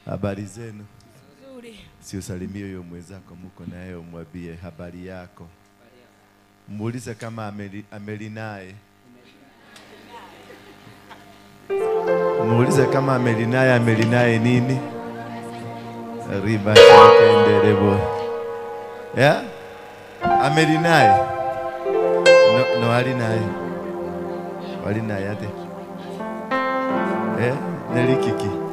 Habari zenu? Nzuri. Si usalimie huyo mwenzako mko naye, umwambie habari yako. Muulize kama amelinaye. Muulize kama amelinaye, amelinaye nini? Riba shakenderebo. Yeah? Amelinaye. No, no alinaye. Alinaye ate. Eh, nelikiki.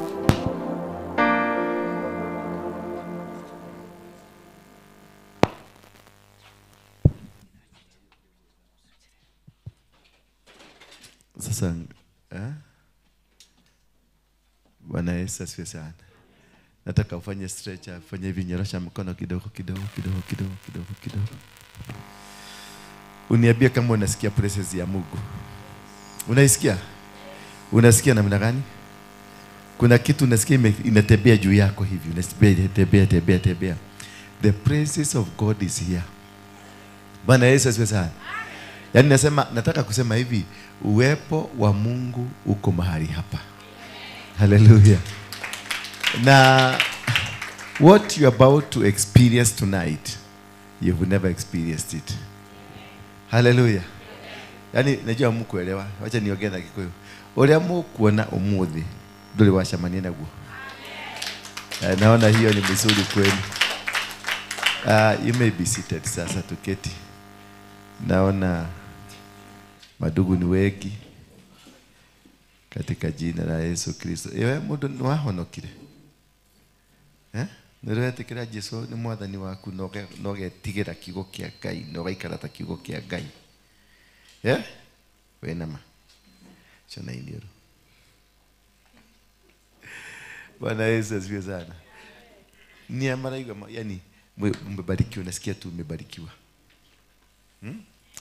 Sasa eh? Bwana Yesu asifiwe sana. Nataka ufanye stretch, ufanye hivi, nyorosha mkono kidogo kidogo kidogo kidogo kidogo kidogo. Uniambie kama unasikia presence ya Mungu. Unaisikia? Unasikia namna gani? Kuna kitu unasikia inatembea juu yako hivi, unasikia tembea tembea tembea. The presence of God is here. Bwana Yesu asifiwe sana. Yaani nasema, nataka kusema hivi, uwepo wa Mungu uko mahali hapa. Hallelujah. Na what you are about to experience tonight, you've never experienced it. Hallelujah. Yaani najua mkuelewa, wacha niongee na Kikuyu. Uria mukuona umuthi nduri wacemania naguo. Naona hiyo ni mzuri kweli. You may be seated sasa, tuketi. Naona madugu ni wengi katika jina la Yesu Kristo. Ewe mundu ni wahonokire. Eh? Nĩũretikĩra Jesu ni mwathani waku na ũgetigĩra kiugo kĩa Ngai na ũgaikara ta kiugo kĩa Ngai. Eh? Wĩna ma. Chana inioro. Bwana Yesu asifiwe sana. Ni amaraigwa, yani mmebarikiwa, nasikia tu umebarikiwa.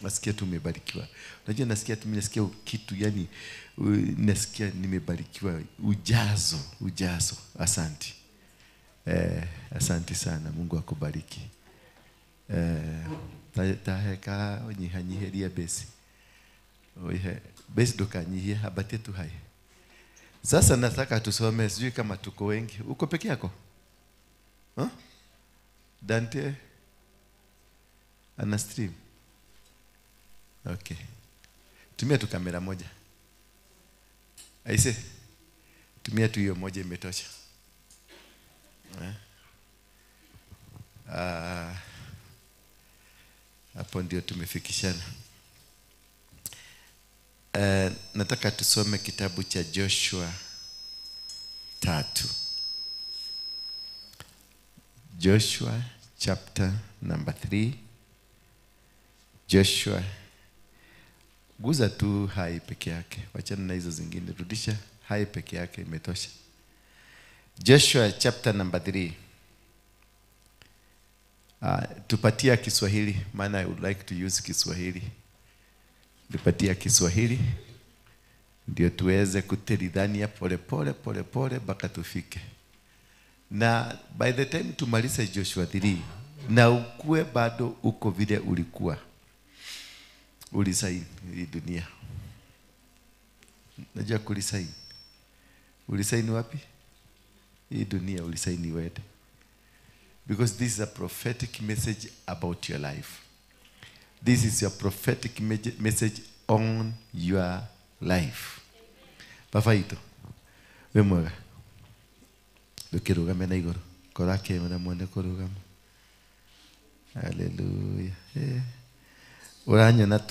Nasikia tu umebarikiwa. Unajua nasikia tu, mimi nasikia kitu, yani nasikia nimebarikiwa, ujazo, ujazo. Asante. Asante sana, Mungu akubariki. Taheka onyihanyiheria besi. Oihe besi dokanyihie abatie tu hai. Sasa nataka tusome, sijui kama tuko wengi. Uko peke yako? Huh? Dante ana stream. Okay. Tumia tu kamera moja. Aise. Tumia tu hiyo moja imetosha. Hapo ndio tumefikishana. Nataka tusome kitabu cha Joshua 3. Joshua chapter number 3. Joshua, guza tu hai peke yake, wachana na hizo zingine, rudisha hai peke yake imetosha. Joshua chapter number 3. Tupatia Kiswahili, maana I would like to use Kiswahili. Tupatia Kiswahili ndio tuweze kuteridhania pole pole pole pole mpaka tufike. Na by the time tumalize Joshua 3 na ukue bado uko vile ulikuwa. Ulisaini hii dunia. Najua kulisaini. Ulisaini wapi? Hii dunia ulisaini wede. Because this is a prophetic message about your life. This is your prophetic message on your life. Baba ito. We mwega. Ndukirugame na iguru. Korake na mwone kurugama. Hallelujah. Uranyona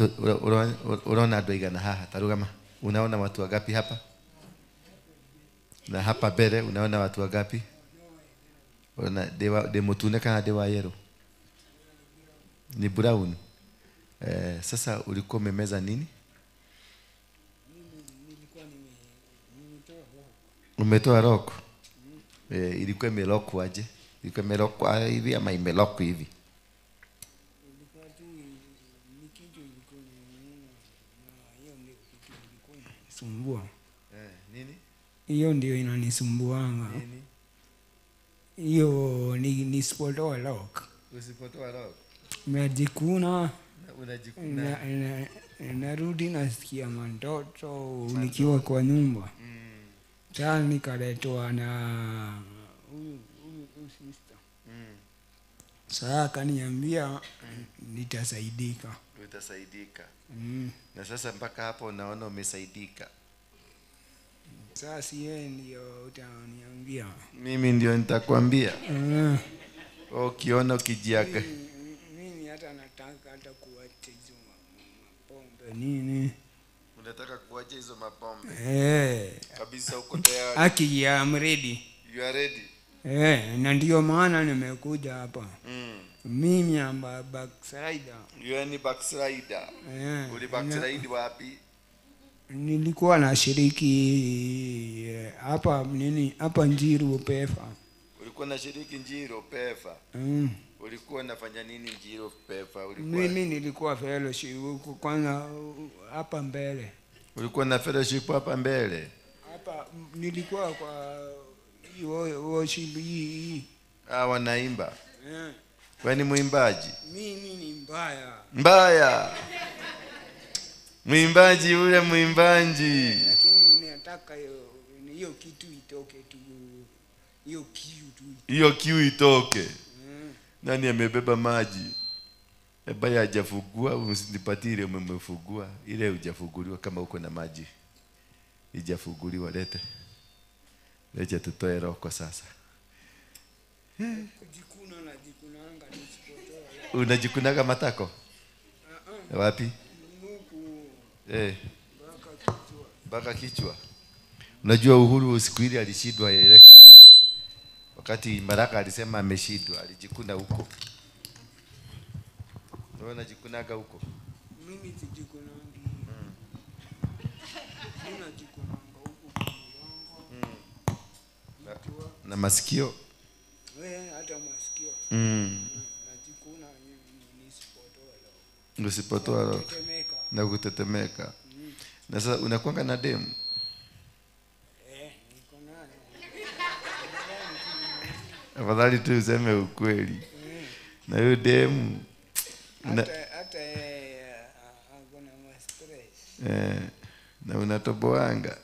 unaona andũ aigana haha, tarugama. Unaona watu wangapi hapa? Na hapa mbele unaona watu wangapi? Unaona de mutune kana de wa yellow? Ni brown. Sasa ulikuwa umemeza nini? Nilikuwa nimetoa rock. Umetoa rock? Ilikuwa imelokwa aje? Ilikuwa imelokwa hivi ama imelokwa hivi? Ilikuwa tu ni kitu ilikuwa inauma, na hiyo ndio kitu ilikuwa inanisumbua. Nini? Hiyo ndio inanisumbuanga. Nini? Hiyo ni nisipotoa rock. Usipotoa rock? Najikuna. Unajikuna. Narudi nasikia mandoto nikiwa kwa nyumba. Sasa nikaletwa na huyu sister. Sasa akaniambia nitasaidika. Utasaidika. Na sasa mpaka hapo unaona umesaidika. Sasa yeye ndio utaniambia. Mimi ndio nitakwambia. Ukiona ukijiaka. Mimi hata nataka hata kuacha hizo mapombe nini. Unataka kuacha hizo mapombe? Kabisa uko tayari. Aki, I'm ready. You are ready. Na ndio maana nimekuja hapa. Mimi amba backslider. You are ni backslider. Uli backslide wapi? Nilikuwa nashiriki hapa nini, hapa Njiru Pefa. Ulikuwa nashiriki Njiru Pefa? Ulikuwa unafanya nini Njiru Pefa? Ulikuwa mimi nilikuwa fellowship kwanza hapa mbele. Ulikuwa na fellowship hapa mbele? Hapa nilikuwa kwa worship hii. Wanaimba. Wewe ni mwimbaji? Mimi ni mbaya. Mbaya. Mwimbaji ule mwimbaji. Lakini nataka hiyo kitu itoke tu. Hiyo kiu tu. Hiyo kiu itoke. Nani amebeba maji? Ebaya hajafugua, usinipatie ile umemfugua. Ile hujafuguliwa kama uko na maji. Ijafuguliwa, lete. Lete tutoe roho sasa. Kujikuna na jikunanga nisipotoa. Unajikunaga matako? Wapi? Mpaka kichwa. Unajua Uhuru siku ile alishindwa election. Wakati Mbaraka alisema ameshindwa, alijikuna huko. Wewe unajikunaga huko? Mimi sijikunangi. Mimi najikunanga huko kwa mgongo. Na masikio? Hata masikio. Najikuna nisipotoa roho. Usipotoa roho. Na kutetemeka. Na sasa unakuanga na demu? Niko nayo. Afadhali tu useme ukweli. Na hiyo demu hata ako na stress. Na unatoboanga.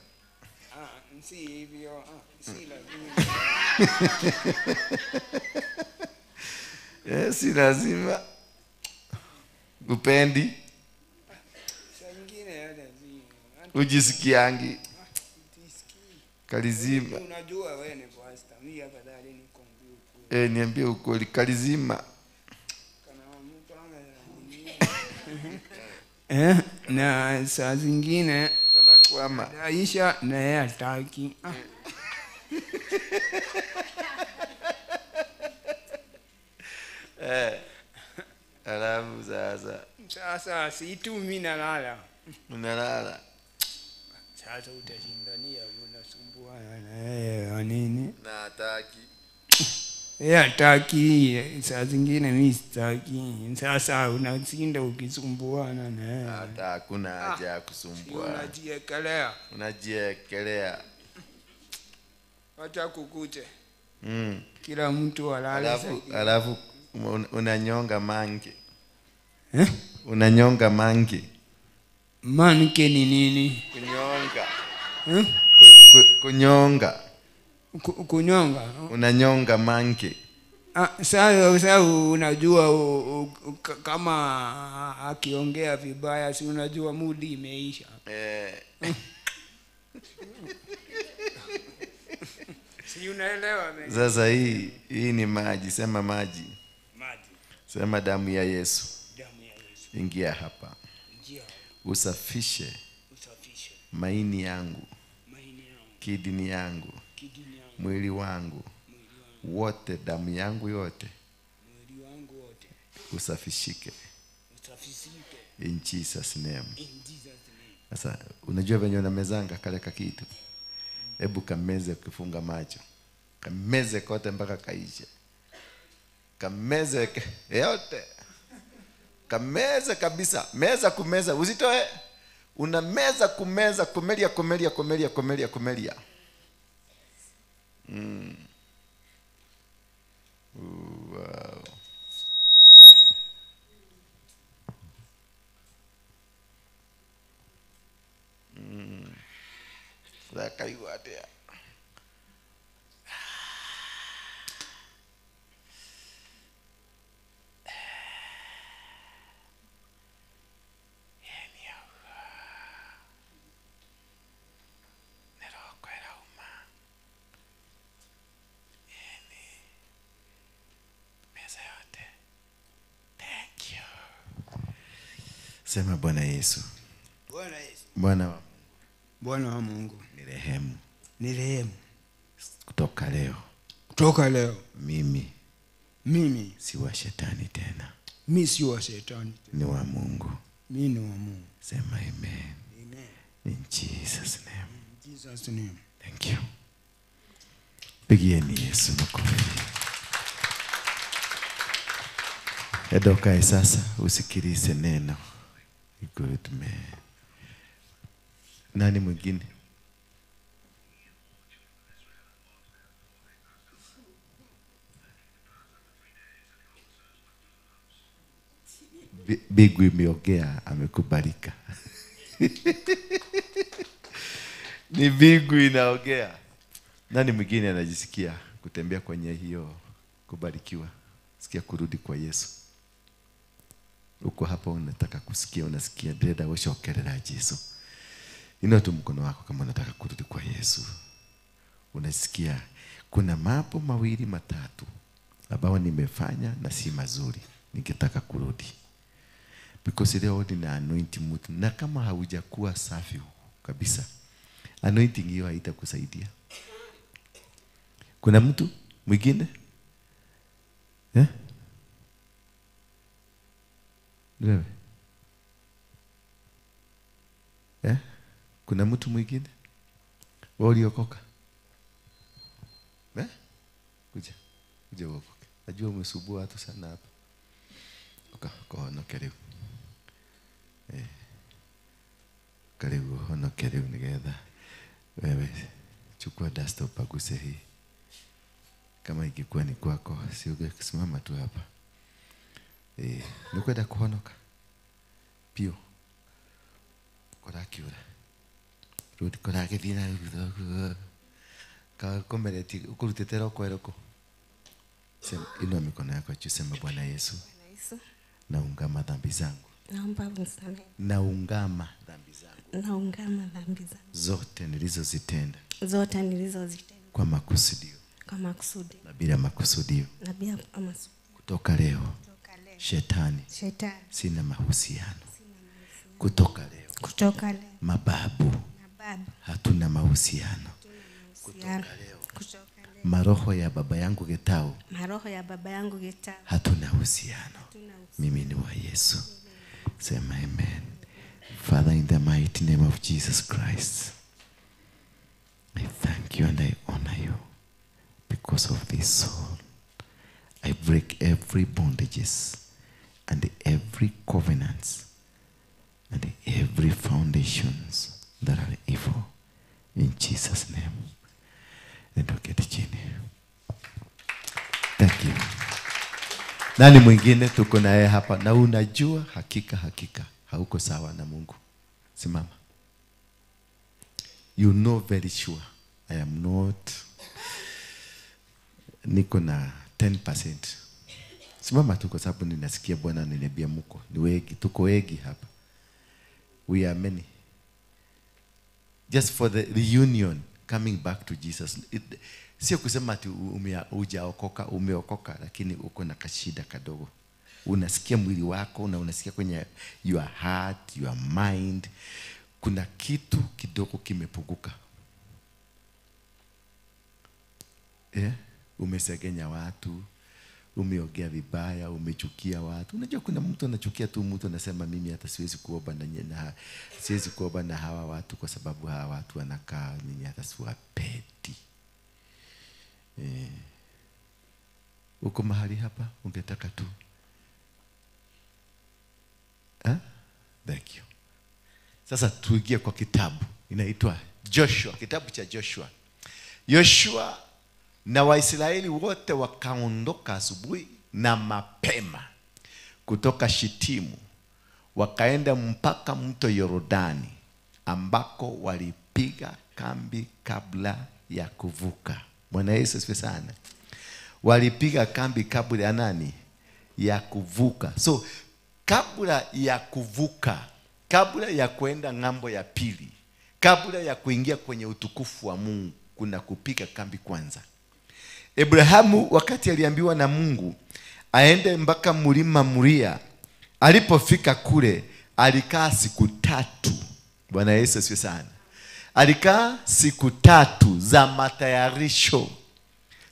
Si hivyo, si lazima. Si lazima. Upendi? Ujisikiangi? Kalizima. Unajua wewe ni pastor, mimi afadhali nikwambie ukweli. Niambie ukweli, kalizima. Na saa zingine kanakwama. Aisha na yeye hataki. Alafu sasa. Sasa si tu mimi nalala. Unalala. Sasa utashindania unasumbua na nini? Na hataki. Yeye hataki, saa zingine mimi sitaki. Sasa unashinda ukisumbuana na yeye. Hata hakuna haja ya kusumbua. Unajiekelea. Unajiekelea. Wacha kukute. Kila mtu alale. Alafu unanyonga manke. Unanyonga manke. Manke ni nini? Kunyonga. Kunyonga. Kunyonga. Unanyonga manke. Sasa unajua kama akiongea vibaya si unajua mudi imeisha. Si unaelewa mimi. Sasa hii ni maji, sema maji. Maji. Sema damu ya Yesu. Damu ya Yesu. Ingia hapa. Ingia. Usafishe. Usafishe. Maini yangu. Maini yangu. Kidini yangu. Kidini yangu. Mwili wangu. Wote, damu yangu yote. Mwili wangu wote. Usafishike. Usafishike. In Jesus name. In Jesus name. Sasa unajua venye unamezanga kale kakitu. Hebu kameze ukifunga macho. Kameze kote mpaka kaishe. Kameze yote. Kameze kabisa. Meza kumeza. Usitoe. Unameza kumeza, kumelia kumelia kumelia kumelia kumelia. Wow. Rakaigua atia. Sema Bwana Yesu. Bwana Yesu. Bwana wa Mungu. Bwana wa Mungu. Nirehemu. Nirehemu. Kutoka leo. Kutoka leo. Mimi si wa shetani tena. Mimi si wa shetani tena. Ni wa Mungu. Mimi ni wa Mungu. Sema amen. Amen. In Jesus name. In Jesus name. Thank you. Pigieni Yesu makofi. Edokae sasa usikilize neno. Good man. Nani mwingine? Bigu imeongea, amekubalika. Ni bigu inaongea. Nani mwingine anajisikia kutembea kwenye hiyo kubarikiwa? Sikia kurudi kwa Yesu. Uko hapa unataka kusikia, unasikia deda ushokerera Yesu. Inua tu mkono wako kama unataka kurudi kwa Yesu. Unasikia kuna mambo mawili matatu ambayo nimefanya na si mazuri, ningetaka kurudi. Because leo nina anointing mtu, na kama haujakuwa safi kabisa, anointing hiyo haitakusaidia. Kuna mtu mwingine? Eh? Wewe? Eh? Kuna mtu mwingine? Wewe uliokoka? Eh? Kuja. Kuja uokoke. Najua umesumbua watu sana hapa. Oka, kohonoke rĩu. Eh. Karibu honoke rĩu nigetha wewe chukua dust upaguse hii. Kama ingekuwa ni kwako, si ungesimama tu hapa. Eh, nikwenda kuhonoka. Pio. Korakiura. Rudi koragithie na ka komereti ukurutite roko eroko. Sema, inua mikono yako juu, sema Bwana Yesu. Bwana Yesu. Naungama dhambi zangu. Naomba unisamehe. Naungama dhambi zangu. Naungama dhambi zangu. Zote nilizozitenda. Zote nilizozitenda. Kwa makusudio. Kwa makusudi. Na bila makusudio. Na bila makusudio. Kutoka leo. Kutoka leo. Shetani. Shetani. Sina mahusiano. Sina mahusiano. Kutoka leo. Kutoka leo. Mababu. Mababu. Hatuna mahusiano. Kutoka leo. Kutoka leo. Maroho ya baba yangu Getau. Maroho ya baba yangu Getau. Hatuna uhusiano. Mimi ni wa Yesu. Sema amen. Father, in the mighty name of Jesus Christ, I thank you and I honor you because of this soul. I break every bondages and every covenants and every foundations that are evil. In Jesus' name. Ndio chini. Thank you. Nani mwingine tuko naye hapa na unajua hakika hakika hauko sawa na Mungu? Simama. You know very sure I am not, niko na 10%. Simama tu kwa sababu ninasikia Bwana ananiambia mko ni wengi, tuko wengi hapa. We are many. Just for the reunion, coming back to Jesus. Sio kusema ati hujaokoka, umeokoka, lakini uko na kashida kadogo. Unasikia mwili wako na unasikia kwenye your heart, your mind, kuna kitu kidogo kimepunguka. Umesegenya watu, umeongea vibaya, umechukia watu. Unajua kuna mtu anachukia tu mtu, anasema mimi hata siwezi kuomba na nyinyi, siwezi kuomba na hawa watu kwa sababu hawa watu wanakaa mimi hata siwapendi. Uko mahali hapa ungetaka tu. Thank you. Sasa tuingie kwa kitabu inaitwa Joshua, kitabu cha Joshua. Joshua na Waisraeli wote wakaondoka asubuhi na mapema kutoka Shitimu, wakaenda mpaka mto Yordani ambako walipiga kambi kabla ya kuvuka. Bwana Yesu asifiwe sana. Walipiga kambi kabla ya nani? Ya kuvuka. So kabla ya kuvuka, kabla ya kwenda ng'ambo ya pili, kabla ya kuingia kwenye utukufu wa Mungu, kuna kupiga kambi kwanza. Abrahamu wakati aliambiwa na Mungu aende mpaka mlima Moria, alipofika kule Alikaa siku 3. Bwana Yesu asifiwe sana. Alikaa siku 3 za matayarisho.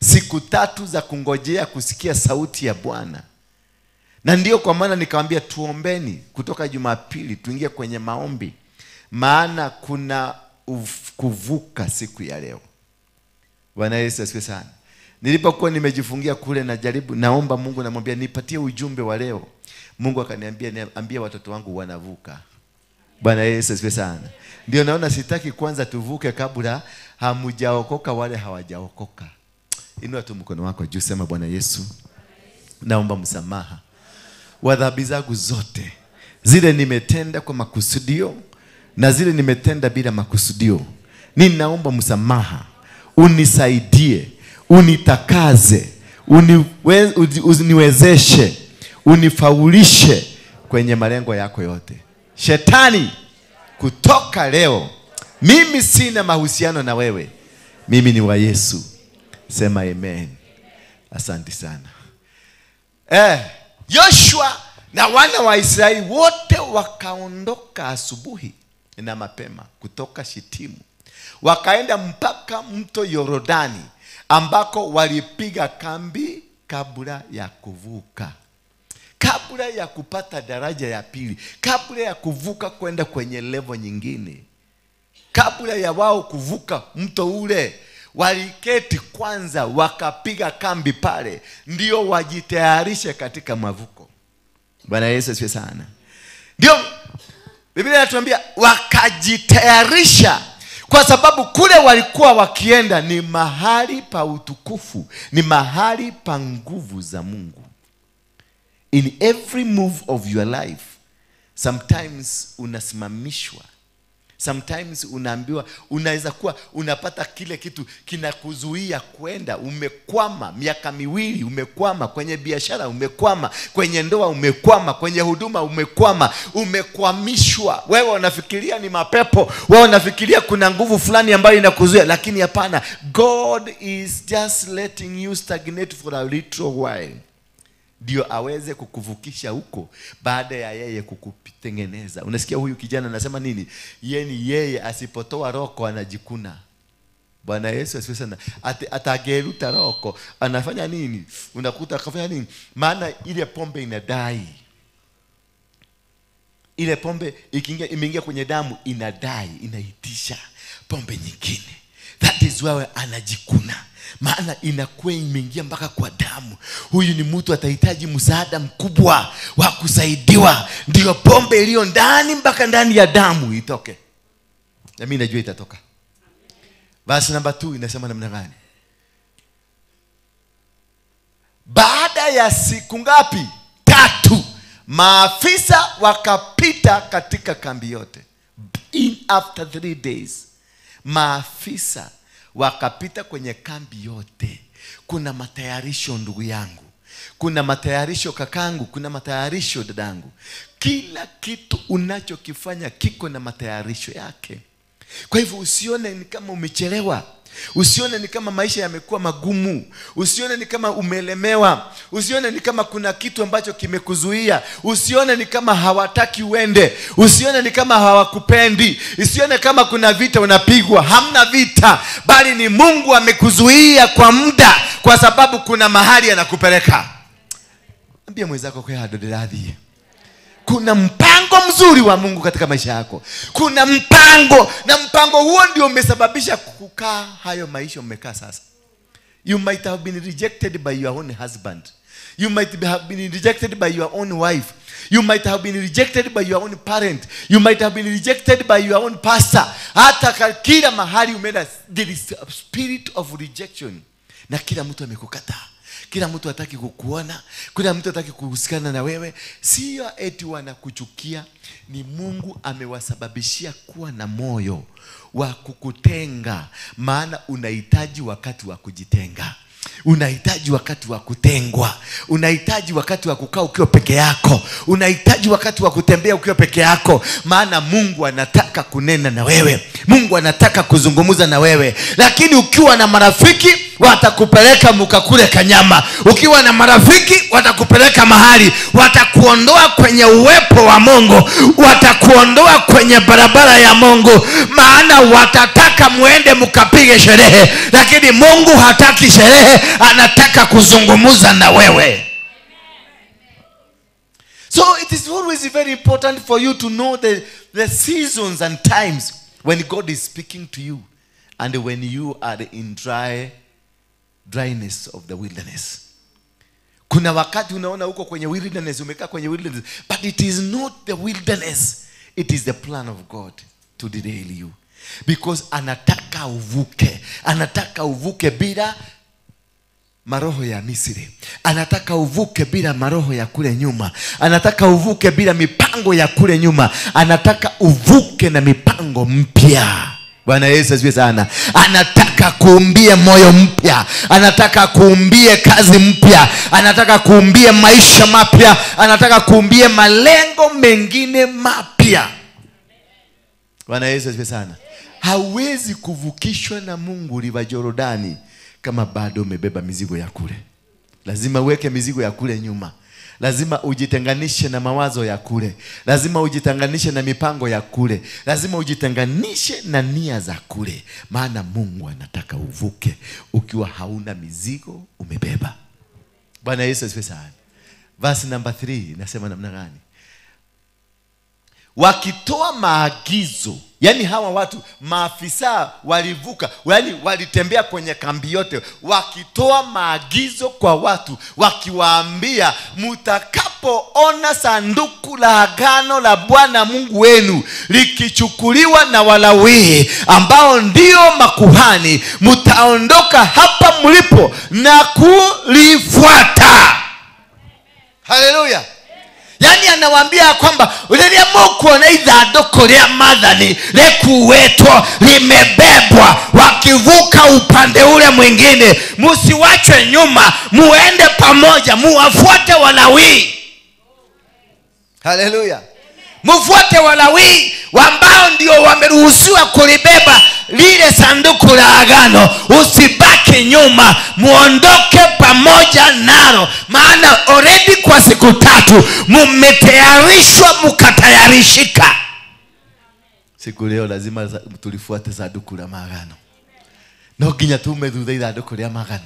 Siku 3 za kungojea kusikia sauti ya Bwana. Na ndio kwa maana nikamwambia tuombeni kutoka Jumapili tuingie kwenye maombi, maana kuna kuvuka siku ya leo. Bwana Yesu asifiwe sana. Nilipokuwa nimejifungia kule na jaribu naomba Mungu, namwambia nipatie ujumbe wa leo. Mungu akaniambia niambie watoto wangu wanavuka. Bwana Yesu asifiwe sana. Ndio naona sitaki kwanza tuvuke kabla hamujaokoka wale hawajaokoka. Inua tu mkono wako juu, sema Bwana Yesu, naomba msamaha wa dhambi zangu zote, zile nimetenda kwa makusudio na zile nimetenda bila makusudio. Ninaomba msamaha, unisaidie, unitakaze, uniwezeshe, unifaulishe kwenye malengo yako yote. Shetani, kutoka leo mimi sina mahusiano na wewe, mimi ni wa Yesu. Sema amen. Asante sana. Joshua na wana wa Israeli wote wakaondoka asubuhi na mapema kutoka Shitimu, wakaenda mpaka mto Yorodani, ambako walipiga kambi kabla ya kuvuka. Kabla ya kupata daraja ya pili, kabla ya kuvuka kwenda kwenye level nyingine, kabla ya wao kuvuka mto ule, waliketi kwanza wakapiga kambi pale, ndio wajitayarishe katika mavuko. Bwana Yesu asifiwe sana. Ndio Biblia inatuambia wakajitayarisha, kwa sababu kule walikuwa wakienda ni mahali pa utukufu, ni mahali pa nguvu za Mungu. In every move of your life, sometimes unasimamishwa. Sometimes unaambiwa, unaweza kuwa unapata kile kitu kinakuzuia kwenda. Umekwama miaka miwili, umekwama kwenye biashara, umekwama kwenye ndoa, umekwama kwenye huduma, umekwama, umekwamishwa. Wewe unafikiria ni mapepo, wewe unafikiria kuna nguvu fulani ambayo inakuzuia, lakini hapana. God is just letting you stagnate for a little while, ndio aweze kukuvukisha huko baada ya yeye kukutengeneza. Unasikia huyu kijana anasema nini? Yeni yeye asipotoa roko anajikuna. Bwana Yesu asifiwe sana. Atageruta roko, anafanya nini? Unakuta akafanya nini? Maana ile pombe inadai. Ile pombe ikiingia, imeingia kwenye damu, inadai, inaitisha pombe nyingine. That is why anajikuna. Maana inakuwa imeingia mpaka kwa damu. Huyu ni mtu atahitaji msaada mkubwa wa kusaidiwa, ndio pombe iliyo ndani mpaka ndani ya damu itoke. Na mimi najua itatoka. Verse number 2 inasema namna gani? Baada ya siku ngapi? 3, maafisa wakapita katika kambi yote. In after 3 days, maafisa wakapita kwenye kambi yote. Kuna matayarisho ndugu yangu, kuna matayarisho kakangu, kuna matayarisho dadangu. Kila kitu unachokifanya kiko na matayarisho yake. Kwa hivyo usione ni kama umechelewa, usione ni kama maisha yamekuwa magumu, usione ni kama umelemewa, usione ni kama kuna kitu ambacho kimekuzuia, usione ni kama hawataki uende, usione ni kama hawakupendi, usione kama kuna vita unapigwa. Hamna vita, bali ni Mungu amekuzuia kwa muda, kwa sababu kuna mahali anakupeleka. Ambia mwenzako kwa hadoderadhi. Kuna mpango mzuri wa Mungu katika maisha yako. Kuna mpango, na mpango huo ndio umesababisha kukaa hayo maisha umekaa sasa. You might have been rejected by your own husband. You might have been rejected by your own wife. You might have been rejected by your own parent. You might have been rejected by your own pastor. Hata kila mahali umeenda, there is a spirit of rejection. Na kila mtu amekukataa. Kila mtu hataki kukuona, kila mtu hataki kuhusikana na wewe. Sio eti wanakuchukia, ni Mungu amewasababishia kuwa na moyo wa kukutenga. Maana unahitaji wakati wa kujitenga. Unahitaji wakati wa kutengwa. Unahitaji wakati wa kukaa ukiwa peke yako. Unahitaji wakati wa kutembea ukiwa peke yako. Maana Mungu anataka kunena na wewe. Mungu anataka kuzungumza na wewe. Lakini ukiwa na marafiki, watakupeleka mukakule kanyama. Ukiwa na marafiki watakupeleka mahali, watakuondoa kwenye uwepo wa Mungu, watakuondoa kwenye barabara ya Mungu, maana watataka muende mukapige sherehe. Lakini Mungu hataki sherehe, anataka kuzungumza na wewe. So it is always very important for you to know the seasons and times when God is speaking to you and when you are in dryness of the wilderness. Kuna wakati unaona uko kwenye wilderness, umekaa kwenye wilderness, but it is not the wilderness. It is the plan of God to derail you. Because anataka uvuke. Anataka uvuke bila maroho ya Misri. Anataka uvuke bila maroho ya kule nyuma. Anataka uvuke bila mipango ya kule nyuma. Anataka uvuke na mipango mpya. Bwana Yesu asifiwe sana. Anataka kuumbie moyo mpya. Anataka kuumbie kazi mpya. Anataka kuumbie maisha mapya. Anataka kuumbie malengo mengine mapya. Bwana Yesu asifiwe sana. Hawezi kuvukishwa na Mungu River Jordani kama bado umebeba mizigo ya kule. Lazima uweke mizigo ya kule nyuma. Lazima ujitenganishe na mawazo ya kule. Lazima ujitenganishe na mipango ya kule. Lazima ujitenganishe na nia za kule. Maana Mungu anataka uvuke ukiwa hauna mizigo umebeba. Bwana Yesu asifiwe sana. Verse number 3 inasema namna gani? Wakitoa maagizo, yani hawa watu maafisa walivuka, yani walitembea kwenye kambi yote wakitoa maagizo kwa watu, wakiwaambia mtakapoona sanduku la agano la Bwana Mungu wenu likichukuliwa na Walawi ambao ndio makuhani, mtaondoka hapa mlipo na kulifuata. Haleluya. Yani anawaambia kwamba rĩrĩa mũkuona ithandũkũ rĩa Maathani rĩkuĩtwo, limebebwa, wakivuka upande ule mwingine, msiwachwe nyuma, muende pamoja, muwafuate Walawi. Haleluya. Mufuate Walawi ambao ndio wameruhusiwa kulibeba lile sanduku la agano. Usibaki nyuma, muondoke pamoja nalo, maana already kwa siku 3 mumetayarishwa, mukatayarishika. Siku leo lazima tulifuate sanduku la maagano. No nginya tume thutha ithandũkũ rĩa maagano.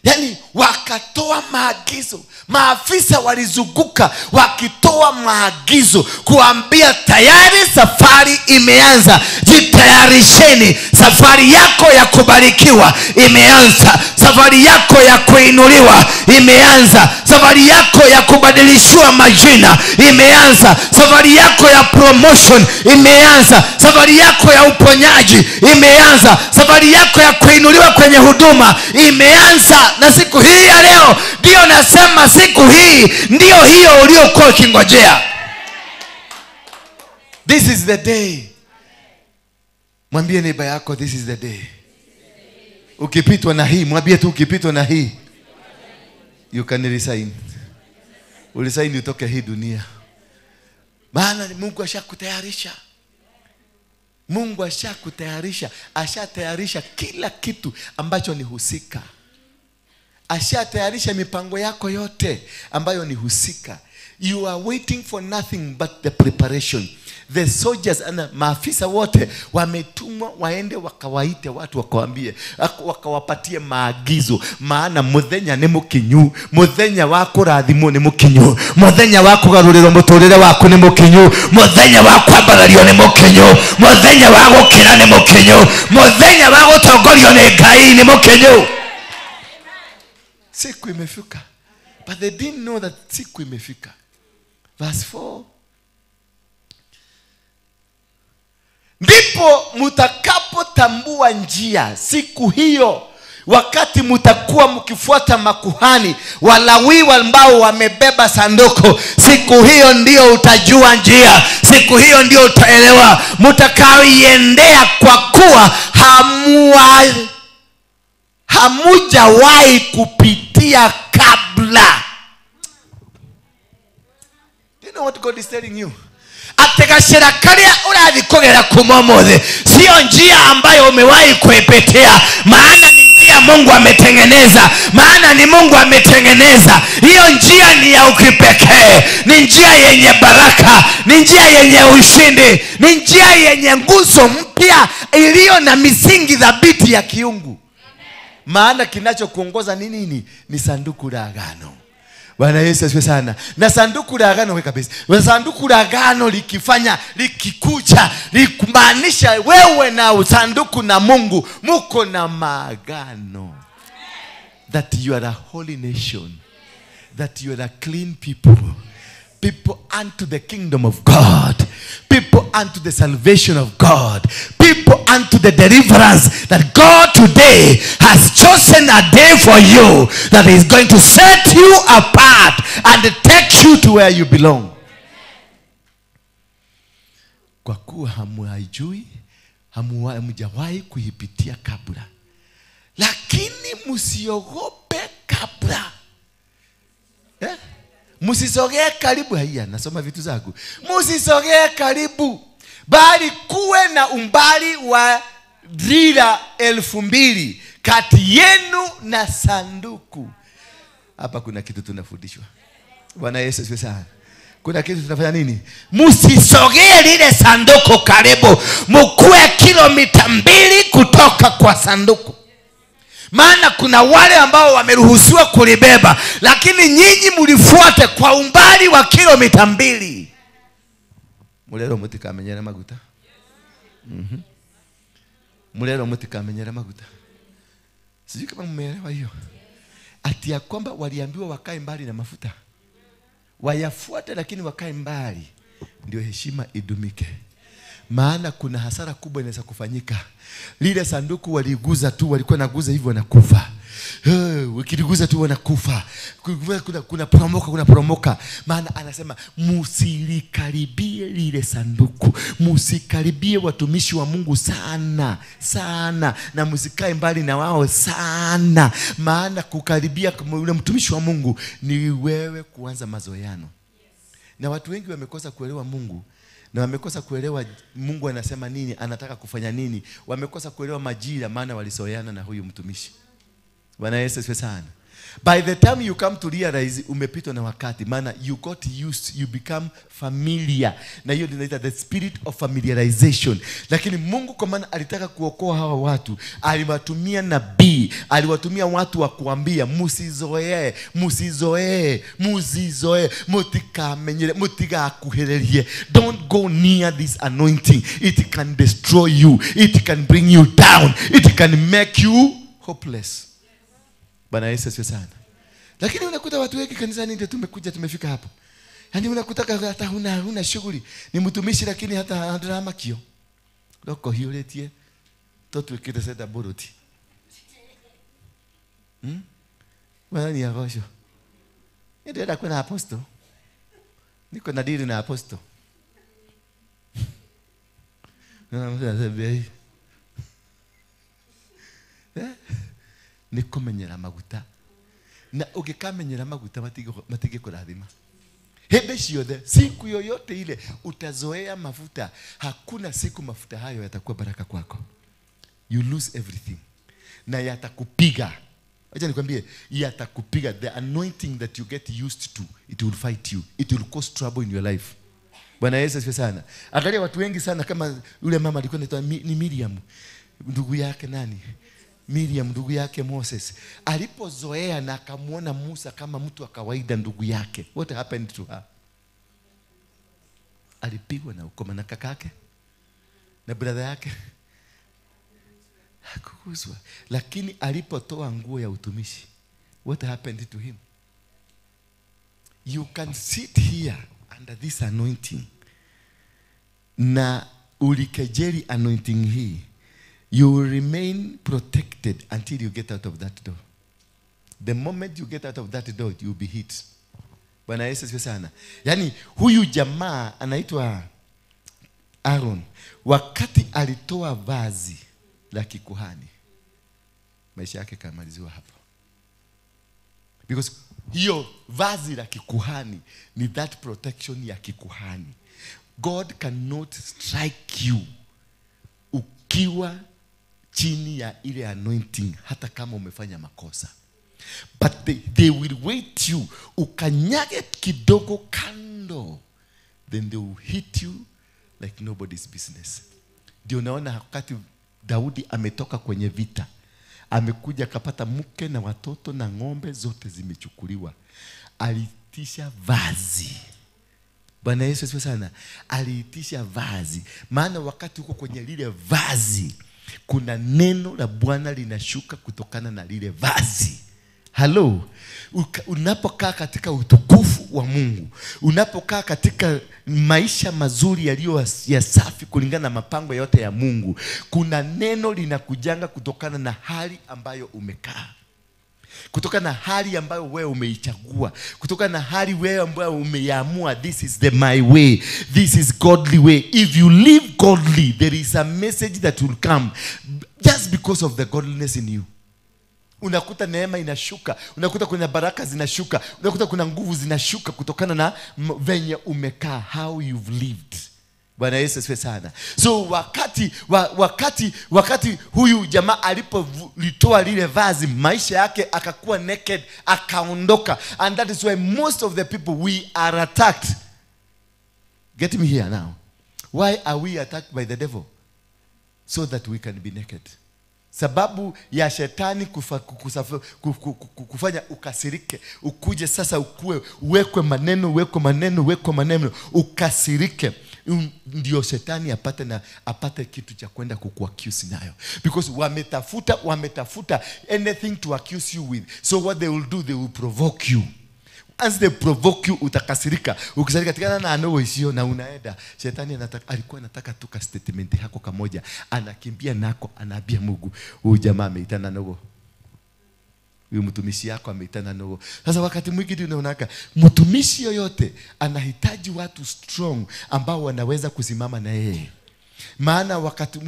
Yani wakatoa maagizo. Maafisa walizunguka wakitoa maagizo kuambia tayari safari imeanza, jitayarisheni. Safari yako ya kubarikiwa imeanza, safari yako ya kuinuliwa imeanza, safari yako ya kubadilishiwa majina imeanza, safari yako ya promotion imeanza, safari yako ya uponyaji imeanza, safari yako ya kuinuliwa kwenye huduma imeanza. Na siku hii ya leo ndio nasema, siku hii ndio hiyo uliokuwa ukingojea. This is the day. Mwambie neighbor yako, this is the day. Ukipitwa na hii, mwambie tu ukipitwa na hii, you can resign. Ulisign utoke hii dunia. Maana Mungu ashakutayarisha. Mungu ashakutayarisha, ashatayarisha kila kitu ambacho ni husika. Ashatayarisha mipango yako yote ambayo ni husika. You are waiting for nothing but the preparation. The soldiers and maafisa wote wametumwa waende wakawaite watu, wakawaambie, wakawapatie maagizo. Maana muthenya ni mukinyu, muthenya wa kurathimwo ni mukinyu, muthenya wa kugarũrĩrwo mũtũrĩre waku ni mukinyu, muthenya wa kwambarario ni mukinyu, muthenya wa gũkĩra ni mukinyu, muthenya wa gũtongorio nĩ Ngai ni mukinyu. Siku imefika. But they didn't know that siku imefika. Verse 4. Ndipo mtakapotambua njia siku hiyo, wakati mtakuwa mkifuata makuhani Walawi ambao wamebeba sanduku, siku hiyo ndio utajua njia, siku hiyo ndio utaelewa mtakaoiendea, kwa kuwa hamujawahi kupitia kabla. Do you know what God is telling you? Ategashira karia urathi kugera kuma umuthi sio njia ambayo umewahi kuipitia, maana ni njia njia Mungu ametengeneza, maana ni Mungu ametengeneza. Hiyo njia ni ya ukipekee, ni njia yenye baraka, ni njia yenye ushindi, ni njia yenye nguzo mpya iliyo na misingi thabiti ya kiungu. Maana kinachokuongoza ni nini? Ni sanduku la agano. Bwana Yesu asifiwe sana. Na sanduku la agano, weka kabisa. Na sanduku la agano likifanya, likikuja, likumaanisha wewe na sanduku na Mungu muko na maagano. That you are a holy nation, that you are a clean people, people unto the kingdom of God, people unto the salvation of God, people unto the deliverance that God today has chosen a day for you that is going to set you apart and take you to where you belong. Kwa kuwa hamuijui, hamjawahi kuipitia kabla. Lakini msiogope kabla. Msisogee karibu. Haya, nasoma vitu zangu. Msisogee karibu, bali kuwe na umbali wa dhira 2000 kati yenu na sanduku. Hapa kuna kitu tunafundishwa. Bwana Yesu asifiwe sana. Kuna kitu tunafanya nini? Msisogee lile sanduku karibu, mkuwe kilomita 2 kutoka kwa sanduku. Maana kuna wale ambao wameruhusiwa kulibeba, lakini nyinyi mlifuate kwa umbali wa kilomita 2. Mulero mutikamenyera maguta. Mulero mutikamenyera maguta. Sijui kama mmeelewa hiyo. Ati ya kwamba waliambiwa wakae mbali na mafuta. Wayafuate lakini wakae mbali, ndio heshima idumike. Maana kuna hasara kubwa inaweza kufanyika. Lile sanduku waliguza tu, walikuwa naguza hivyo wanakufa. Ukiliguza tu wanakufa. Kuna promoka, kuna promoka. Maana anasema msilikaribie lile sanduku. Msikaribie watumishi wa Mungu sana, sana, na msikae mbali na wao sana. Maana kukaribia yule mtumishi wa Mungu ni wewe kuanza mazoeano. Na watu wengi wamekosa kuelewa Mungu. Na wamekosa kuelewa Mungu anasema nini, anataka kufanya nini. Wamekosa kuelewa majira, maana walisoeana na huyu mtumishi. Bwana Yesu asifiwe sana. By the time you come to realize umepitwa na wakati, maana you got used, you become familiar. Na hiyo inaitwa the spirit of familiarization. Lakini Mungu kwa maana alitaka kuokoa hawa watu, aliwatumia nabii, aliwatumia watu wa kuambia msizoee, msizoee, msizoee, mutikamenyere, mutigakuhererie. Don't go near this anointing. It can destroy you. It can bring you down. It can make you hopeless. Bwana Yesu asifiwe sana. Lakini unakuta watu wengi kanisani ndio tumekuja tumefika hapo. Yaani unakuta hata huna shughuli. Ni mtumishi lakini hata drama kio. Loko hiyoletie totu kile seda boroti. Bwana ni agosho. Ndio kuna apostle. Niko na dili na apostle. Na mtu anasema ni kumenyera maguta. Na ukikamenyera maguta matigikurathima. Hebe ciothe, siku yoyote ile utazoea mafuta, hakuna siku mafuta hayo yatakuwa baraka kwako. You lose everything. Na yatakupiga. Acha nikwambie, yatakupiga. The anointing that you get used to, it will fight you. It will cause trouble in your life. Bwana Yesu asifiwe sana. Angalia watu wengi sana kama yule mama alikuwa anaitwa ni Miriam. Ndugu yake nani? Miriam ndugu yake Moses. Alipozoea na akamuona Musa kama mtu wa kawaida ndugu yake. What happened to her? Alipigwa na ukoma na kakake na brother yake. Hakuguswa. Lakini alipotoa nguo ya utumishi, what happened to him? You can sit here under this anointing na ulikejeli anointing hii. You will remain protected until you get out of that door. The moment you get out of that door, you will be hit. Bwana Yesu asifiwe sana. Yaani huyu jamaa anaitwa Aaron, wakati alitoa vazi la kikuhani, maisha yake kamaliziwa hapo. Because hiyo vazi la kikuhani ni that protection ya kikuhani. God cannot strike you ukiwa chini ya ile anointing hata kama umefanya makosa. But they will wait you ukanyage kidogo kando, then they will hit you like nobody's business. Ndio unaona wakati Daudi ametoka kwenye vita, amekuja akapata mke na watoto na ng'ombe zote zimechukuliwa. Aliitisha vazi. Bwana Yesu asifiwe sana. Aliitisha vazi. Maana wakati uko kwenye lile vazi, kuna neno la Bwana linashuka kutokana na lile vazi. Hello. Unapokaa katika utukufu wa Mungu, unapokaa katika maisha mazuri yaliyo ya safi kulingana na mapango yote ya Mungu, kuna neno linakujanga kutokana na hali ambayo umekaa, kutokana na hali ambayo wewe umeichagua, kutokana na hali wewe ambayo umeamua, this is the my way, this is godly way. If you live godly, there is a message that will come just because of the godliness in you. Unakuta neema inashuka, unakuta kuna baraka zinashuka, unakuta kuna nguvu zinashuka kutokana na venye umekaa, how you've lived. Bwana Yesu asifiwe sana. So wakati huyu jamaa alipolitoa lile vazi, maisha yake akakuwa naked, akaondoka. And that is why most of the people we are attacked. Get me here now. Why are we attacked by the devil? So that we can be naked. Sababu ya shetani kufanya ukasirike, ukuje sasa ukue, uwekwe maneno, uwekwe maneno, uwekwe maneno, ukasirike, ndio shetani apate kitu cha kwenda kukuaccuse nayo. Because wametafuta anything to accuse you with. So what they will do, they will provoke you. As they provoke you, utakasirika. Ukisirika tikana na anogo isio na unaenda. Shetani alikuwa anataka tuka statement hako kamoja. Anakimbia nako, anaambia Mungu, huyu jamaa ameitana nogo. Huyu mtumishi yako ameitana nogo. Sasa wakati mwingi unaonaka mtumishi yoyote anahitaji watu strong ambao wanaweza kusimama na yeye. Maana wakati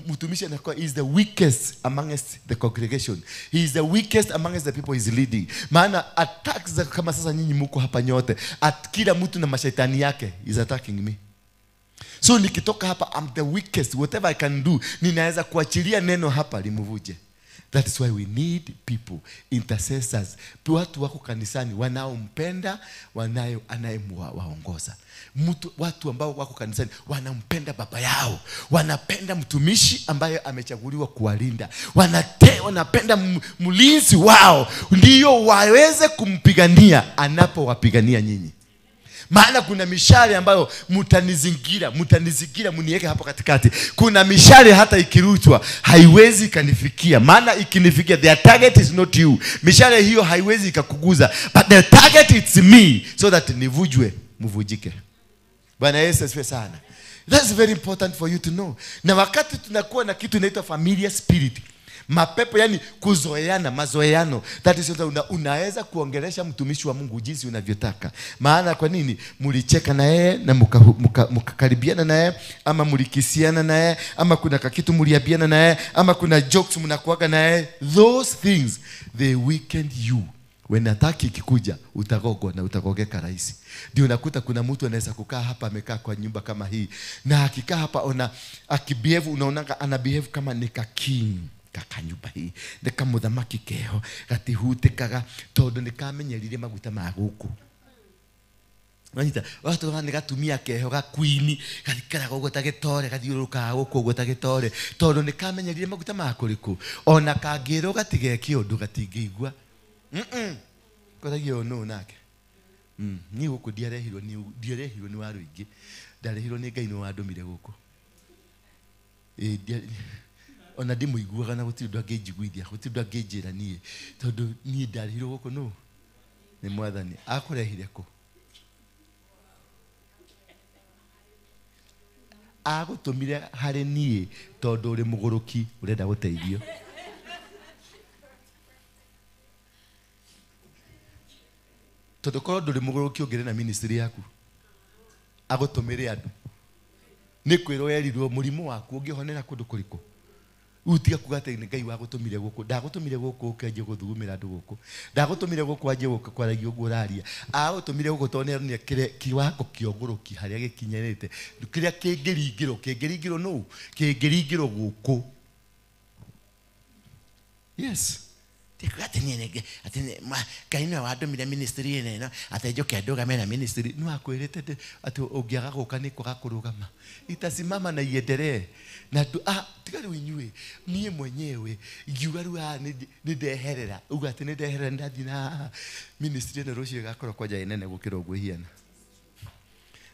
mtumishi anakuwa is the weakest amongst the congregation. He is the weakest amongst the people he is leading. Maana attacks kama sasa nyinyi mko hapa nyote, at kila mtu na mashaitani yake is attacking me. So nikitoka hapa I'm the weakest. Whatever I can do, ninaweza kuachilia neno hapa limvuje. That is why we need people, intercessors, watu wako kanisani wanaompenda, anayewaongoza. Watu ambao wako kanisani wanampenda baba yao, wanapenda mtumishi ambaye amechaguliwa kuwalinda, wanapenda mlinzi wao, ndio waweze kumpigania anapowapigania nyinyi. Maana kuna mishale ambayo mtanizingira, mniweke hapo katikati. Kuna mishale hata ikirushwa haiwezi kanifikia. Maana ikinifikia, their target is not you. Mishale hiyo haiwezi ikakuguza, but their target is me, so that nivujwe, mvujike. Bwana Yesu asifiwe sana. That's very important for you to know. Na wakati tunakuwa na kitu inaitwa familiar spirit, mapepo, yani kuzoeana, mazoeano. That is unaweza kuongelesha mtumishi wa Mungu jinsi unavyotaka. Maana kwa nini? Mlicheka na yeye na mkakaribiana na yeye, ama mlikisiana na yeye, ama kuna kakitu mliabiana na yeye, ama kuna jokes mnakuaga na yeye. Those things, they weaken you. When attack ikikuja, utagogwa na utagogeka rahisi. Ndio unakuta kuna mtu anaweza kukaa hapa, amekaa kwa nyumba kama hii, na akikaa hapa ona akibehave, unaona ana behave kama nika king kaka nyumba hii, nika muthamaki keho gatihutikaga tondu nikamenyerire maguta ma guku. Wanyita watu gani gatumia keho ga queen gathikaraga uguo ta gitore, gathiururukaga guku uguo ta gitore tondu nikamenyerire maguta ma kuriku, ona kangirwo gatigeke undu gatingĩigua. Koragia no nake. Ni guku ndiarehirwo ni waruingi, ndarehirwo ni Ngai ni wandumire guku. Ona ndimuiguaga na gutiri undu angĩnjiguithia, gutiri undu angĩnjĩra niĩ, tondu niĩ ndarehirwo gũkũ nũ nĩ Mwathani. Akũrehire kũ? Agũtũmire harĩ niĩ tondu ũrĩ mũgũrũki ũrenda gũteithio. Tondu korwo ndũrĩ mũgũrũki ũngĩrĩ na ministry yaku, agũtũmĩre andũ. Nĩ kwĩrwo erirwo mũrimũ waku ũngĩhonera kũndũ kũrĩkũ. Utiga kuga atĩ nĩ Ngai wagũtũmire gũkũ. Ndagũtũmire gũkũ ũkĩanjie gũthugumĩra andũ gũkũ. Ndagũtũmire gũkũ anjie gũka kwaragia ũguo ũraria. Agũtũmire gũkũ tondũ nĩaronire kĩrĩa kiwango kĩa ũgũrũki harĩa gĩkinyĩrĩte. Kĩrĩa kĩngĩringĩrwo nũũ? Kĩngĩringĩrwo gũkũ. Yes. Ati niĩ ati Ngai nĩwe wandũmire ministry ĩno atĩ njũke ndũgame na ministry. Nĩ wakwĩrĩte atĩ ũngĩaga gũka nĩ kwaga kũrũgama. Itasimama na iendelee. Na tiga rĩu inyuĩ niĩ mwenyewe ngiuga rĩu haha nĩ ndeherera. Uga atĩ nĩ ndeherera ndathiĩ na ministry ĩno rũciũ ĩgakorwo kwanja ĩ nene gũkĩra ũguo ĩhiana.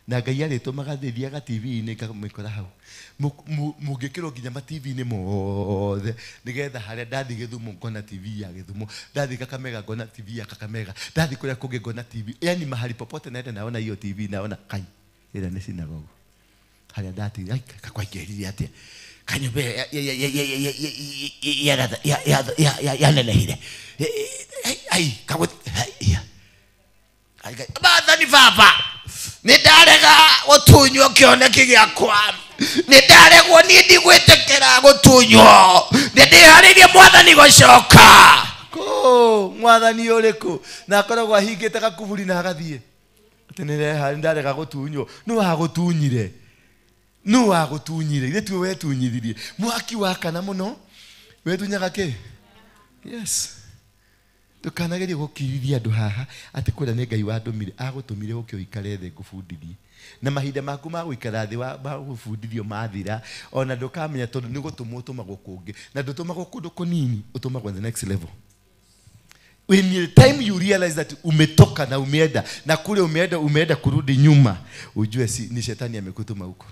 Na Ngai arĩtũmaga thithiaga TV-inĩ ngamĩkora hau. Mũngĩkĩrwo nginya ma TV-inĩ mothe nĩgetha harĩa ndathiĩ Gĩthumo ngona TV ya Gĩthumo, ndathiĩ Kakamega ngona TV ya Kakamega, ndathiĩ kũrĩa kũngĩ ngona TV. Yani mahali popote naenda naona hiyo TV, naona kai ĩrĩa nĩ synagogue. Harĩa ndathiĩ ai kakwaingĩrire atĩa kanyũmba yanenehire ai Maathani baba nĩ ndarega gũtunywo kĩoneki gĩakwa, nĩ ndaregwo niĩ ndigwĩtĩkĩra gũtunywo, nĩ ndĩharĩirie mwathani gũcoka. Kũ mwathani ũrĩkũ? Na akoragwo ahingĩte gakuburi na agathiĩ atĩ nĩ ndarega gũtunywo. Nũ wagũtunyire? Nũ wagũtunyire? Ithe tiwe wetunyithirie. Mwaki wakana mũno wetunyaga kĩ? Yes. Ndũkanagerie gũkirithia andũ haha atĩ kũrĩa nĩ Ngai wandũmire. Agũtũmire ũke ũikare thĩ ngũbundithie. Na mahinda maku ma gũikara thĩ ma gũbundithio mathira, ona ndũkamenya tondũ nĩ gũtũmwo ũtũmagwo kũngĩ. Na ndũtũmagwo kũndũ kũnini, ũtũmagwo the next level. When the time you realize that umetoka na umeenda na kule umeenda umeenda kurudi nyuma, ujue si ni shetani amekutuma huko.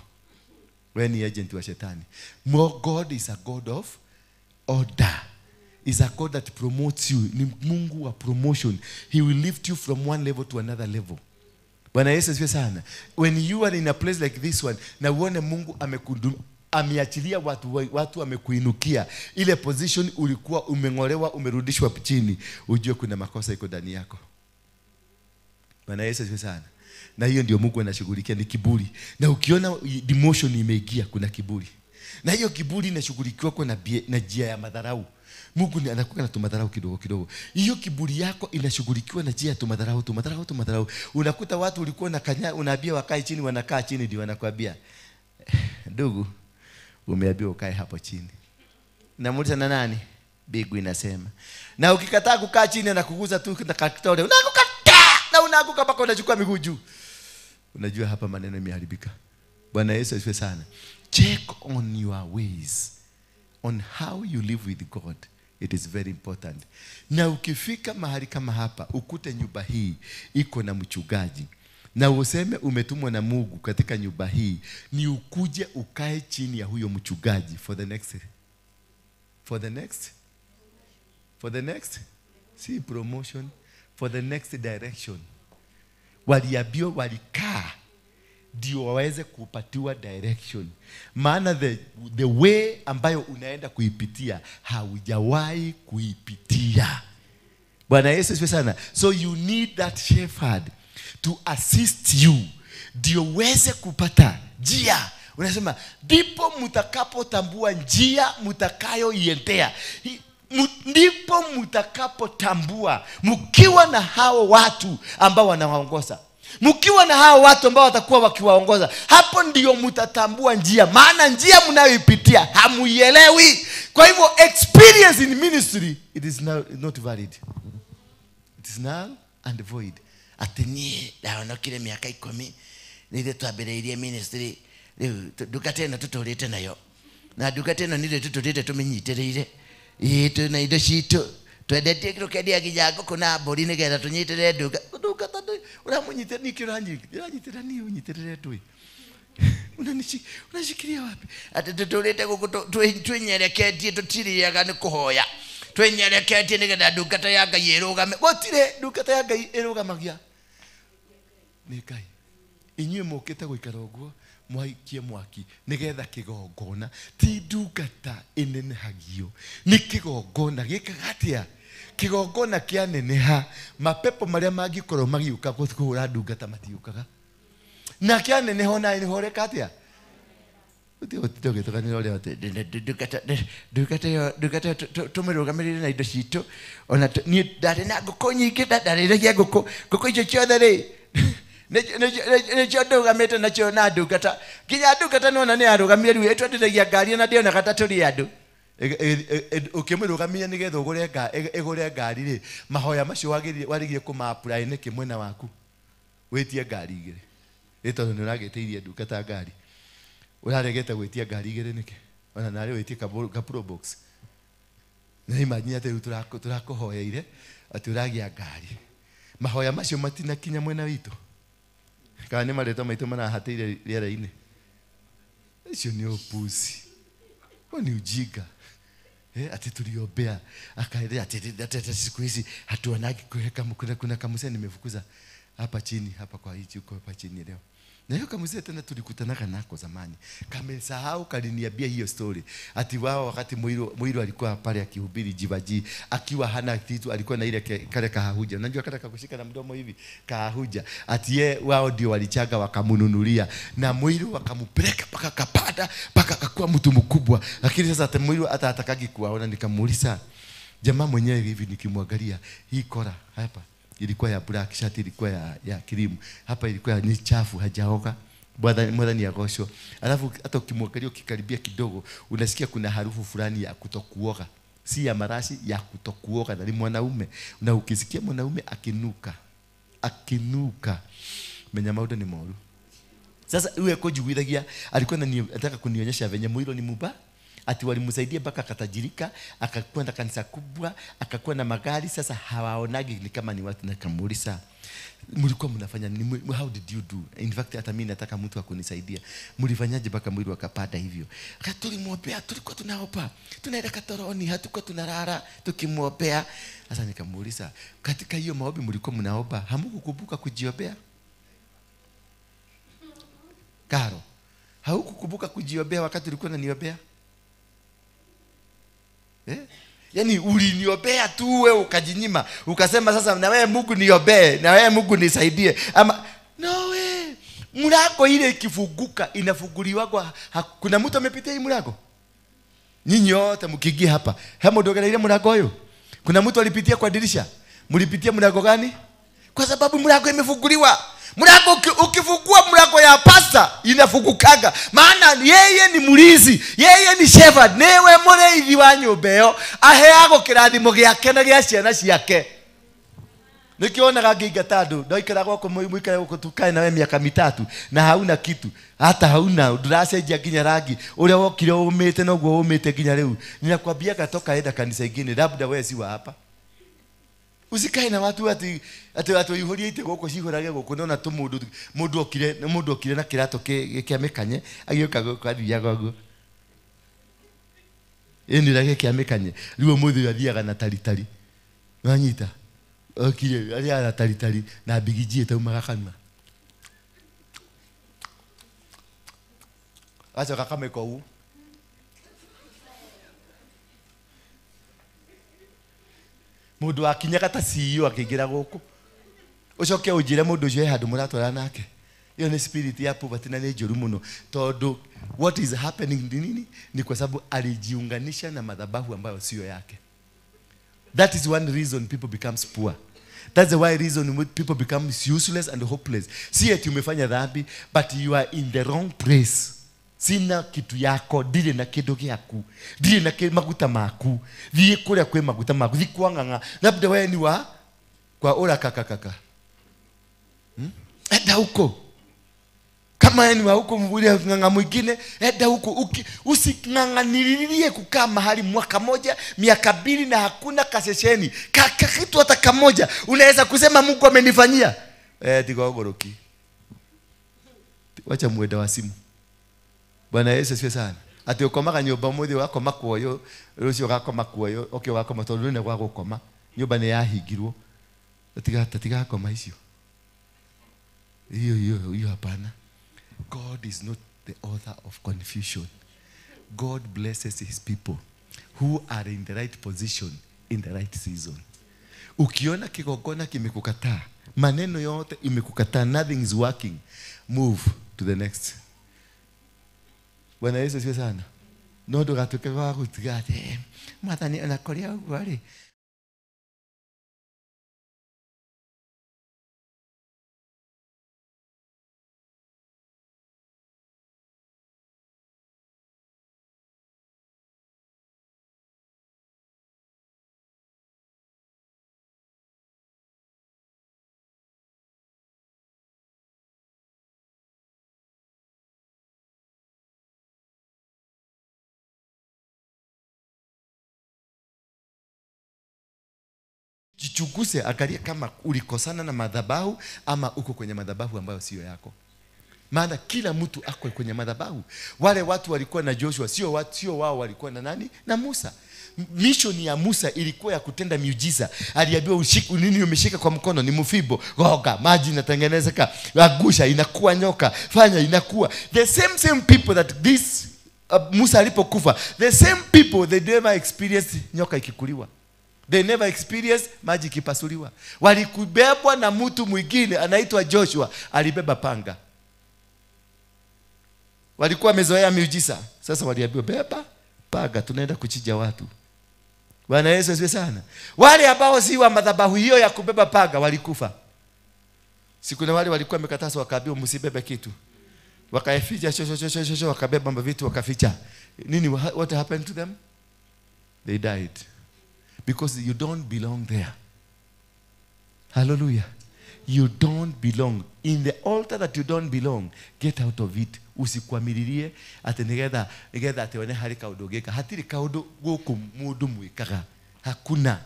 Wewe ni agent wa shetani. God is a God of order. Is a God that promotes you. Ni Mungu wa promotion. He will lift you from one level to another level. Bwana Yesu asifiwe sana. When you are in a place like this one, na uone Mungu ameachilia watu amekuinukia. Ile position ulikuwa umeng'olewa, umerudishwa chini, ujue kuna makosa iko ndani yako. Bwana Yesu asifiwe sana. Na hiyo ndio Mungu anashughulikia, ni kiburi. Na ukiona demotion imeingia, kuna kiburi. Na hiyo kiburi inashughulikiwa kwa na njia ya madharau. Mungu ni anakuwa na tumadharau kidogo kidogo. Hiyo kiburi yako inashughulikiwa na njia ya tumadharau, tumadharau, tumadharau. Unakuta watu ulikuwa na kanya, unaambia wakae chini, wanakaa chini ndio wanakuambia, ndugu, umeambiwa ukae hapo chini. Namuuliza na nani? Bigu inasema. Na ukikataa kukaa chini anakuguza tu na kakitole. Unakukataa na unaanguka mpaka unachukua miguu juu. Unajua hapa maneno yameharibika. Bwana Yesu asifiwe sana. Check on your ways, on how you live with God. It is very important. Na ukifika mahali kama hapa, ukute nyumba hii iko na mchungaji, na useme umetumwa na Mungu katika nyumba hii, ni ukuje ukae chini ya huyo mchungaji for the next see promotion, for the next direction. Waliambiwa walikaa ndio waweze kupatiwa direction. Maana the way ambayo unaenda kuipitia haujawahi kuipitia. Bwana Yesu asifiwe sana. So you need that shepherd to assist you ndio uweze kupata njia. Unasema ndipo mtakapotambua njia mtakayoiendea. Ndipo mtakapotambua mkiwa na hao watu ambao wanawaongoza. Mkiwa na hao watu ambao watakuwa wakiwaongoza, hapo ndio mtatambua njia. Maana njia mnayoipitia hamuielewi. Kwa hivyo experience in ministry, it is now not valid. It is null and void. Ati niĩ ndahonokire mĩaka 10 nĩ ithuĩ twambĩrĩirie ministry, rĩu ndungata ĩno tũtũrĩte nayo, na ndungata ĩno nĩ ithuĩ tũtũrĩte tũmĩnyitĩrĩire. Ĩĩ twĩna indo citũ twendetie tũkendia nginya ngũkũ na mbũri nĩgetha tũnyitĩrĩre ndungata. Ũramũnyitĩrĩra nĩkĩ? Ũranyitĩrĩra niĩ ũnyitĩrĩre ndũĩ? Unashikilia wapi? Atĩ tũtũrĩte gũkũ twĩnyereketie, tũtirĩaga nĩ kũhoya, twĩnyereketie nĩgetha ndungata ya Ngai ĩrũgame. Gũtirĩ ndungata ya Ngai ĩrũgamagia nĩ Ngai. Inyuĩ mũkĩte gũikara ũguo mwaikie mwaki nĩgetha kĩgongona. Ti ndungata ĩnenehagio, nĩ kĩgongona gĩkaga atĩa? Kĩgongona kĩaneneha, mapepo marĩa mangĩkorwo magĩũka kũhũra ndungata matiũkaga. Na kĩaneneha ona nĩhoreka atĩa? Ũtinde ũgĩtũganĩra ũrĩa atĩ ndungata ĩyo tũmĩrũgamĩrĩre na indo citũ. Ona niĩ ndarĩ na ngũkũ nyingĩ, ndarĩithagia ngũkũ. Ngũkũ icio ciothe rĩ, nĩcio ndũgamĩte nacio na ndungata. Nginya ndungata nĩwona nĩ yarũgamire rĩu ĩtwendithagia ngari ona ndĩonaga ta tũrĩ andũ. Ukimũrũgamia nĩgetha ũgũre ĩgũre ngari rĩ, mahoya macio wagĩrĩire kũma-apply nĩkĩ mwena waku? Wĩtie ngari igĩrĩ. Ĩ tondũ nĩ ũragĩtĩirie ndungata ngari. Ũraregete gwĩtia ngari igĩrĩ nĩkĩ? Ona narĩ wĩtie ka Probox. Na imagine atĩ rĩu tũrakũhoeire atĩ ũragĩa ngari. Mahoya macio matinakinya mwena witũ. Kana nĩ marĩtwa maitũ marahatĩire rĩera-inĩ. Icio nĩ ũpuzi. Huo ni ujinga. Ati tuliombea akaelea ati siku hizi hatuonagi kuweka kuna kamuse nimefukuza hapa chini hapa kwa hichi huko hapa chini leo. Na hiyo kamuse tena tulikutanaga nako zamani. Kamesahau kaliniambia hiyo story. Ati wao wakati Muiru alikuwa pale akihubiri Jivaji akiwa hana kitu, alikuwa na ile kale kahahuja. Unajua kale kakushika na mdomo hivi kahahuja. Ati ye wao ndio walichaga wakamununulia na Muiru wakampeleka paka kapada paka akakuwa mtu mkubwa. Lakini sasa ati Muiru hata hatakagi kuwaona. Nikamuuliza jamaa mwenyewe hivi nikimwangalia hii kora hapa ilikuwa ya black, shati ilikuwa ya krimu, hapa ilikuwa ni chafu, hajaoga, mwathani agocwo. Alafu hata ukimwangalia ukikaribia kidogo unasikia kuna harufu fulani ya kutokuoga, si ya marashi, ya kutokuoga, na ni mwanaume. Na ukisikia mwanaume akinuka menya maundu ni moru. Sasa yule kujiguithagia alikuwa anataka kunionyesha venye Muiru ni muba, ati walimsaidia mpaka akatajirika, akakuwa na kanisa kubwa, akakuwa na magari. Sasa hawaonagi ni kama ni watu. Na kamuuliza, mlikuwa mnafanya nini? How did you do? In fact hata mimi nataka mtu akunisaidia. Mlifanyaje mpaka Muiru akapata hivyo? Tulimwombea, tulikuwa tunaopa, tunaenda katoroni, hatukuwa tunalala tukimwombea. Sasa nikamuuliza, katika hiyo maombi mlikuwa mnaomba, hamkukumbuka kujiombea? Karo, haukukumbuka kujiombea wakati ulikuwa unaniombea? Yaani uliniombea tu wewe ukajinyima, ukasema sasa na wewe Mungu niombee, na wewe Mungu nisaidie. Ama no we, mlango ile ikifunguka inafunguliwa kwa kuna mtu amepitia hii mlango? Nyinyi wote mkiingia hapa, hamo ndogera ile mlango huyo. Kuna mtu alipitia kwa dirisha? Mlipitia mlango gani? Kwa sababu mlango imefunguliwa. Mlango ukifungua mlango ya pasta inafungukaga. Maana yeye ni mlinzi, yeye ni shepherd, newe mũrĩithi wa nyũmba ĩyo, aheagwo kĩrathimo gĩake na gĩa ciana ciake. Nikionaga ngĩingata andũ, ndaikara gwakwa mũikare gũkũ tukae nawe miaka mitatu na hauna kitu, hata hauna ndũracenjia nginya rangi, ũrĩa wokire ũmĩte noguo ũmĩte nginya rĩu. Ninakwambiaga toka enda kanisa ingine, labda wewe si wa hapa. Usikae na watu ati ati ite gũkũ cihũrage gũkũ nona tu mũndũ okire na kĩratũ kĩa mĩkanye agĩũka gũkũ athiaga ũguo. Ĩni ũrĩa kĩa mĩkanye rĩu ũmũthĩ athiaga na taritari. Wanyita okire athiaga na taritari na mbigiji ĩtaumaga kanua. Acoka kamĩka ũguo. Mundu akinyaga ta CEO akĩingĩra gũkũ. Ũcoke ũnjĩre mũndũ ũcio he handũ mũratwara nake. Hiyo ni spirit ya poverty na ni njũru mũno. Tondũ what is happening ni nini? Ni kwa sababu alijiunganisha na madhabahu ambayo sio yake. That is one reason people becomes poor. That's the why reason people become useless and hopeless. Si eti umefanya dhambi, but you are in the wrong place. Sina kitu yako, ndire na kindu giaku, ndire na maguta maku, thiĩ kũrĩa kwĩ maguta maku, thiĩ kwa ng'ang'a, labda wewe ni wa kwa ura kakakaka. Enda huko. Kama wewe ni wa huko mvule ng'ang'a mwingine, enda huko. Using'ang'anilie kukaa mahali mwaka moja, miaka mbili na hakuna kasesheni. Kaka kitu hata kamoja, unaweza kusema Mungu amenifanyia. Tigogoroki. Wacha mwenda wa simu. Bwana Yesu asifiwe sana. Ati ukomaga nyumba muthi wakoma kuoyo, rucio ugakoma kuoyo, oke wakoma tondu nĩ gwa gukoma. Nyumba nĩ yahingirwo. Tigakoma icio. Hiyo hiyo hiyo hapana. God is not the author of confusion. God blesses his people who are in the right position in the right season. Ukiona kigongona kimekukataa, maneno yote imekukataa, nothing is working, move to the next. Bwana Yesu asifiwe sana. No ndũgatuĩke wa gũtiga atĩ Mwathani ona kũrĩa ũguo rĩ. Jichunguze, angalia kama ulikosana na madhabahu ama uko kwenye madhabahu ambayo sio yako. Maana kila mtu ako kwenye madhabahu. Wale watu walikuwa na Joshua, sio wao walikuwa na nani? Na Musa. Mission ya Musa ilikuwa ya kutenda miujiza. Aliambiwa ushike nini umeshika kwa mkono ni mfibo, goga, maji inatengenezeka, agusha inakuwa nyoka, fanya inakuwa. The same people that this Musa alipokufa, the same people they never experienced nyoka ikikuliwa. They never experienced maji ikipasuliwa. Walikubebwa na mtu mwingine anaitwa Joshua, alibeba panga. Walikuwa wamezoea miujiza. Sasa waliambiwa beba panga, tunaenda kuchinja watu. Bwana Yesu asifiwe sana. Wale ambao si wa madhabahu hiyo ya kubeba panga walikufa. Siku na wale walikuwa wamekatazwa wakaambiwa msibebe kitu. Wakaficha shosho wakabeba vitu wakaficha. Nini, what happened to them? They died. Because you don't belong there. Hallelujah. You don't belong. In the altar that you don't belong, get out of it. Usikwamililie ati nigetha ati one hari kaundu gika. Hatiri kaundu guku mundu mwikaga. Hakuna.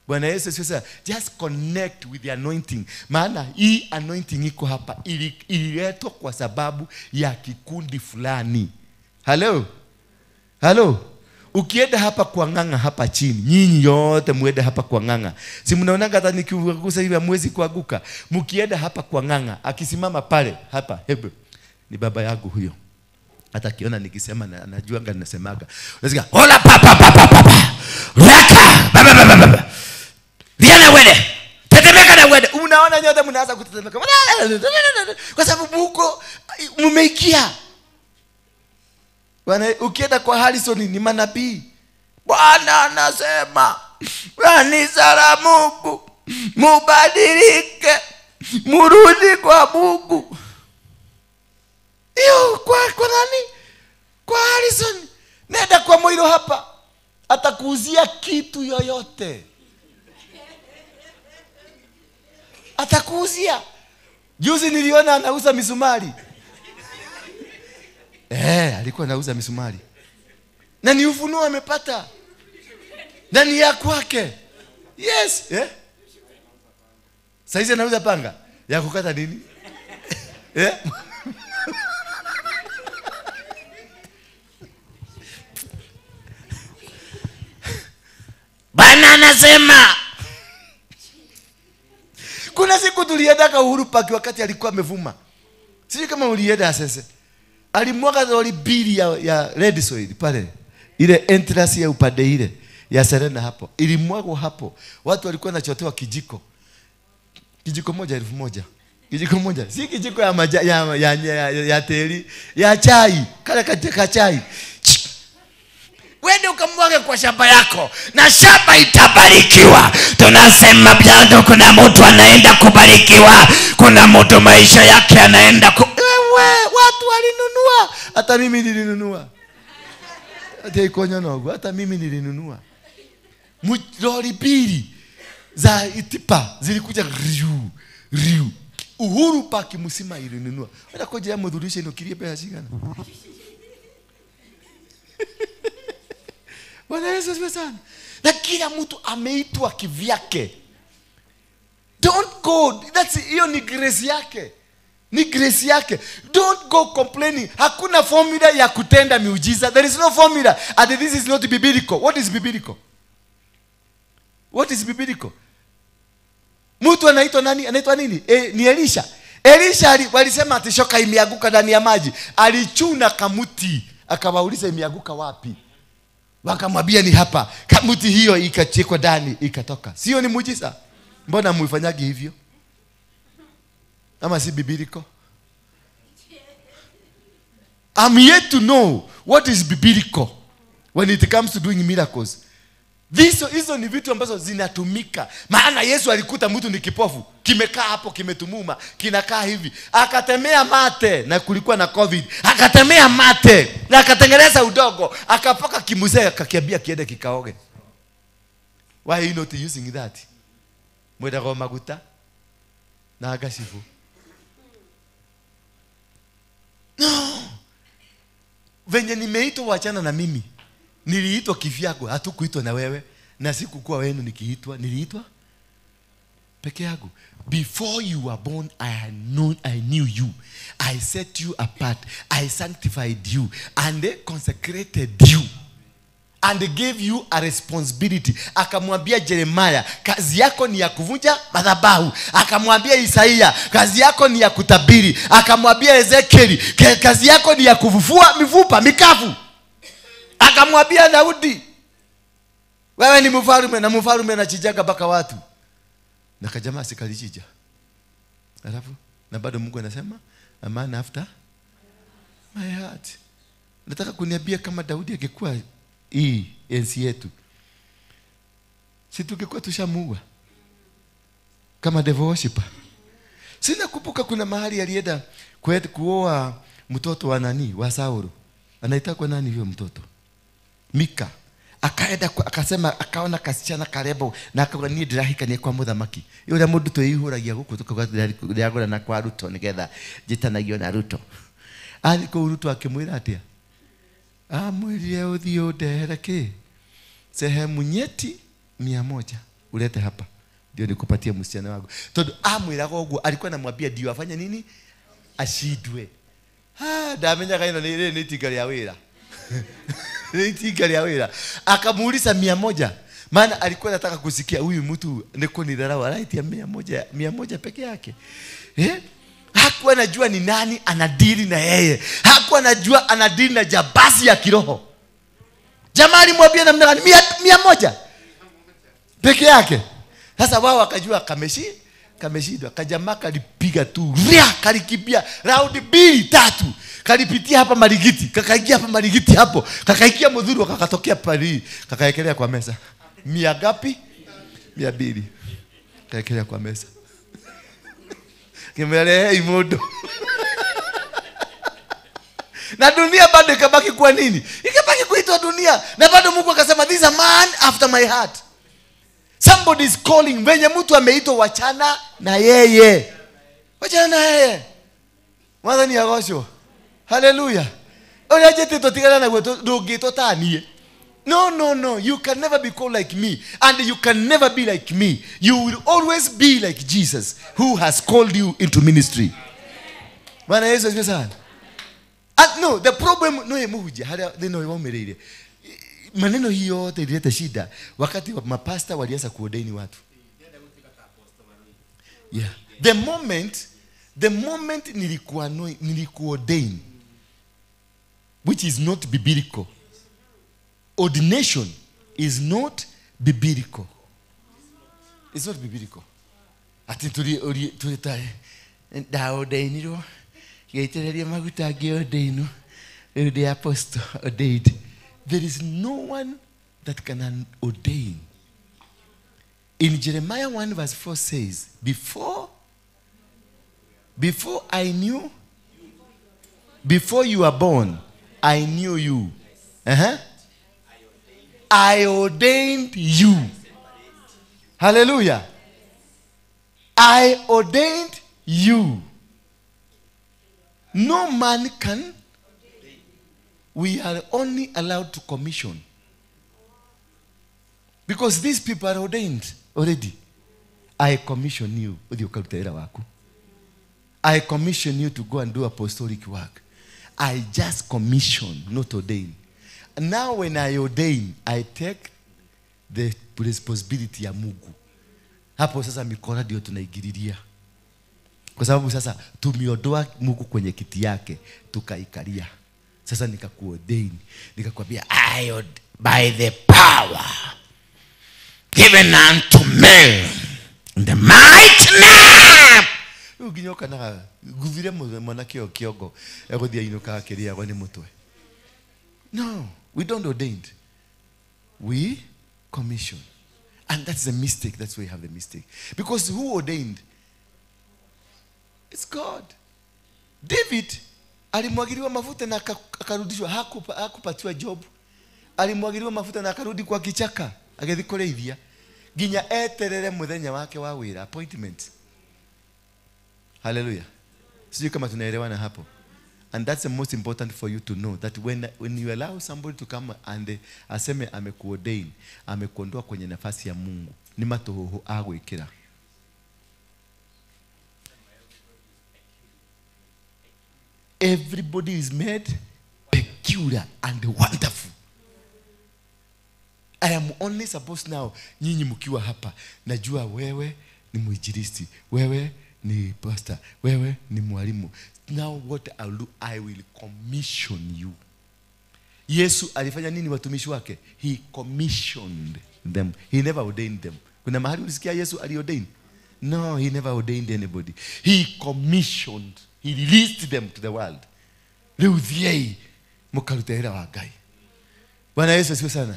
Bwana Yesu asifiwe. Just connect with the anointing. Maana hii anointing iko hapa ililetwa kwa sababu ya kikundi fulani. Hello? Hello? Ukienda hapa kwa Ng'ang'a hapa chini, nyinyi yote muende hapa kwa Ng'ang'a. Si mnaonanga hata nikigusa hivi hamwezi kuanguka. Mkienda hapa kwa Ng'ang'a, akisimama pale hapa, hebu ni baba yangu huyo. Hata akiona nikisema na anajua ngani nasemaga. Unasikia, "Hola papa papa papa. Raka baba baba baba. Viana wele. Tetemeka na wele." Unaona nyote mnaanza kutetemeka. Kwa sababu huko mmeikia. Bwana, ukienda kwa Harrison ni manabii. Bwana anasema, kanisa la Mungu, mubadilike, murudi kwa Mungu. Iyo kwa nani? Kwa Harrison. Nenda kwa Moiro hapa. Atakuuzia kitu yoyote. Atakuuzia. Juzi niliona anauza misumari. Alikuwa anauza misumari. Na ni ufunuo amepata. Na ni ya kwake. Yes, Saizi anauza panga ya kukata nini? Bwana anasema. Kuna siku tulienda Uhuru Park wakati alikuwa amevuma. Sijui kama ulienda sasa. Alimwaga lori mbili ya red soil pale. Ile entrance ya upande ile ya Serena hapo. Ilimwagwa hapo. Watu walikuwa wanachotewa kijiko. Kijiko moja 1000. Kijiko moja. Si kijiko ya maja, ya teli, ya chai. Kale katika chai. Wende ukamwage kwa shamba yako na shamba itabarikiwa. Tunasema bado kuna mtu anaenda kubarikiwa. Kuna mtu maisha yake anaenda watu walinunua. Hata mimi nilinunua. Hata ikonyo nogo, hata mimi nilinunua. Lori mbili za itipa zilikuja riu riu. Uhuru Park msima ilinunua. Hata koja mudhurishe inokirie pesa shigana. Bwana Yesu asifiwe sana. Na kila mtu ameitwa kivyake. Don't go. That's hiyo ni grace yake. Ni grace yake. Don't go complaining. Hakuna formula ya kutenda miujiza. There is no formula. And this is not biblical. What is biblical? What is biblical? Mtu anaitwa nani? Anaitwa nini? Ni Elisha. Elisha walisema ati shoka imeanguka ndani ya maji. Alichuna kamuti. Akawauliza imeanguka wapi? Wakamwambia ni hapa. Kamuti hiyo ikachekwa ndani ikatoka. Sio ni muujiza? Mbona muifanyagi hivyo? Ama si biblical? I'm yet to know what is biblical when it comes to doing miracles. Hizo ni vitu ambazo zinatumika. Maana Yesu alikuta mtu ni kipofu, kimekaa hapo kimetumuma, kinakaa hivi. Akatemea mate na kulikuwa na COVID. Akatemea mate na akatengeneza udogo, akapaka kimuzee akakiambia kiende kikaoge. Why are you not using that? Mwenda kwa maguta na akashifu. No. Venye nimeitwa wachana na mimi. Niliitwa kivyangu, hatukuitwa na wewe. Na sikukuwa wenu nikiitwa, niliitwa Peke yangu. Before you were born, I knew you. I set you apart. I sanctified you and consecrated you. And gave you a responsibility. Akamwambia Jeremiah, kazi yako ni ya kuvunja madhabahu. Akamwambia Isaia, kazi yako ni ya kutabiri. Akamwambia Ezekieli, kazi yako ni ya kufufua mifupa mikavu. Akamwambia Daudi, wewe ni mfalme, na mfalme anachijaga mpaka watu. Na kajamaa sikalichija. Alafu na bado Mungu anasema, a man after my heart. Nataka kuniambia kama Daudi angekuwa hii enzi yetu, si tungekuwa tushamuua kama devil worshiper? Sina kumbuka kuna mahali alienda kuoa mtoto wa nani, wa Saulo. Anaitwa nani huyo mtoto? Mika. Akaenda akasema, akaona kasichana karebo na akauga niĩ ndĩrahikania kwa mũthamaki. Ũrĩa mũndũ twĩihũragia gũkũ tũkauga ndĩragũra na kwa Ruto nĩgetha njĩtanagio na Ruto. Athiĩ kũu Ruto akĩmwĩra atĩa? Amwĩrire ũthiĩ ũndehere kĩ? Sehemu nyeti 100 ulete hapa ndio nikupatie msichana wangu. Tondu amwĩraga ũguo alikuwa anamwambia ndio afanye nini? Ashindwe. Ndamenyaga ĩno nĩ itinga rĩa wĩra. Nĩ itinga rĩa wĩra. Akamuuliza 100. Maana alikuwa anataka kusikia huyu mtu ni kunidharau, anaitia 100 peke yake. Hakuwa anajua ni nani anadili na yeye. Hakuwa anajua anadili na jambazi ya kiroho. Jamaa alimwambia namna gani? 100 peke yake. Sasa wao wakajua kameshindwa. Kajamaa kalipiga tu, ria, kalikimbia round 2 3. Kalipitia hapa Marigiti, kakaingia hapa Marigiti hapo, kakaingia Mudhuru, kakatokea pali, kakaekelea kwa meza. 100 ngapi? 200. Kaekelea kwa meza. Kimelehe imodo. Na dunia bado ikabaki kuwa nini? Ikabaki kuitwa dunia. Na bado Mungu akasema, this is a man after my heart. Somebody is calling. Wenye mtu ameitwa, wachana na yeye. Wachana na yeye. Mwathani agocwo. Hallelujah. Oria njĩtĩtwo tigana naguo ndũngĩtwo ta niĩ. No, no, no. You can never be called like me. And you can never be like me. You will always be like Jesus, who has called you into ministry. Bwana Yesu asifiwe sana. And no, the problem no yemuhuja haria thina uyu waumireire. Maneno hiyo yote ilileta shida wakati mapasta walianza kuordain watu. Yeah. The moment nilikuordain, which is not biblical. Ordination is not biblical. It's not biblical. Ati tuli ndaordainirwo gĩitĩrĩria maguta ngĩordainwo rĩu ndĩ apostle ordained. There is no one that can ordain. In Jeremiah 1 verse 4 says, before I knew, before you were born, I knew you. I ordained you. Hallelujah. I ordained you. No man can. We are only allowed to commission. Because these people are ordained already. I commission you. I commission you to go and do apostolic work. I just commission, not ordain. Now when I ordain, I take the responsibility ya Mungu. Hapo sasa mikono ndio tunaigiriria. Kwa sababu sasa tumeondoa Mungu kwenye kiti yake, tukaikalia. Sasa nikakuordain, nikakwambia I by the power given unto me in the mighty name. Uginyoka na guthire mwanake kiongo eguthia inuka akiriagwo ni mutwe. No, we don't ordain. We commission. And that's a mistake. That's where you have the mistake. Because who ordained? It's God. David alimwagiliwa mafuta na akarudishwa, hakupatiwa job. Alimwagiliwa mafuta na akarudi kwa kichaka, agethi kureithia nginya eterere muthenya wake wa wira, appointment. Hallelujah. Sijui kama tunaelewana hapo. And that's the most important for you to know, that when you allow somebody to come and aseme amekuordain, amekuondoa kwenye nafasi ya Mungu, ni matuhuhu agwikira. Everybody is made peculiar and wonderful. I am only supposed now, nyinyi mkiwa hapa, najua wewe ni mwinjilisti, wewe ni pastor, wewe ni mwalimu. Now what I will do, I will commission you. Yesu alifanya nini watumishi wake? He commissioned them. He never ordained them. Kuna mahali ulisikia Yesu aliordain? No, he never ordained anybody. He commissioned. He released them to the world. Rĩu thiĩi mũkarute wĩra wa Ngai. Bwana Yesu asifiwe sana.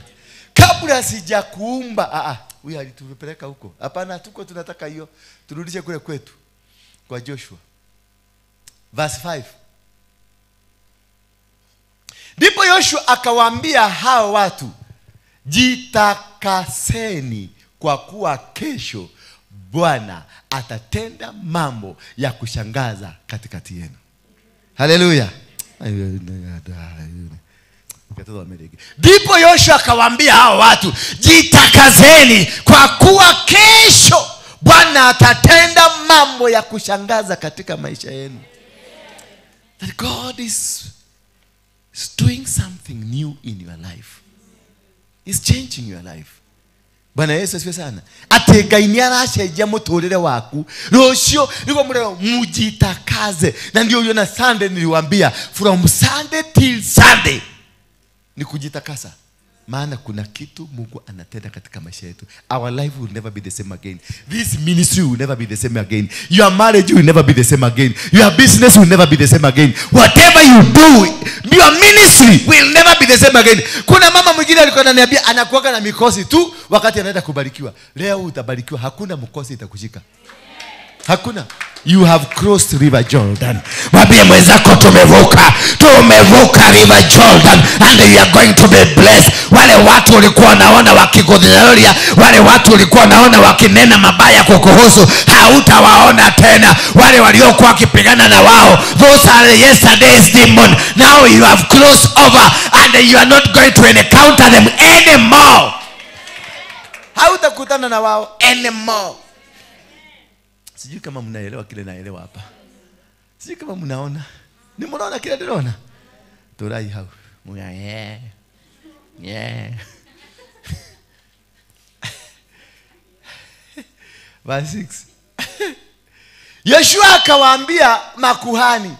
Kabla sijakuumba, huyu alitupeleka huko. Hapana, tuko tunataka hiyo. Turudishe kule kwetu kwa Joshua. Verse 5. Ndipo Yoshua akawaambia hao watu, jitakaseni kwa kuwa kesho Bwana atatenda mambo ya kushangaza katikati yenu. Haleluya. Ndipo Yoshua akawaambia hao watu, jitakazeni kwa kuwa kesho Bwana atatenda mambo ya kushangaza katika maisha yenu. That God is doing something new in your life. He's changing your life. Bwana Yesu asifiwe sana. Ati Ngai ni aracenjia muturire waku. Rucio niguo murero mujitakaze. Na ndio uliona Sunday niliwaambia, from Sunday till Sunday ni kujitakasa. Maana kuna kitu Mungu anatenda katika maisha yetu. Our life will never be the same again. This ministry will never be the same again. Your marriage will never be the same again. Your business will never be the same again. Whatever you do, your ministry will never be the same again. Kuna mama mwingine alikuwa ananiambia anakuaga na mikosi tu wakati anaenda kubarikiwa. Leo utabarikiwa, hakuna mkosi itakushika. Hakuna. You have crossed River Jordan. Mwambie mwenzako tumevuka. Tumevuka River Jordan and you are going to be blessed. Wale watu ulikuwa naona wakikudhalilia, wale watu ulikuwa naona wakinena mabaya kukuhusu, hautawaona tena. Wale waliokuwa wakipigana na wao, those are yesterday's demon. Now you have crossed over and you are not going to encounter them anymore. Hautakutana na wao anymore. Sijui kama mnaelewa kile naelewa hapa. Sijui kama mnaona. Ni mnaona kile ninaona? Turai hau. Muna yeah. Yeah. Verse 6. Yeshua akawaambia makuhani,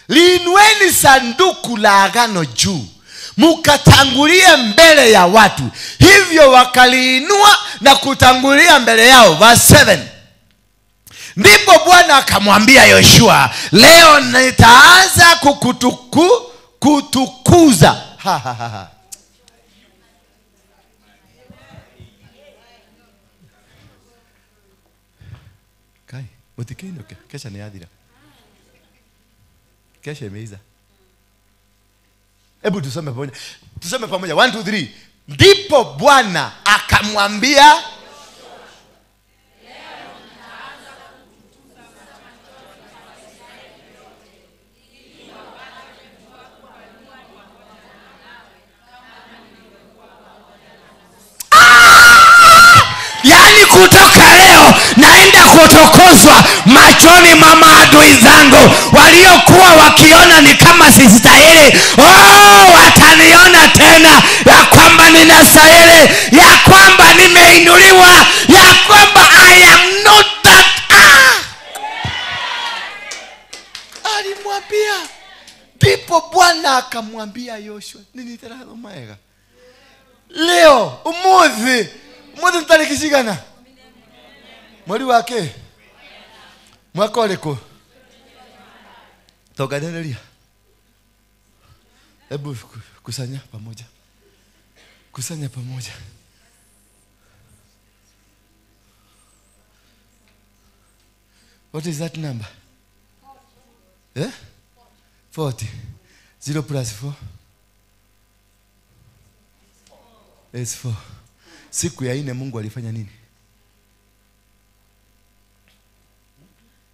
liinueni sanduku la agano juu, mukatangulie mbele ya watu. Hivyo wakaliinua na kutangulia mbele yao. Verse 7. Ndipo Bwana akamwambia Yoshua, leo nitaanza kutukuza. Ha ha ha. Kai, mutikeinoke, kesha ni adira. Kesha imeiza. Hebu tusome pamoja. Tusome pamoja. 1 2 3. Ndipo Bwana akamwambia kutoka leo naenda kutokozwa machoni mwa maadui zangu. Waliokuwa wakiona ni kama sistahili, oh, wataniona tena ya kwamba ninastahili, ya kwamba nimeinuliwa, ya kwamba I am not that. Alimwambia. Ndipo Bwana akamwambia Yoshua, nini tena maega leo umuthi umuthi ntarikicigana mweri wake mwaka ũrĩkũ tonganĩrĩria. Hebu kusanya pamoja, kusanya pamoja. What is that number? Eh? 40. 0 plus 4 is 4. Siku ya 4 Mungu alifanya nini?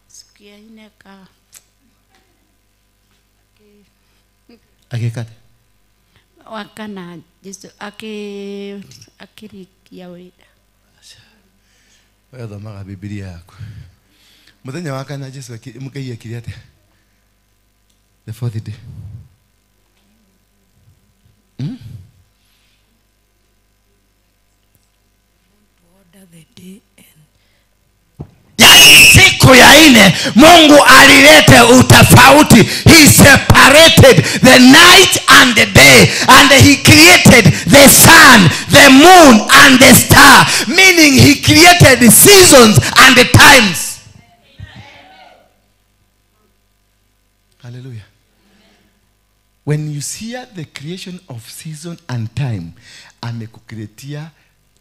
Siku ya 4 ka akikata wakana Yesu akirikia wira. Wewe thomaga Biblia yako. Muthenya wa kana Yesu mukaiye kiri atia? The fourth day. Siku ya nne Mungu alileta utofauti. He separated the night and the day, and he created the sun, the moon and the star, meaning he created the seasons and the times. Hallelujah. When you see the creation of season and time, amekucreatea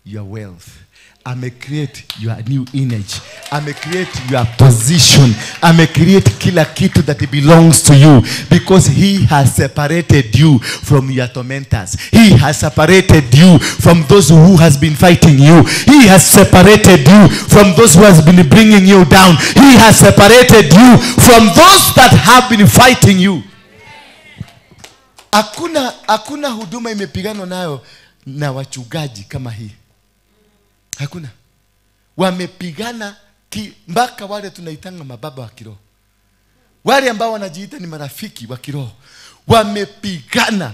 your wealth, amecreate your new image, amecreate your position, amecreate kila kitu that belongs to you, because he has separated you from your tormentors. He has separated you from those who has been fighting you. He has separated you from those who has been bringing you down. He has separated you from those that have been fighting you. Hakuna huduma imepiganwa nayo na wachungaji kama hii. Hakuna. Wamepigana mpaka wale tunaitanga mababa wa kiroho, wale ambao wanajiita ni marafiki wa kiroho, wamepigana,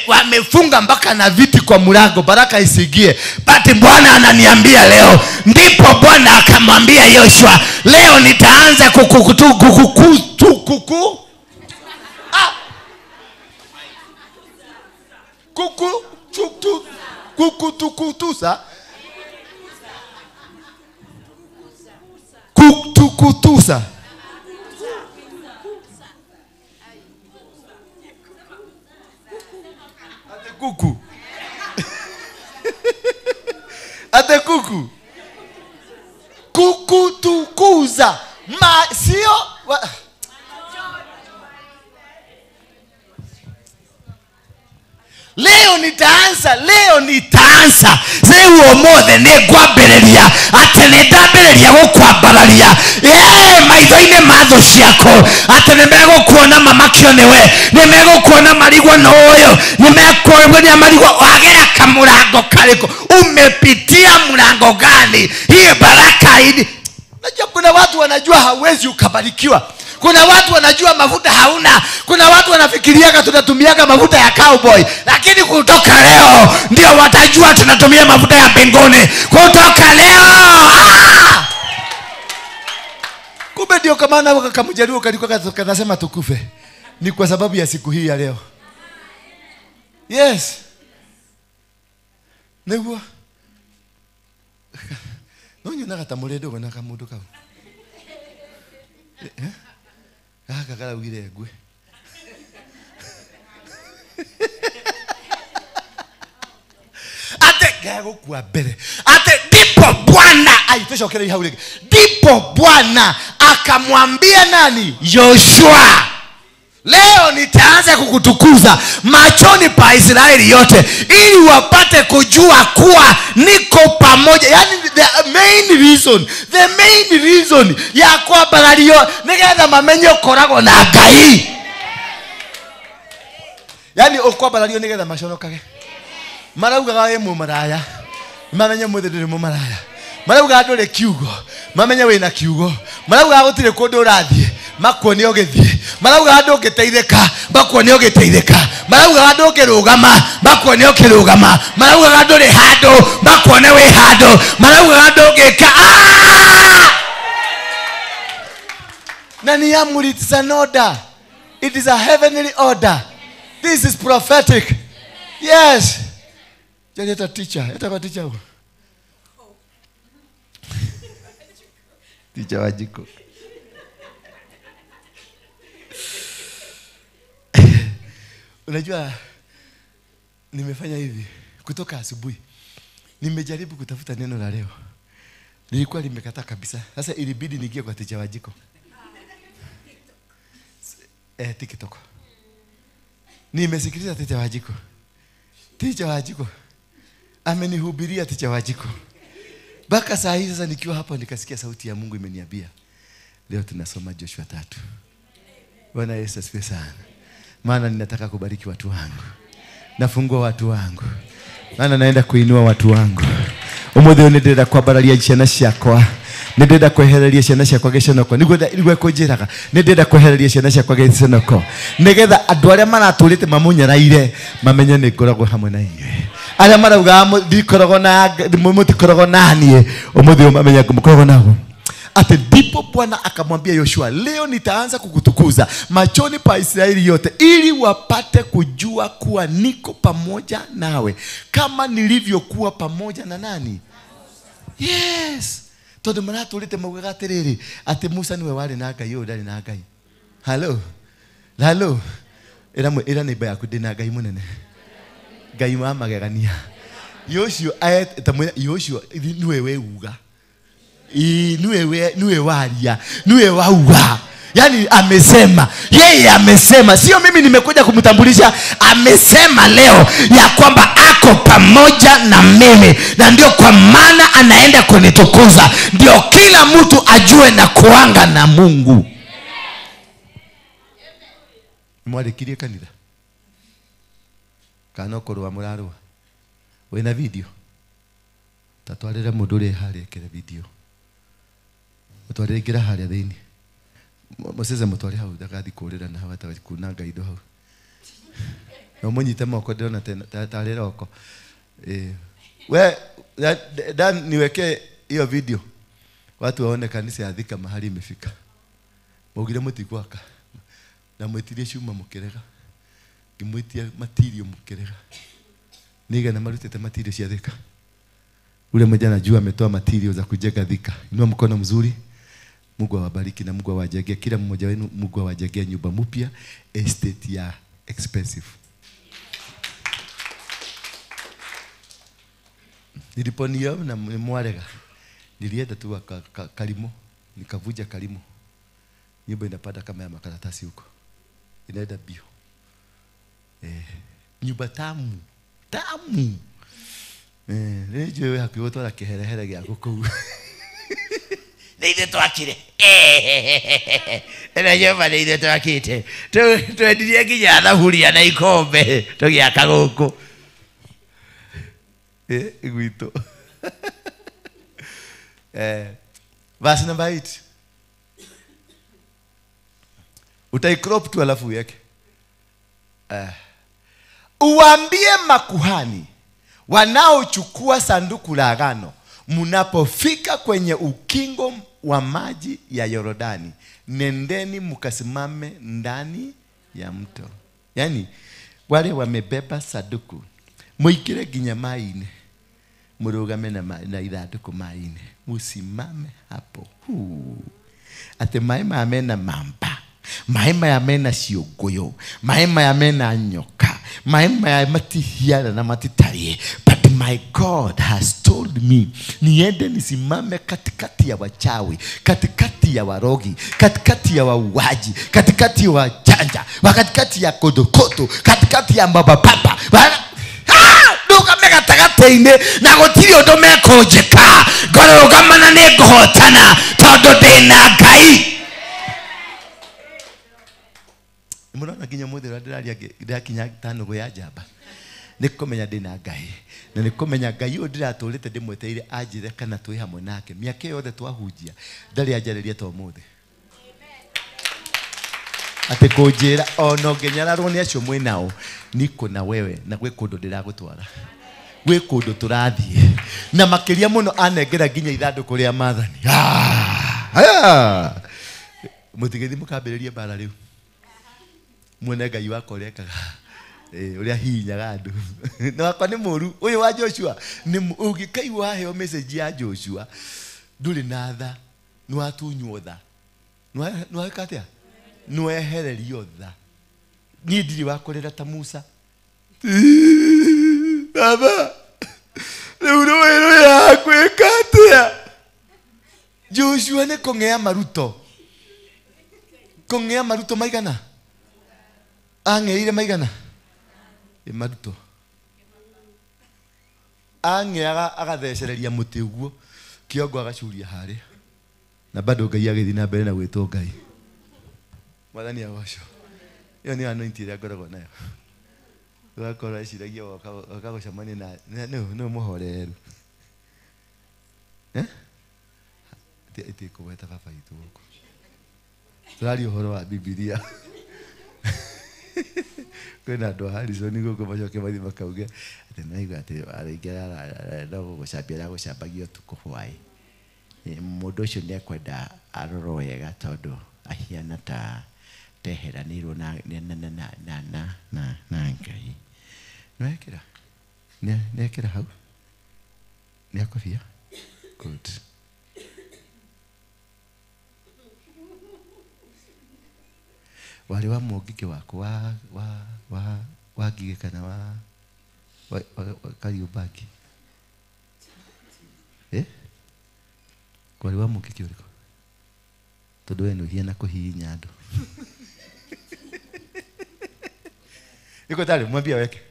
wamefunga mpaka na viti kwa mlango, baraka isigie. But Bwana ananiambia leo, ndipo Bwana akamwambia Yoshua, leo nitaanza kutukutusa. Ate kuku. Ate kuku. Kukutukuza. Ma sio Leo nitaanza rĩu ũmũthĩ nĩngwambĩrĩria atĩ nĩndambĩrĩria gũkwambararia maitho-inĩ ma thũ ciaku, atĩ nĩmegũkuona mamakio nĩwe, nĩmegũkuona marigwo nũ ũyũ, nĩmekuona marigwo wagera kamũrango karĩkũ, umepitia mlango gani, hii baraka hii. Najua kuna watu wanajua hawezi ukabarikiwa. Kuna watu wanajua mafuta hauna. Kuna watu wanafikiriaga tunatumiaga mafuta ya cowboy. Lakini kutoka leo ndio watajua tunatumia mafuta ya mbinguni. Kutoka leo. Kumbe ndio kama na wakamjaribu kalikuwa kanasema tukufe. Ni kwa sababu ya siku hii ya leo. Yes. Niguo. No nyonaga ta mũrĩndũ na kamũndũ kau. Gaka karaugire ngwe. Ate gagũkua mbere. Ate ndipo Bwana aitũcokereria hau rĩngĩ. Ndipo Bwana akamwambia nani? Yoshua, leo nitaanza kukutukuza machoni pa Israeli yote, ili wapate kujua kuwa niko pamoja. Yani the main reason ya kwambarario nigetha mamenye ukoragwo na Ngai. Yani ukwambarario nigetha maconokage. Maraugaga wi mumaraya, mamenye muthi nduri mumaraya. Maraugaga nduri kiugo, mamenye wina kiugo. Maraugaga gutiri kundu urathie, makuone ugithie. Maraugaga ndungiteithika, makuone ugiteithika. Maraugaga ndungirugama, makuone ukirugama. Maraugaga nduri handu, makuone wi handu. Maraugaga ndungika. Na ni amri, it is an order. It is a heavenly order. This is prophetic. Yes. Eta teacher, eta teacher. Teacher Wajiko. Unajua nimefanya hivi kutoka asubuhi. Nimejaribu kutafuta neno la leo. Nilikuwa limekataa kabisa. Sasa ilibidi niingie kwa teacher Wajiko. TikTok. Nimesikiliza teacher Wajiko. Teacher Wajiko amenihubiria teacher Wajiko. Baka saa hii sasa nikiwa hapa nikasikia sauti ya Mungu imeniambia leo tunasoma Joshua 3. Bwana Yesu asifiwe sana. Maana ninataka kubariki watu wangu. Nafungua watu wangu. Maana naenda kuinua watu wangu. Umuthi nĩ ndĩrenda kwambararia ciana ciakwa. Nĩ ndĩrenda kwehereria ciana ciakwa gĩconoko. Nĩguo nĩguo ekũnjĩraga. Nĩ ndĩrenda kwehereria ciana ciakwa gĩconoko. Nĩgetha andũ arĩa maratũrĩte mamũnyaraire mamenye nĩ ngoragwo hamwe na inyuĩ. Arĩa maraugaga ndikoragwo na mũtikoragwo na niĩ, ũmũthĩ ũyũ mamenye mũkoragwo nao. Ati ndipo Bwana akamwambia Yoshua, leo nitaanza kukutukuza machoni pa Israeli yote, ili wapate kujua kuwa niko pamoja nawe kama nilivyokuwa pamoja na nani? Yes. Tondu maratũrĩte maugaga atĩrĩrĩ, atĩ Musa niwe warĩ na Ngai, ũyũ ndarĩ na Ngai. Hello. Hello. Ĩra neighbor yaku ndĩ na Ngai mũnene. Ngai wa magegania. Yoshua Yoshua niwe weuga. Niwe waria, niwe wauga. Yani amesema, yeye amesema, sio mimi nimekuja kumtambulisha. Amesema leo ya kwamba ako pamoja na mimi, na ndio kwa maana anaenda kunitukuza, ndio kila mtu ajue na kuanga na Mungu. Mwarikirie kanitha kana korwa murarwa wina video tatwarire mundu uri haria kire video mutwarire ngira haria thiini Moses mutware hau ndagathi kurira na hau atakunanga indo hau no munyite moko ndirona tarĩ roko. We Dan, niweke hiyo video watu waone kanisa ya Thika mahali imefika. Maugire mutigwaka na mwitirie cuma mukirega, ngimwitia matirio mukirega, nigana marutite matirio cia Thika. Ule mmoja anajua ametoa matirio za kujenga Thika. Inua mkono mzuri. Mungu awabariki na Mungu awajengee kila mmoja wenu. Mungu awajengee nyumba mpya, estate ya expensive. Niliponiona mwarega, nilienda tu kalimo, nikavuja kalimo. Nyumba inapanda kama ya makaratasi huko. Inaenda bio. Nyumba tamu. Tamu. Nijue hakuwa twara kiherehere gĩaku kũu. Nĩ ithuĩ twakire. Ĩno nyũmba nĩ ithuĩ twakĩte. Twendirie nginya thaburia na ikombe tũgĩaka gũkũ. Gwitũ. Verse number 8. Utaicrop tu alafu uweke. Uambie makuhani wanaochukua sanduku la agano, mnapofika kwenye ukingo wa maji ya Yorodani, nendeni mkasimame ndani ya mto. Yani wale wamebeba sanduku, muikire nginya maine, murugame na ithanduku maine, musimame hapo. Ate maĩ maya mena mamba, maĩ maya mena ciũngũyũ, maĩ maya mena nyoka, maĩ maya matihiana na matitarie. But my God has told me niende nisimame katikati ya wachawi, katikati ya warogi, katikati ya wauaji, katikati ya wajanja, katikati ya kodokoto, katikati ya mabapapa. Ndũgame gatagatĩ-inĩ na gũtirĩ ũndũ mekũnjĩka, ngorũgama na nĩngũhotana tondũ ndĩna Ngai. Mũrona nginya mũthĩ ũrĩa ndĩraria ndĩrakinya ta nũgũ ya njamba, nĩ kũmenya ndĩna Ngai, na nĩ kũmenya Ngai ũyũ ndĩratũrĩte ndĩmwetereire anjĩre kana twĩ hamwe nake. Mĩaka yothe twahunjia ndarĩ anjarĩria ta ũmũthĩ, atĩ kũnjĩra ona ũngĩnyararwo nĩ acio mwĩ nao, niko na wewe na gwĩ kũndũ ndĩragũtwara, gwĩ kũndũ tũrathiĩ. Na makĩria mũno anengera nginya ithandũkũ rĩa maathani. Mũtigĩthiĩ mũkambĩrĩrie mbara rĩu, muone Ngai wakwa ũrĩa ekaga, ũrĩa hihinyaga andũ. Na wakwa nĩ mũru ũyũ wa Joshua, nĩ ũngĩkaigua waheo message ya Joshua, ndũrĩ na tha, nĩwatunywo tha, nĩweka atĩa, nĩwehererio tha. Niĩ ndirĩ wa kũrĩra ta Musa. Baba, rĩu rũĩ rũrĩ gwĩka atĩa? Joshua nĩ kũng'ea maruto. Kũng'ea maruto maigana? Ang'eire maigana? Ĩ maruto. Ang'eaga agathecereria mũtĩ ũguo, kĩongo agacuria harĩa. Na bado Ngai agĩthiĩ na mbere na gwĩtwo Ngai. Mwathani agocwo. Ĩyo nĩyo anointing ĩrĩa ngoragwo nayo. Ũgakorwo eciragia woka gũcemania na nĩ mũhoreru. Ĩtĩkũgweta baba witũ gũkũ. Tũraria ũhoro wa Bibilia. Kwĩna andũ a Harrison gũkũ macoke mathiĩ makauge atĩ nĩmaigua atĩ arĩingĩ arenda gũgũcambia aragũcambagia ũtukũ hwaĩ. Mũndũ ũcio nĩekwenda arorwo wega tondũ ahiana ta teheranĩirwo na Ngai. Nĩwekĩra? Nĩekĩra hau? Nĩakobia? Good. Warĩ wa mũngĩkĩ waku wa Ngigĩ kana wa Kariũmbangi? Warĩ wa mũngĩkĩ ũrĩkũ? Tondũ we nĩũhiana kũhihinya andũ. Iko tayari, mwambie aweke.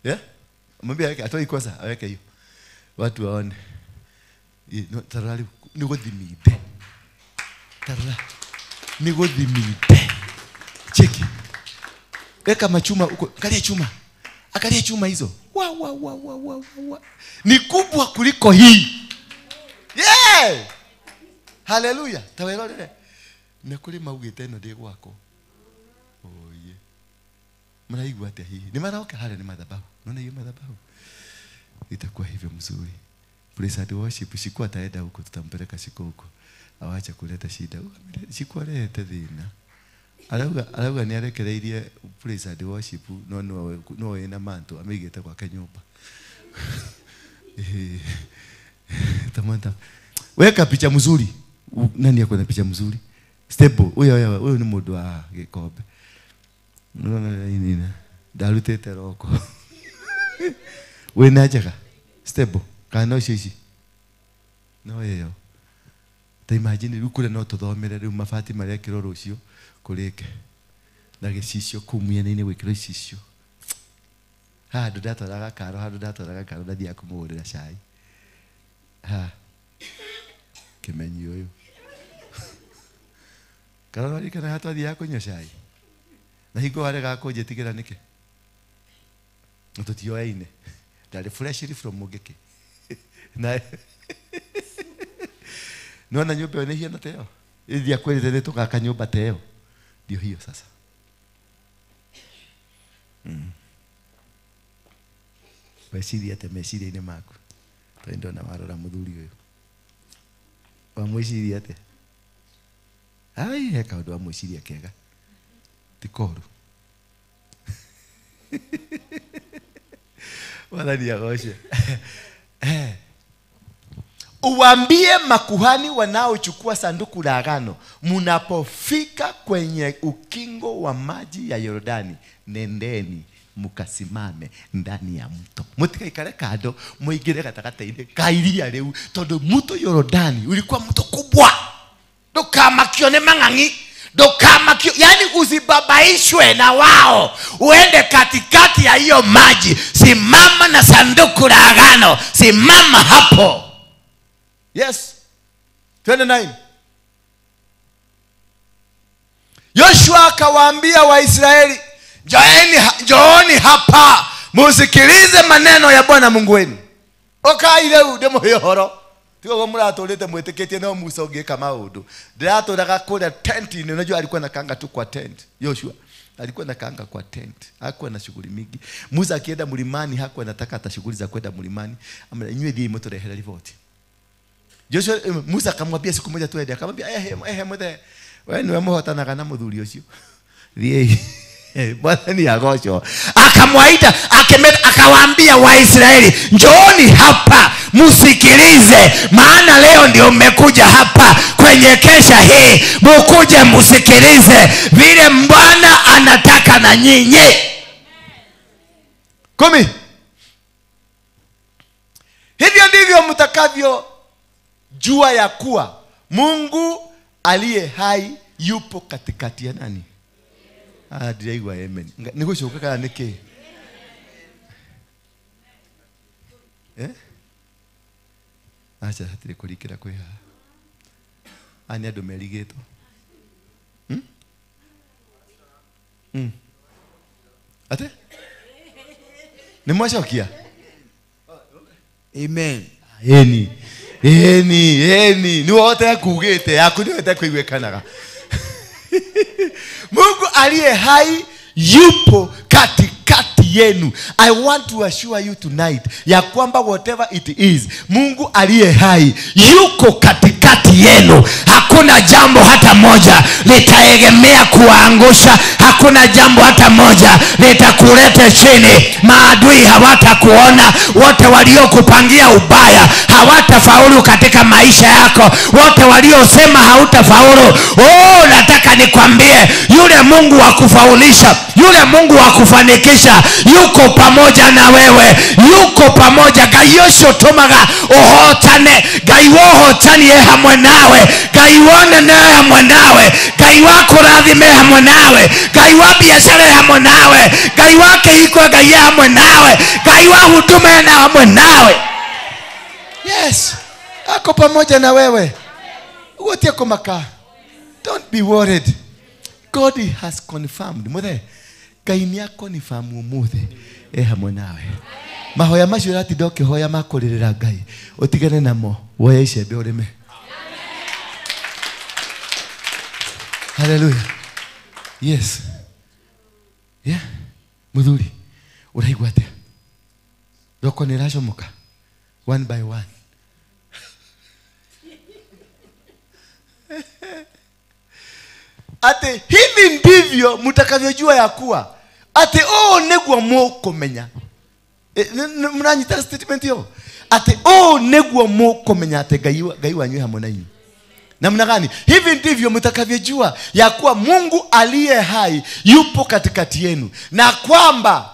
Yeah? Mwambie aweke, atoi kosa, aweke hiyo. Watu waone. Tarara nĩgũthimite. Tarara nĩgũthimite. Cheki. Weka machuma huko, angalia chuma. Angalia chuma hizo. Wa wa wa wa wa wa. Ni kubwa kuliko hii. Yeah! Hallelujah. Tawelolere. Na kuri maugite ino ndi gwako. Oye. Mnaigua atia hihi? Ni maroka hale ni madhabahu. Unaona hiyo madhabahu? Itakuwa hivyo mzuri. Praise and worship siku ataenda huko, tutampeleka siku huko. Awacha kuleta shida. Siku alete thina. Arauga ni arekereirie praise and worship no no no ena manto amigete kwake nyumba. Tamanta. Weka picha mzuri. Nani yako na picha mzuri? Stable. Huyo huyo ni mundu wa gikombe. Unaona nini? Ndarutite roko. Wina njega. Stable. Kana no ici. No yeyo. Ta imagine riu kuria no tuthomere riu mabati marekirwo rucio kurike. Na gicicio kuu mĩena-inĩ gwĩkĩrwo icicio. Haha handũ ndatwaraga karo, handũ ndatwaraga karo ndathiaga kũmũgũrĩra cai. Ha. Kĩmenyi ũyũ. Karo no haha twathiaga kũnyua cai. Na hingo waregaga kũnjĩtigĩra nĩkĩ? Na tũtioaine. Ndarĩ freshly from Mũngĩkĩ. Na nĩwona nyũmba ĩyo nĩ hiana ta ĩyo? Ndiakwĩrĩte nĩ tũgaka nyũmba ta ĩyo. Ndio hiyo sasa. Weciria atĩ meciria-inĩ maku. Tondũ ndona warora mũthuri ũyũ. Wamwĩciria atĩa? Ai, he kaũndũ wamwĩciria kega. Ti koru. Mwathani agocwo. Uwaambie makuhani wanaochukua sanduku la agano, mnapofika kwenye ukingo wa maji ya Yordani, nendeni mukasimame ndani ya mto. Mutikaikare kando, muingire gatagatĩ-inĩ ka iria rĩu, tondũ mto Yordani ulikuwa mto kubwa. Ndukamakio nĩ mang'ang'i, ndukamakio, yani usibabaishwe na wao. Uende katikati ya hiyo maji, simama na sanduku la agano, simama hapo. Yes. 29. Yoshua akawaambia Waisraeli, njooni hapa musikilize maneno ya Bwana Mungu wenu. Okai rĩu ndĩmũhe ũhoro. Tiga ũguo mũratũrĩte mwĩtĩkĩtie no Musa ũngĩka maũndũ. Ndĩratũraga kũrĩa tent-inĩ, unajua alikuwa na kanga tu kwa tent. Yoshua alikuwa na kanga kwa tent. Hakuwa na shughuli mingi. Musa akienda mlimani hakuwa anataka hata shughuli za kwenda mlimani. Amra inywe thiĩ mũtũrehere riboti. Joshua Musa akamwambia siku moja tuende, akamwambia ehe muthe wewe niwe muhotanaga na muthuri ucio. Thiĩ. Bwana ni agocwo. Akamwaita, akawaambia Waisraeli, njooni hapa musikilize, maana leo ndio mmekuja hapa kwenye kesha hii, mukuje musikilize vile Bwana anataka na nyinyi. 10. Hivyo ndivyo mtakavyo jua ya kuwa Mungu aliye hai yupo katikati ya nani? Ah, ndiraigua amen. Nigucoka kana niki? Eh? Acha hatire kurikira kwi haha. Aya nĩ andũ merigĩtwo. Ate? Nĩ mwacokia? Amen. Ĩni. Eni, eni, ni wote kugite, yaku ni wote kuiwekanaga. Mungu aliye hai yupo katikati yenu. I want to assure you tonight ya kwamba whatever it is, Mungu aliye hai yuko katikati yenu. Hakuna jambo hata moja litaegemea kuangusha, hakuna jambo hata moja litakuleta chini. Maadui hawatakuona, wote waliokupangia ubaya hawatafaulu katika maisha yako, wote waliosema hautafaulu. Oh, nataka nikwambie, yule Mungu wa kufaulisha, yule Mungu wa kufanikisha yuko pamoja na wewe, yuko pamoja. Ngai ucio tumaga uhotane, Ngai wohotanie hamwe nawe, Ngai wonene hamwe nawe, Ngai wa kurathime hamwe nawe, Ngai wa biashara hamwe nawe, Ngai wa kihiko Ngai hamwe nawe, Ngai wa huduma na hamwe nawe. Yes, ako pamoja na wewe. Utie kumaka. Don't be worried. God has confirmed. Muthe, Ngai ni confirm umuthi e hamwe nawe. Mahoya macio ũratinda ũkĩhoya makũrĩrĩra Ngai, ũtigane namo, woye icembe ũrĩme. Hallelujah. Yes. Yeah. Muthuri, ũraigua atĩa? Thoko nĩ ĩracomoka one by one. Ate hivi ndivyo mtakavyojua ya kuwa ate oh neguo mukumenya. Mnanyita statement hiyo? Ate oh neguo mukumenya ate Ngai wanyu hamwe na inyuĩ. Namna gani? Hivi ndivyo mtakavyojua ya kuwa Mungu aliye hai yupo katikati yenu, na kwamba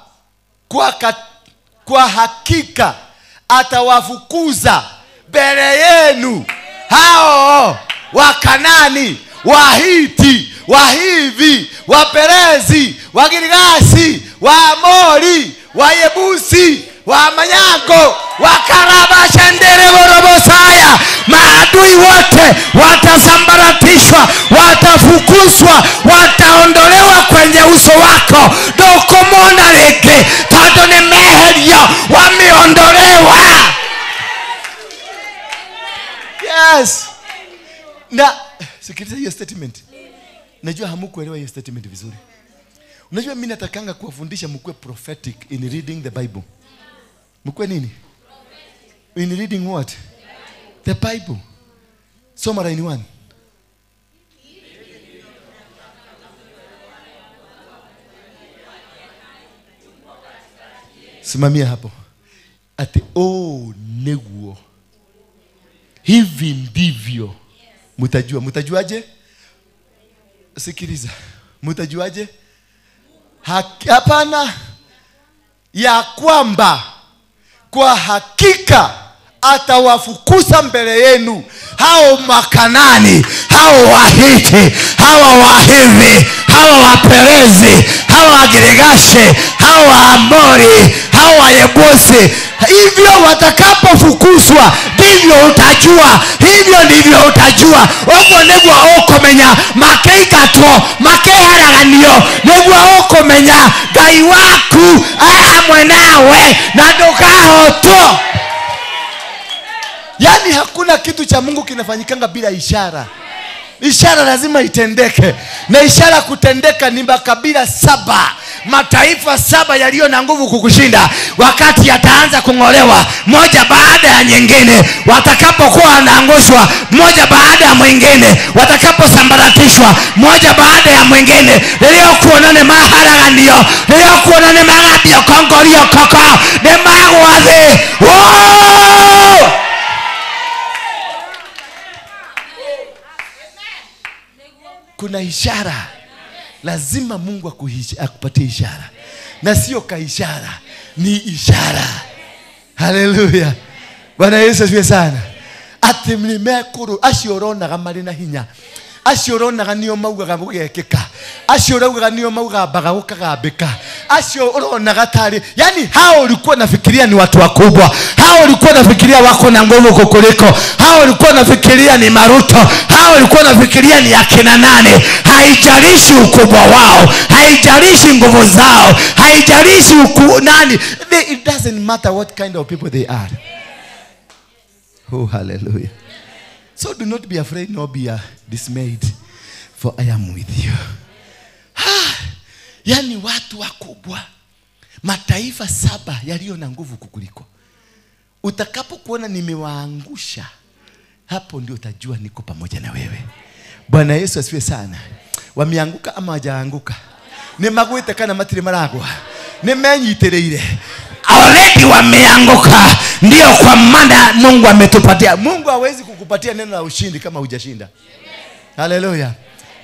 kwa hakika atawafukuza mbele yenu hao Wakanani, Wahiti, Wahivi, Waperezi, Wagirigasi, Waamori, Wayebusi, Wamanyago, Wakarabashandere borobosaya. Maadui wote watasambaratishwa, watafukuzwa, wataondolewa kwenye uso wako. Dokomona reke tondu ni meherio, wameondolewa. Yes. Na sikiliza hiyo statement. Najua hamkuelewa hiyo statement vizuri. Unajua mimi natakanga kuwafundisha mkuwe prophetic in reading the Bible. Mkuwe nini? In reading what? The Bible. Soma line 1. Simamia hapo. Ati oh neguo. Hivi ndivyo mutajua. Mutajuaje? Sikiliza. Mutajuaje? Hapana, ya kwamba kwa hakika atawafukuza mbele yenu hao Makanani, hao Wahiti, hao Wahivi, hao Waperezi, hao Wagirigasi, hao Waamori, hao Wayebusi. Hivyo watakapofukuzwa ndivyo utajua, hivyo ndivyo utajua. Oguo niguo ukumenya makeikatwo, makeharaganio, niguo ukumenya Ngai waku e hamwe nawe na ndukahotwo. Yaani hakuna kitu cha Mungu kinafanyikanga bila ishara. Ishara lazima itendeke. Na ishara kutendeka ni makabila 7, mataifa 7 yaliyo na nguvu kukushinda. Wakati yataanza kungolewa moja baada ya nyingine, watakapokuwa wanaangushwa moja baada ya mwingine, watakaposambaratishwa moja baada ya mwingine, leo kuonane maharaganio, leo kuonane magabio kongorio koko ne magwathi. Woo! Kuna ishara. Lazima Mungu akupatie ishara. Na sio ka ishara, ni ishara. Haleluya. Bwana Yesu asifiwe sana. Ati mlimekuru acio uronaga mari na hinya, acio uronaga nio maugaga gugekika, acio uraugaga nio maugambaga gukagambika, acio uronaga tari, yani hao ulikuwa nafikiria ni watu wakubwa, hao ulikuwa nafikiria wako na nguvu kukuliko, hao ulikuwa nafikiria ni Maruto, hao ulikuwa nafikiria ni akina nane. Haijalishi ukubwa wao, haijalishi nguvu zao, haijalishi nani. It doesn't matter what kind of people they are. Oh, hallelujah. So do not be afraid nor be dismayed, for I am with you. Ha! Yani watu wakubwa, mataifa 7 yaliyo na nguvu kukuliko, utakapokuona nimewaangusha, hapo ndio utajua niko pamoja na wewe. Bwana Yesu asifiwe sana. Wameanguka ama hawajaanguka? Nimagwite kana matire maragwa. Nimenyitereire. Already wameanguka. Ndio kwa maana Mungu ametupatia. Mungu hawezi kukupatia neno la ushindi kama hujashinda. Hallelujah.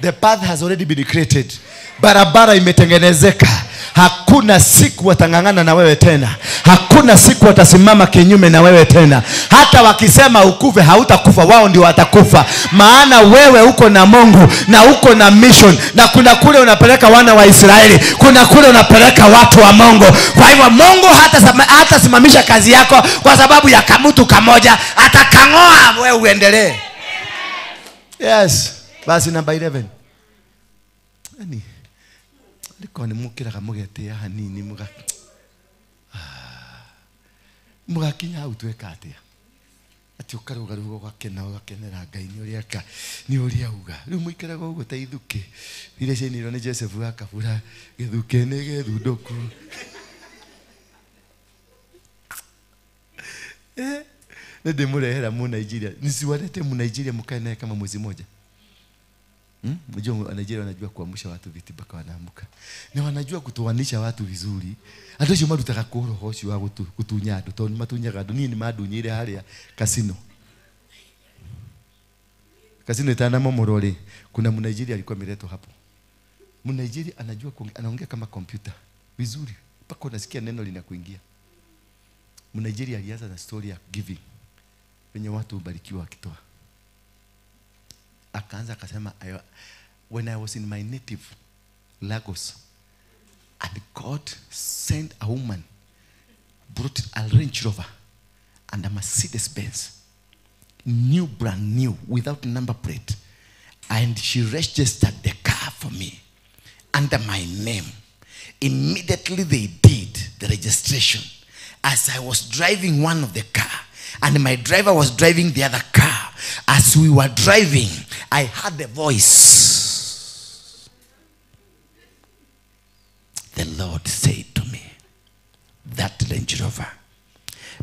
The path has already been created. Barabara imetengenezeka. Hakuna siku watangangana na wewe tena. Hakuna siku watasimama kinyume na wewe tena. Hata wakisema ukufe, hautakufa, wao ndio watakufa. Maana wewe uko na Mungu na uko na mission, na kuna kule unapeleka wana wa Israeli, kuna kule unapeleka watu wa Mungu. Kwa hivyo Mungu hatasimamisha kazi yako kwa sababu ya kamutu kamoja, atakangoa wewe uendelee. Yes. Basi number 11. Yani liko ni mukiraga mugetia hanini muga mugakinya hau tweka atia ati ukarugaruga ugakena ugakenera Ngai ni uria ka ni uria uga riu muikaraga uguo ta ithuki iria ciainirwo ni Joseph wa Kabura githuki ni githunduku. Ndimurehera mu Nigeria, nisiwalete mu Nigeria mukae naye kama mwezi mmoja. Unajua Nigeria wanajua kuamsha watu viti mpaka wanaamuka. Na wanajua kutoanisha watu vizuri. Andũ acio marutaga kũ roho ũcio wa gutunya andũ, tondũ matunyaga andũ. Niĩ nĩ mandunyire harĩa kasino. Kasino itanamomorwo rĩ, kuna Mnigeria alikuwa ameletwa hapo. Mnigeria anajua anaongea kama kompyuta vizuri mpaka unasikia neno linakuingia. Mnigeria alianza na story ya giving, penye watu ubarikiwa wakitoa. Akaanza akasema, when I was in my native Lagos, and God sent a woman, brought a Range Rover and a Mercedes Benz, new, brand new, without number plate, and she registered the car for me under my name. Immediately they did the registration. As I was driving one of the car, and my driver was driving the other car, as we were driving, I heard the voice. The Lord said to me, that Range Rover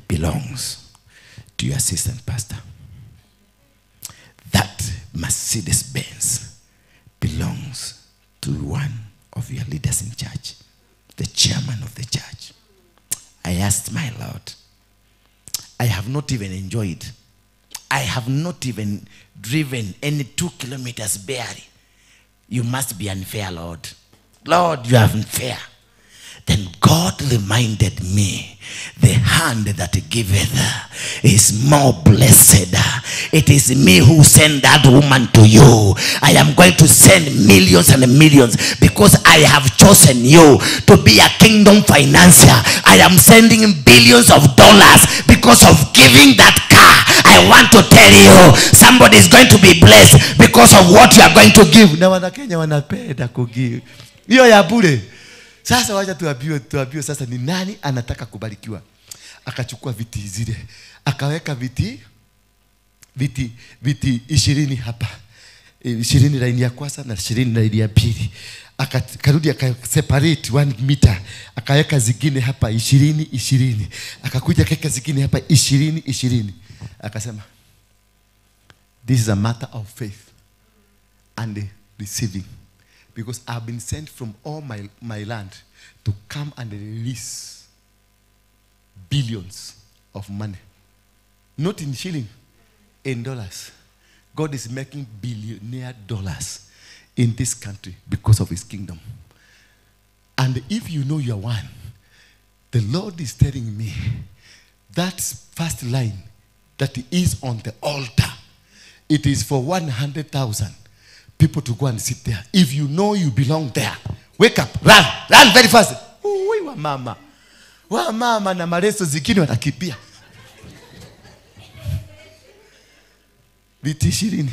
belongs to your assistant pastor. That Mercedes Benz belongs to one of your leaders in church, the chairman of the church. I asked my Lord, I have not even enjoyed. I have not even driven any 2 kilometers barely. You must be unfair, Lord. Lord, you are unfair. Then God reminded me, the hand that giveth is more blessed. It is me who sent that woman to you. I am going to send millions and millions because I have chosen you to be a kingdom financier. I am sending billions of dollars because of giving that car. I want to tell you, somebody is going to be blessed because of what you are going to give. Na Wanakenya wanapenda kugive. Hiyo ya bure. Sasa wacha tuambiwe sasa ni nani anataka kubarikiwa. Akachukua viti zile, akaweka viti 20 hapa. 20 laini ya kwanza na 20 laini ya pili. Akarudi akaseparate 1 meter, akaweka zingine hapa 20 20. Akakuja akaweka zingine hapa 20 20. Akasema, this is a matter of faith and receiving. Because I've been sent from all my land to come and release billions of money. Not in shilling, in dollars. God is making billionaire dollars in this country because of his kingdom. And if you know you are one, the Lord is telling me that first line that is on the altar, it is for 100,000 people to go and sit there. If you know you belong there, wake up, run, run very fast. Uwe wa mama. Wa mama na mareso zingine watakimbia. Viti 20.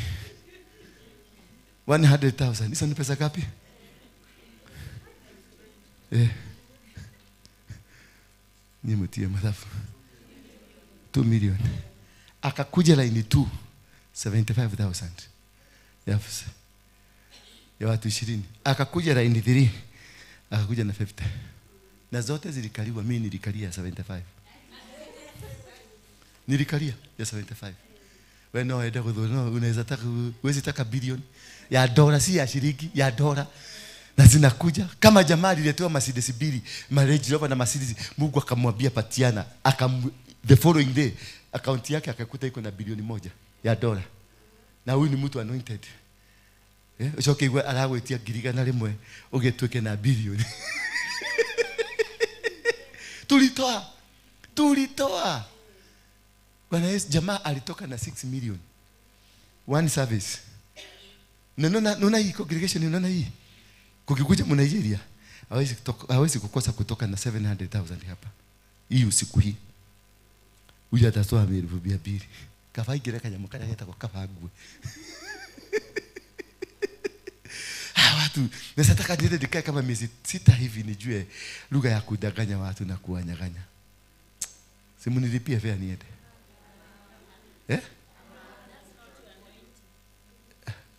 100,000. Hizo ni pesa ngapi? Ni mtie madhafu. 2 million. Akakuja line 2 75,000 ya watu 20. Akakuja line 3 akakuja na 50. Na zote zilikaliwa, mimi nilikalia 75. Nilikalia ya 75. Wewe no enda no unaweza taka, huwezi taka bilioni ya dola, si ya shilingi, ya dola. Na zinakuja kama jamaa aliletewa Mercedes mbili, Range Rover na Mercedes, Mungu akamwambia patiana, the following day account yake akakuta iko na bilioni 1 ya dola. Na huyu ni mtu anointed. Ucoke igwe aragwitia 100,000 ugituike na bilioni. Tulitoa. Tulitoa. Bwana Yesu, jamaa alitoka na 6 million. One service. Naona hii congregation, naona hii. Kukikuja mu Nigeria, hawezi kukosa kutoka na 700,000 hapa. Hii usiku hii. Huyu atatoa 200,000. Kafaigire kanyamu karia getagwo kabangue. Watu, nataka niende nikae kama miezi 6 hivi nijue lugha ya kudanganya watu na kuwanyang'anya. Simu nilipie fare niende. Eh?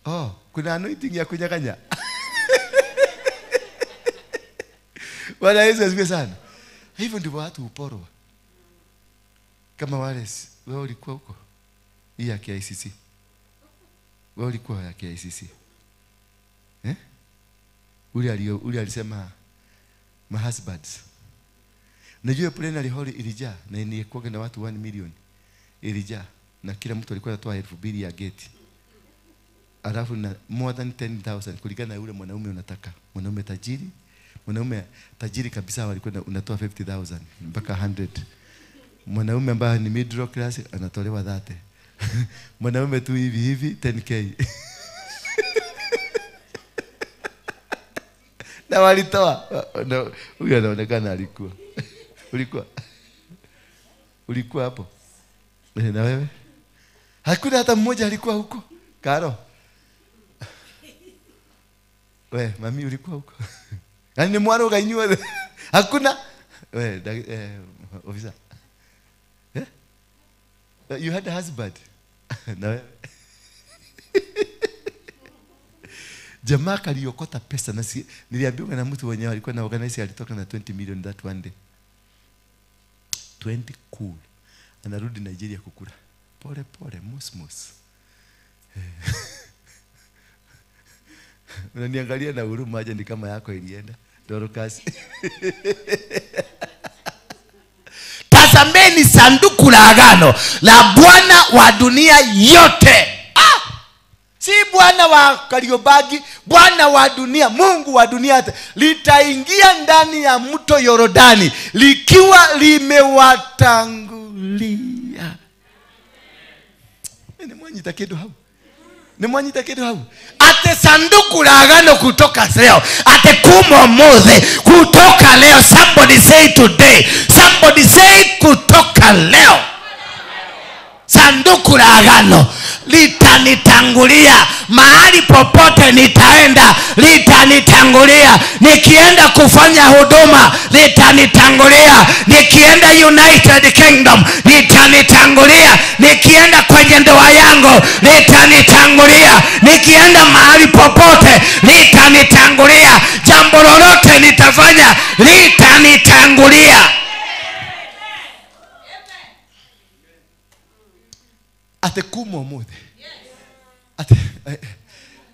Oh, kuna anointing ya kunyang'anya. Bwana Yesu asifiwe sana. Hivyo ndivyo watu huporwa. Kama wale, wewe ulikuwa huko? Hii ya KICC. Wewe ulikuwa ya KICC. Eh? Ule alisema my husbands. Unajua plenary hall ilijaa na ilikuwa na watu 1 million. Ilijaa na kila mtu alikuwa anatoa 2,000 ya gate. Alafu na more than 10,000 kulingana na yule mwanaume unataka. Mwanaume tajiri, mwanaume tajiri kabisa alikuwa unatoa 50,000 mpaka 100. Mwanaume ambaye ni middle class anatolewa 30. Mwanaume tu hivi hivi 10k. Na walitoa. Huyu anaonekana alikuwa. Ulikuwa. Ulikuwa hapo. Na wewe? Hakuna hata mmoja alikuwa huko. Karo. We, mami ulikuwa huko. Yaani ni mwana ukainywa. Hakuna. We, officer. Eh? You had a husband. Na wewe? Jamaa kaliokota pesa na niliambiwa na mtu wenyewe alikuwa na organize alitoka na 20 million that one day. 20 cool. Anarudi Nigeria kukula. Pole pole, mos mos. Unaniangalia na huruma aje ni kama yako ilienda. Dorcas. Tazameni sanduku la agano la Bwana wa dunia yote. Si Bwana wa Kariobangi, Bwana wa dunia, Mungu wa dunia yote. Litaingia ndani ya mto Yordani likiwa limewatangulia. Ni mwanyita kitu hapo. Ni mwanyita kitu hapo. Ate sanduku la agano kutoka leo. Ate kumo mothe kutoka leo. Somebody say today. Somebody say kutoka leo. Sanduku la agano litanitangulia mahali popote nitaenda, litanitangulia. Nikienda kufanya huduma, litanitangulia. Nikienda United Kingdom, litanitangulia. Nikienda kwenye ndoa yangu, litanitangulia. Nikienda mahali popote, litanitangulia. Jambo lolote nitafanya, litanitangulia. Ate kumo mothe. Ate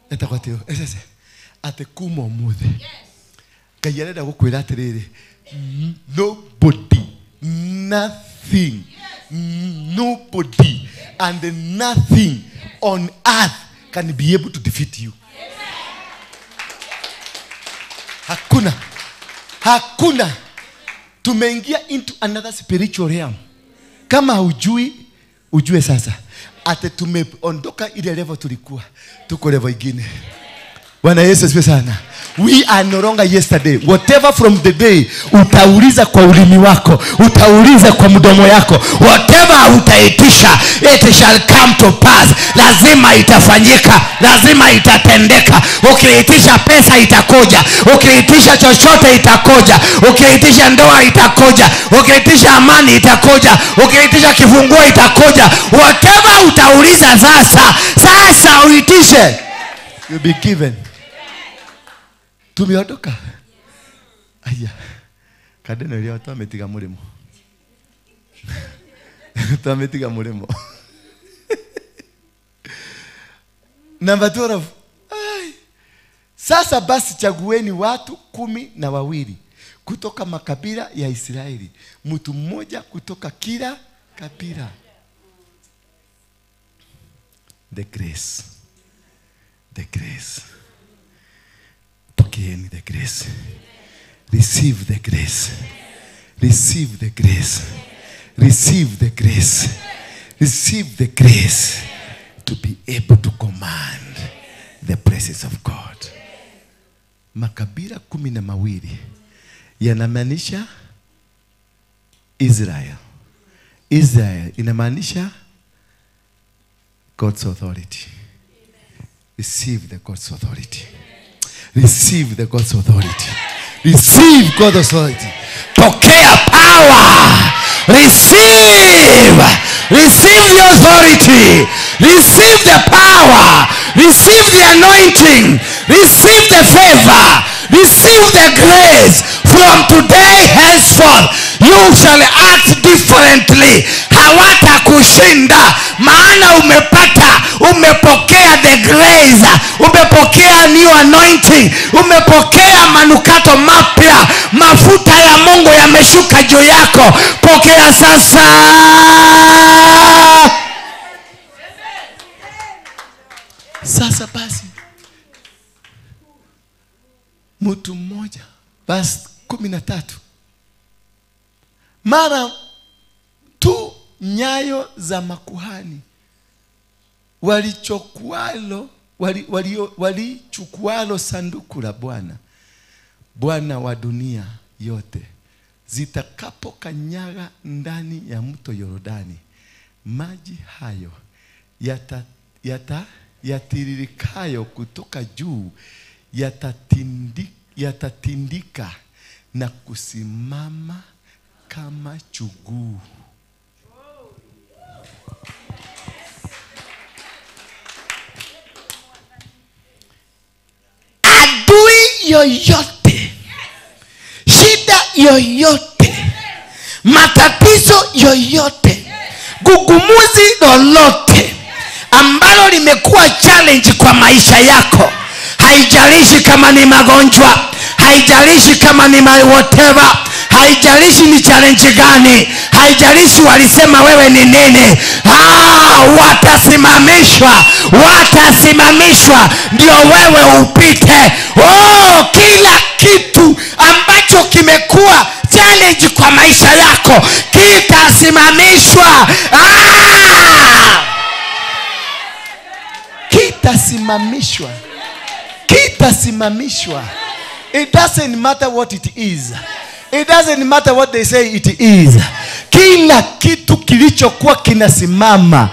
etakwatio. Esese. Ate kumo mothe. Ngai arenda gukwira atiriri. Nobody, nothing, nobody and nothing on earth can be able to defeat you. Hakuna. Hakuna. Tumeingia into another spiritual realm. Kama hujui, ujue sasa. Ate tumeondoka ile level tulikuwa. Tuko level ingine. Bwana Yesu asifiwe sana. We are no longer yesterday. Whatever from the day utauliza kwa ulimi wako, utauliza kwa mdomo yako, whatever utaitisha, it shall come to pass. Lazima itafanyika, lazima itatendeka. Ukiitisha pesa itakuja, ukiitisha chochote itakuja, ukiitisha ndoa itakuja, ukiitisha amani itakuja, ukiitisha kifunguo itakuja. Whatever utauliza sasa, sasa uitishe, you'll be given. Tumeondoka. Aya. Kadeno ile watu wametiga mulimo. Wametiga mulimo. Number 12. Ay. Sasa basi chagueni watu 12 kutoka makabila ya Israeli, mtu mmoja kutoka kila kabila. The grace. The grace. Pokeeni the grace. Receive the grace. Receive the grace. Receive the grace. Receive the grace to be able to command the presence of God. Makabila 12 yanamaanisha Israel. Israel inamaanisha God's authority. Receive the God's authority. Receive the God's authority. Receive God's authority. Pokea power. Receive. Receive the authority. Receive the power. Receive the anointing. Receive the favor. Receive the grace. From today henceforth, you shall act differently. Hawatakushinda, maana umepata, umepokea the grace, umepokea new anointing, umepokea manukato mapya, mafuta ya Mungu yameshuka juu yako. Pokea sasa. Sasa basi, mtu mmoja, basi 13. Mara tu nyayo za makuhani walichukualo sanduku la Bwana, Bwana wa dunia yote, zitakapokanyaga ndani ya mto Yordani, maji hayo yatiririkayo kutoka juu yatatindika na kusimama kama chuguu. Adui yoyote, shida yoyote, matatizo yoyote, gugumuzi lolote ambalo limekuwa challenge kwa maisha yako, haijalishi kama ni magonjwa, haijalishi kama ni whatever, haijalishi ni challenge gani, haijalishi walisema wewe ni nini, watasimamishwa, watasimamishwa ndio wewe upite. Oh, kila kitu ambacho kimekuwa challenge kwa maisha yako kitasimamishwa. Kitasimamishwa. Kitasimamishwa. It doesn't matter what it is. It doesn't matter what they say it is. Kila kitu kilichokuwa kinasimama,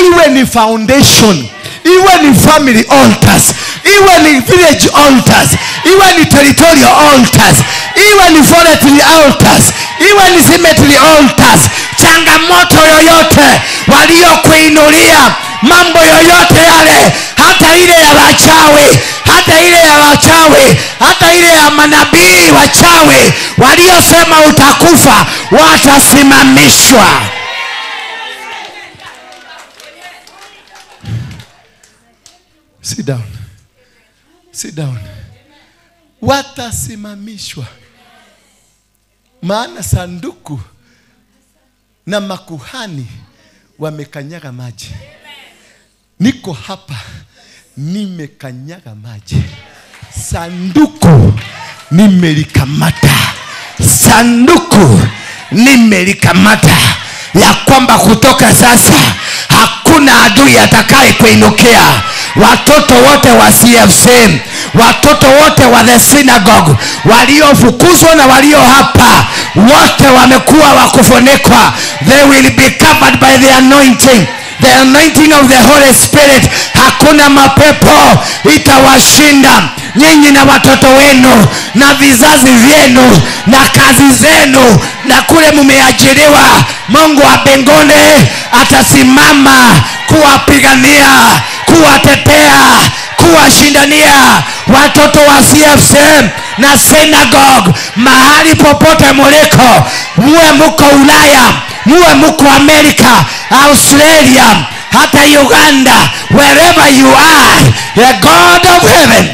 iwe ni foundation, iwe ni family altars, iwe ni village altars, iwe ni territorial altars, iwe ni forestry altars, iwe ni cemetery altars, changamoto yoyote waliokuinulia, mambo yoyote yale, hata ile ya wachawi, hata ile ya wachawi, hata ile ya manabii wachawi waliosema utakufa, watasimamishwa. Sit down. Sit down. Watasimamishwa. Maana sanduku na makuhani wamekanyaga maji. Niko hapa nimekanyaga maji. Sanduku nimelikamata. Sanduku nimelikamata, ya kwamba kutoka sasa hakuna adui atakaye kuinukia. Watoto wote wa CFC, watoto wote wa the synagogue, waliofukuzwa na walio hapa, wote wamekuwa wakufunikwa. They will be covered by the anointing, the anointing of the Holy Spirit. Hakuna mapepo itawashinda nyinyi na watoto wenu na vizazi vyenu na kazi zenu na kule mumeajiriwa. Mungu wa mbinguni atasimama kuwapigania, kuwatetea, kuwashindania watoto wa CFC na synagogue. Mahali popote muliko, muwe muko Ulaya, muwe muko Amerika, Australia, hata Uganda, wherever you are, the God of heaven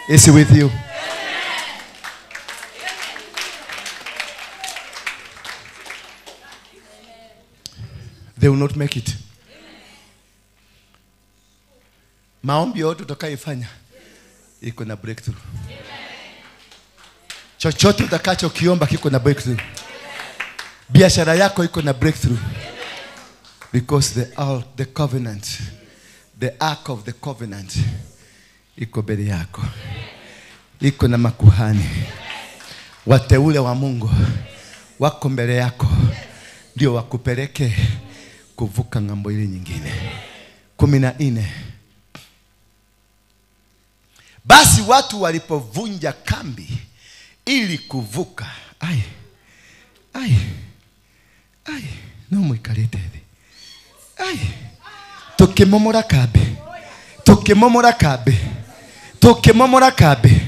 is with you. They will not make it. Maombi yote utakayofanya iko na breakthrough. Chochote utakachokiomba kiko na breakthrough. Biashara yako iko na breakthrough. Because the covenant, the ark of the covenant iko mbele yako. Iko na makuhani wateule wa Mungu wako mbele yako, ndio wakupeleke kuvuka ng'ambo ile nyingine. 14. Basi watu walipovunja kambi ili kuvuka, ai ai ai, no mwikalete hivi, ai, tukimomora kambi, tukimomora kambi, tukimomora kambi,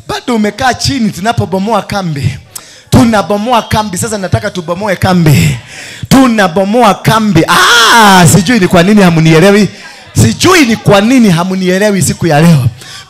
bado umekaa chini. Tunapobomoa kambi, tunabomoa kambi. Sasa nataka tubomoe kambi. Tunabomoa kambi. Sijui ni kwa nini hamunielewi. Sijui ni kwa nini hamunielewi siku ya leo.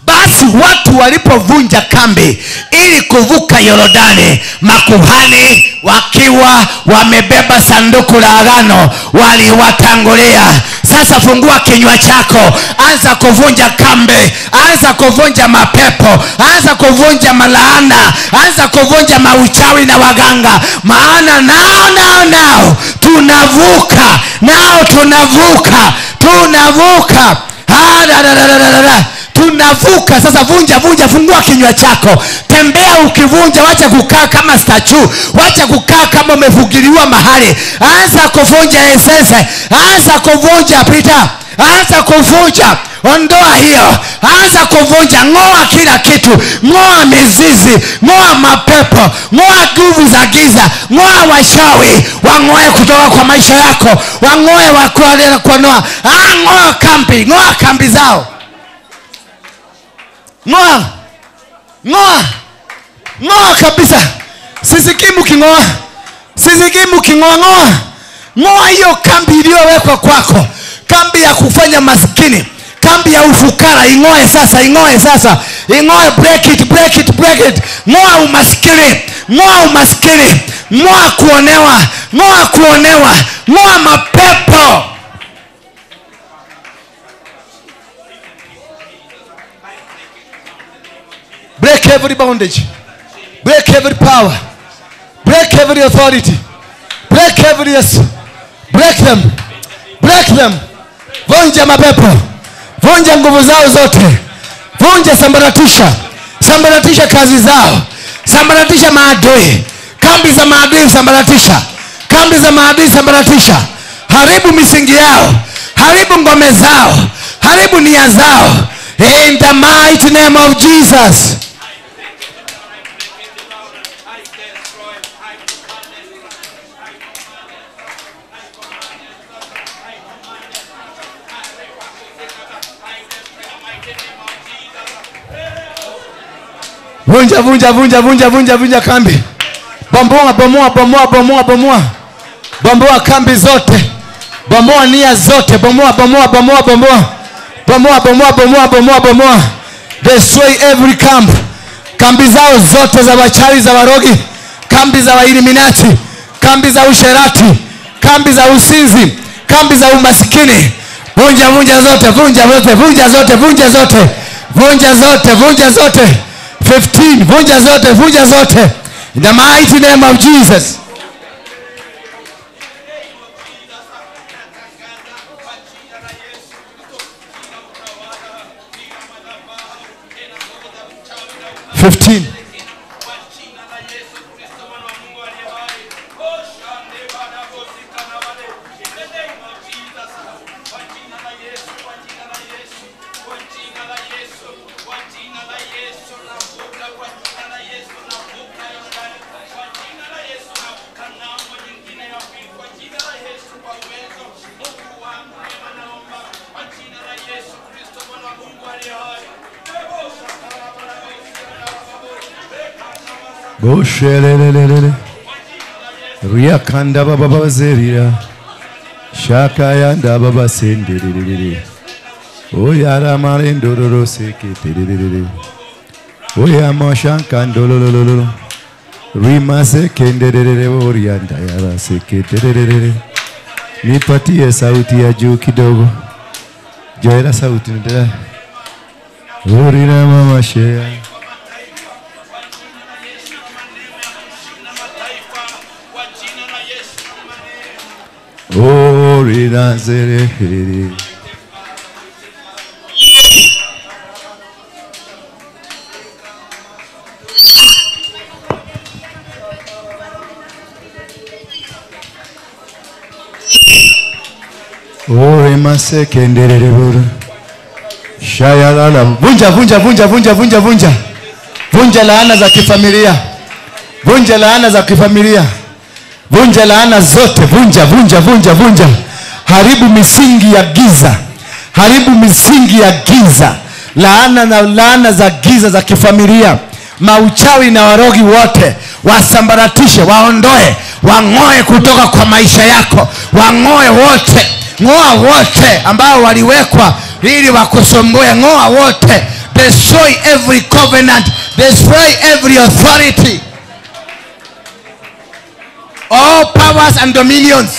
Basi watu walipovunja kambi ili kuvuka Yordani, makuhani wakiwa wamebeba sanduku la agano waliwatangulia. Sasa fungua kinywa chako, anza kuvunja kambi, anza kuvunja mapepo, anza kuvunja malaana, anza kuvunja mauchawi na waganga. Maana nao tunavuka, nao tunavuka, tunavuka. Tunavuka. Sasa vunja, vunja, fungua kinywa chako, tembea ukivunja. Wacha kukaa kama statue, wacha kukaa kama umefugiliwa mahali. Anza kuvunja esese, anza kuvunja Peter, anza kuvunja, ondoa hiyo, anza kuvunja, ngoa kila kitu, ngoa mizizi, ngoa mapepo, ngoa nguvu za giza, ngoa washawi, wangoe kutoka kwa maisha yako, wangoe wakualea kwa noa, ngoa kambi, ngoa kambi zao. Ngoa, ngoa, ngoa kabisa. Sisikii mkingoa, sisikii mkingoa. Ngoa, ngoa hiyo kambi iliyowekwa kwako, kambi ya kufanya maskini, kambi ya ufukara. Ingoe sasa, ingoe sasa, ingoe. Break it, break it, break it. Ngoa umaskini, ngoa umaskini, ngoa kuonewa, ngoa kuonewa, ngoa mapepo. Break every bondage, break every power, break every authority, break every yes, break them, break them. Vunja mapepo, vunja nguvu zao zote, vunja, sambaratisha, sambaratisha kazi zao, sambaratisha maadui, kambi za maadui sambaratisha, kambi za maadui sambaratisha. Haribu misingi yao, haribu ngome zao, haribu nia zao. In the mighty name of Jesus. Vunja, vunja, vunja, vunja, vunja, vunja kambi. Bomoa, bomoa, bomoa, bomoa, bomoa. Bomoa kambi zote. Bomoa nia zote. Bomoa, bomoa, bomoa, bomoa. Bomoa, bomoa, bomoa, bomoa, bomoa. Destroy every camp. Kambi zao zote za wachawi, za warogi, kambi za wailiminati, kambi za usherati, kambi za usinzi, kambi za umasikini. Vunja, vunja zote, vunja zote, vunja zote, vunja zote. Vunja zote, vunja zote. 15, vunja zote, vunja zote. In the mighty name of Jesus. 15. Boshelelelele Riakanda baba bazeria Shakayanda baba sendelelele Oyara marendororo seketelelele Oya moshankandololololo Rima sekendelelele orianda yara seketelelele. Nipatie sauti ya juu kidogo. Joera sauti ndela. Orina mama shea. Orina zere heri. Orima sekenderere buru. Shayalala. Vunja, vunja, vunja, vunja, vunja, vunja. Vunja laana za kifamilia. Vunja laana za kifamilia. Vunja laana zote, vunja, vunja, vunja, vunja. Haribu misingi ya giza. Haribu misingi ya giza. Laana na laana za giza za kifamilia. Mauchawi na warogi wote wasambaratishe, waondoe, wang'oe kutoka kwa maisha yako. Wang'oe wote. Ng'oa wote ambao waliwekwa ili wakusumbue. Ng'oa wote. Destroy every covenant. Destroy every authority. All powers and dominions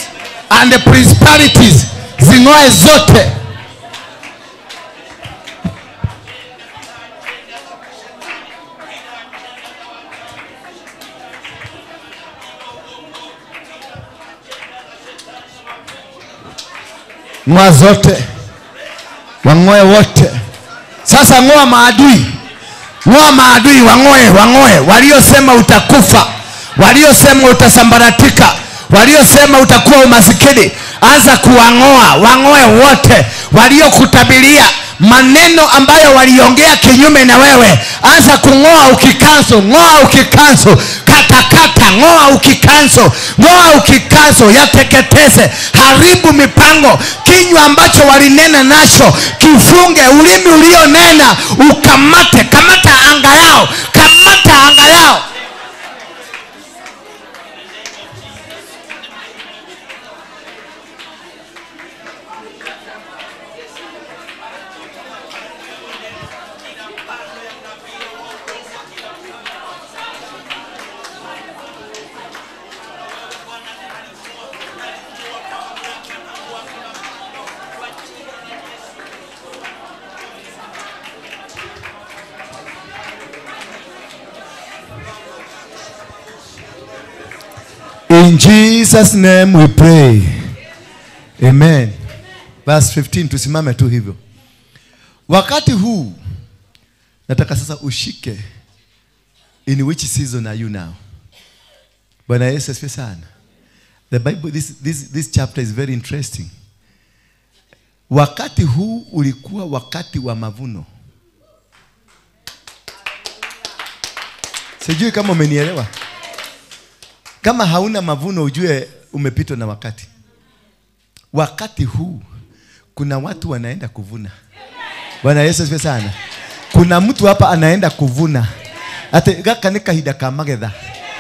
and the principalities, zing'oe zote. Ng'oa zote. Wang'oe wote. Sasa ng'oa maadui. Ng'oa maadui, wang'oe, wang'oe. Waliosema utakufa, waliosema utasambaratika, waliosema utakuwa umasikini, anza kuwang'oa, wang'oe wote. Waliokutabiria maneno ambayo waliongea kinyume na wewe, anza kung'oa ukikanso, ng'oa ukikanso, kata kata, ng'oa ukikanso, ng'oa ukikanso, yateketeze, haribu mipango. Kinywa ambacho walinena nacho kifunge, ulimi ulionena ukamate, kamata anga yao, kamata anga yao. In Jesus name we pray. Amen. Verse 15, tusimame tu hivyo. Wakati huu nataka sasa ushike, in which season are you now? Bwana Yesu asifiwe sana. The Bible, this chapter is very interesting. Wakati huu ulikuwa wakati wa mavuno. Sijui kama umenielewa. Kama hauna mavuno ujue umepitwa na wakati. Wakati huu kuna watu wanaenda kuvuna. Bwana Yesu asifiwe sana. Kuna mtu hapa anaenda kuvuna. Ate gaka ni kahinda ka magetha.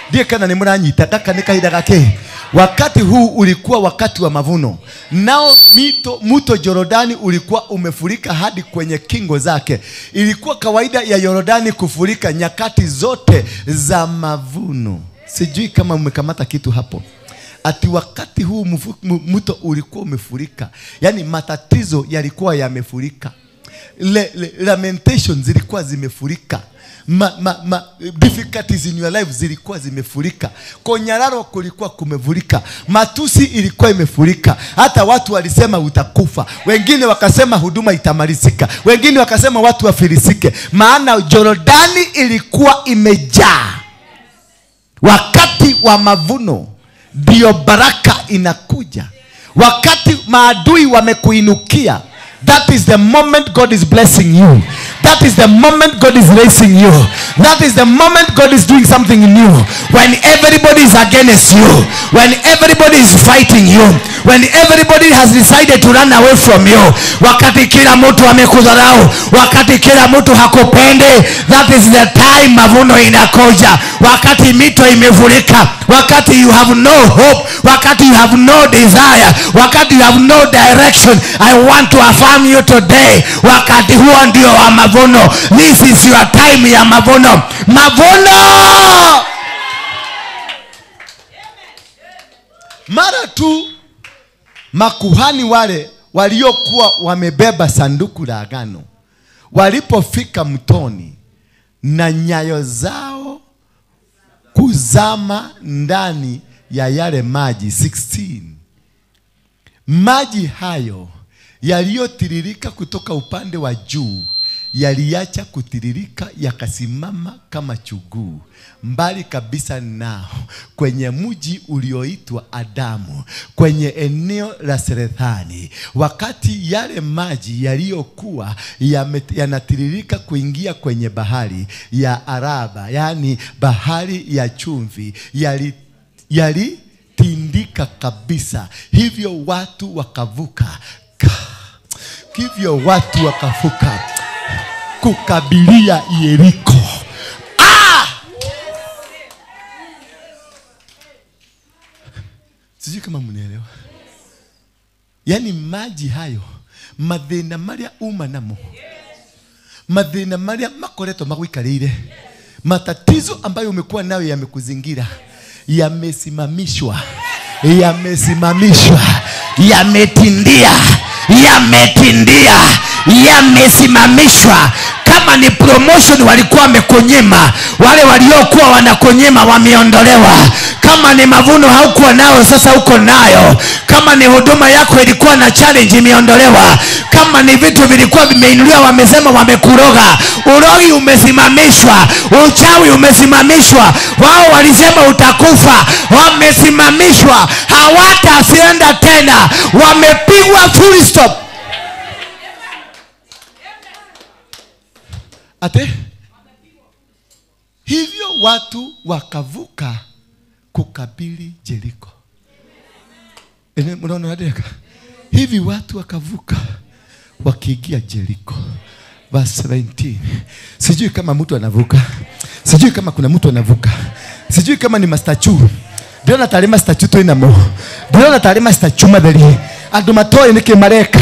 Ndiye kana ni muranyita, gaka ni kahinda gake. Wakati huu ulikuwa wakati wa mavuno. Nao mto Yordani ulikuwa umefurika hadi kwenye kingo zake. Ilikuwa kawaida ya Yordani kufurika nyakati zote za mavuno. Sijui kama umekamata kitu hapo. Ati wakati huu mto ulikuwa umefurika. Yani matatizo yalikuwa yamefurika. Lamentations zilikuwa zimefurika. Difficulties in your life zilikuwa zimefurika. Konyararo kulikuwa kumevurika. Matusi ilikuwa imefurika. Hata watu walisema utakufa. Wengine wakasema huduma itamalizika. Wengine wakasema watu wafilisike. Maana Jordani ilikuwa imejaa. Wakati wa mavuno ndio baraka inakuja. Wakati maadui wamekuinukia, that is the moment God is blessing you. That is the moment God is raising you. That is the moment God is doing something new. When everybody is against you, when everybody is fighting you, when everybody has decided to run away from you, wakati kila mtu amekudharau, wakati kila mtu hakupendi, that is the time mavuno inakuja. Wakati mito imefurika, wakati you have no hope, wakati you have no desire, wakati you have no direction, I want to affirm you today, wakati huo ndio wa mavuno. This is your time ya mavuno. Mavuno! Mara tu makuhani wale waliokuwa wamebeba sanduku la agano walipofika mtoni na nyayo zao kuzama ndani ya yale maji 16, maji hayo yaliyotiririka kutoka upande wa juu yaliacha kutiririka, yakasimama kama chuguu mbali kabisa nao, kwenye mji ulioitwa Adamu, kwenye eneo la Serethani. Wakati yale maji yaliyokuwa yanatiririka kuingia kwenye bahari ya Araba, yani bahari ya chumvi, yalitindika kabisa. Hivyo watu wakavuka. Hivyo watu wakavuka kukabilia Yeriko. Sijui kama mnaelewa. Yaani maji hayo, mathina maria uma namo, mathina maria makoretwo magwikarire, matatizo ambayo umekuwa nayo yamekuzingira, yamesimamishwa, yamesimamishwa, yametindia, yametindia, yamesimamishwa. Kama ni promotion walikuwa wamekunyima, wale waliokuwa wanakunyima wameondolewa. Kama ni mavuno haukuwa nayo, sasa uko nayo. Kama ni huduma yako ilikuwa na challenge, imeondolewa. Kama ni vitu vilikuwa vimeinuliwa, wamesema wamekuroga, urogi umesimamishwa, uchawi umesimamishwa. Wao walisema utakufa, wamesimamishwa, hawatasienda tena, wamepigwa full stop. Ate? Hivyo watu wakavuka kukabili Jeriko. Mnaona nadeka? Hivi watu wakavuka wakiingia Jeriko. Verse 17. Sijui kama mtu anavuka. Sijui kama kuna mtu anavuka. Sijui kama ni mastachu. Ndio na tarima stachu tu inamo. Ndio na tarima stachu madali. Andu matoe niki mareka.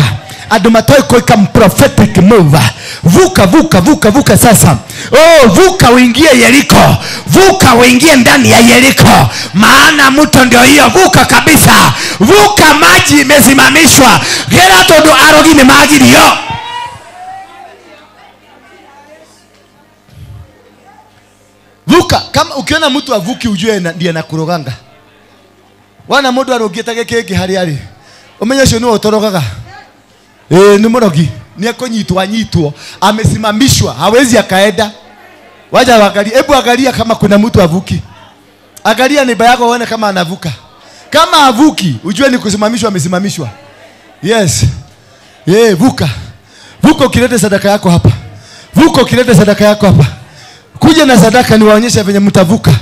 Andu matoe koika prophetic move. Vuka, vuka, vuka, vuka sasa. Oh, vuka uingie Yeriko. Vuka uingie ndani ya Yeriko. Maana mto ndio hiyo, vuka kabisa. Vuka, maji imesimamishwa. Gera todo arogi ni maji ndio. Vuka, kama ukiona mtu avuki ujue ndiye anakuroganga. Wana mtu arogieta keki hari hari. Umenyesho ni otorogaga. Ni morogi. Ni akonyitwa nyitwa, amesimamishwa, hawezi akaenda. Waja angalia, hebu angalia kama kuna mtu avuki. Angalia neighbor yako uone kama anavuka. Kama avuki, ujue ni kusimamishwa, amesimamishwa. Yes. Vuka. Vuka ukilete sadaka yako hapa. Vuka ukilete sadaka yako hapa. Kuja na sadaka niwaonyeshe venye mtavuka.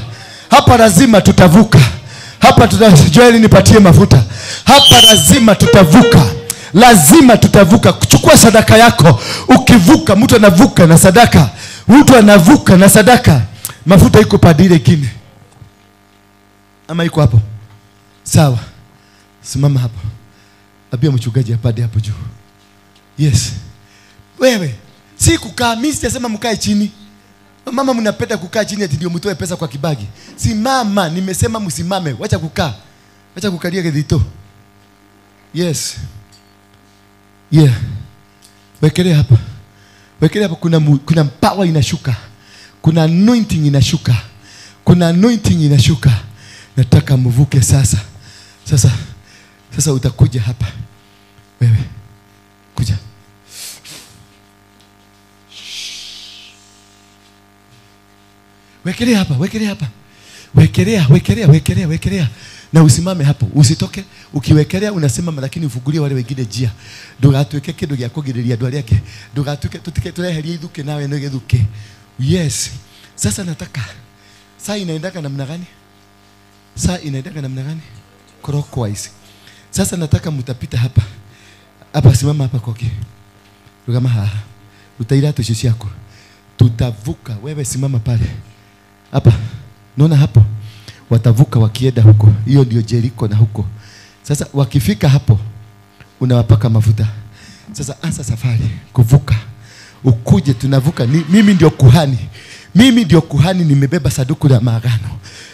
Hapa lazima tutavuka. Hapa Joel nipatie mafuta. Hapa lazima tutavuka. Lazima tutavuka. Kuchukua sadaka yako. Ukivuka, mtu anavuka na sadaka. Mtu anavuka na sadaka. Mafuta iko padile kine. Ama iko hapo. Sawa. Simama hapo. Abia mchungaji apande hapo juu. Yes. Wewe, si kukaa, mimi sijasema mkae chini. Mama mnapenda kukaa chini ati ndio mtoe pesa kwa kibagi. Simama, nimesema msimame. Wacha kukaa. Wacha kukalia kidito. Yes. Yeah. Wekelea hapa. Wekelea hapo. Kuna power inashuka. Kuna anointing inashuka. Kuna anointing inashuka. Nataka mvuke sasa. Sasa utakuja hapa. Wewe. Kuja. Wekelea hapa, wekelea hapa. Wekelea, wekelea, wekelea, wekelea. Na usimame hapo, usitoke. Ukiwekelea unasimama, lakini ufungulie wale wengine njia. Ndugatuike kindu gya kugiriria andu aria angi. Ndugatuike tutike tureherie ithuke nawe no githuke. Yes. Sasa nataka saa inaendaka namna gani? Saa inaendaka namna gani? Clockwise. Sasa nataka mutapita hapa. Hapa simama hapa koki. Rugama haha. Utaira tu ciako. Tutavuka. Wewe simama pale. Hapa. Naona hapo. Watavuka wakienda huko. Hiyo ndio Jericho na huko. Sasa wakifika hapo unawapaka mafuta. Sasa anza safari kuvuka. Ukuje tunavuka. Mimi ndio kuhani. Mimi ndio kuhani, nimebeba sanduku la maagano.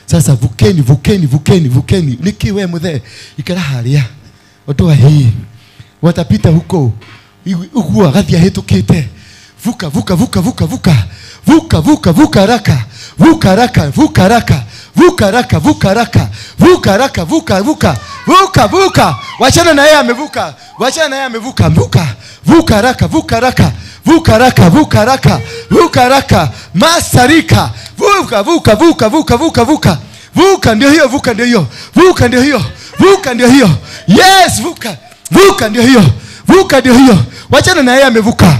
Sasa vukeni, vukeni, vukeni, vukeni. Nikiwe muthe ikara haria. Otoa hii. Watapita huko. Huko gathia hetukite. Vuka, vuka, vuka, vuka, vuka. Vuka, vuka, vuka haraka. Vuka haraka, vuka haraka. Vuka haraka, vuka haraka. Vuka haraka, vuka, vuka. Vuka, vuka. Wachana na yeye amevuka. Wachana na yeye amevuka. Vuka. Vuka haraka, vuka haraka. Vuka haraka, vuka haraka. Vuka haraka. Masarika. Vuka, vuka, vuka, vuka, vuka, vuka. Vuka ndio hiyo, vuka ndio hiyo. Vuka ndio hiyo. Vuka ndio hiyo. Yes, vuka. Vuka ndio hiyo. Vuka ndio hiyo. Wachana na yeye amevuka.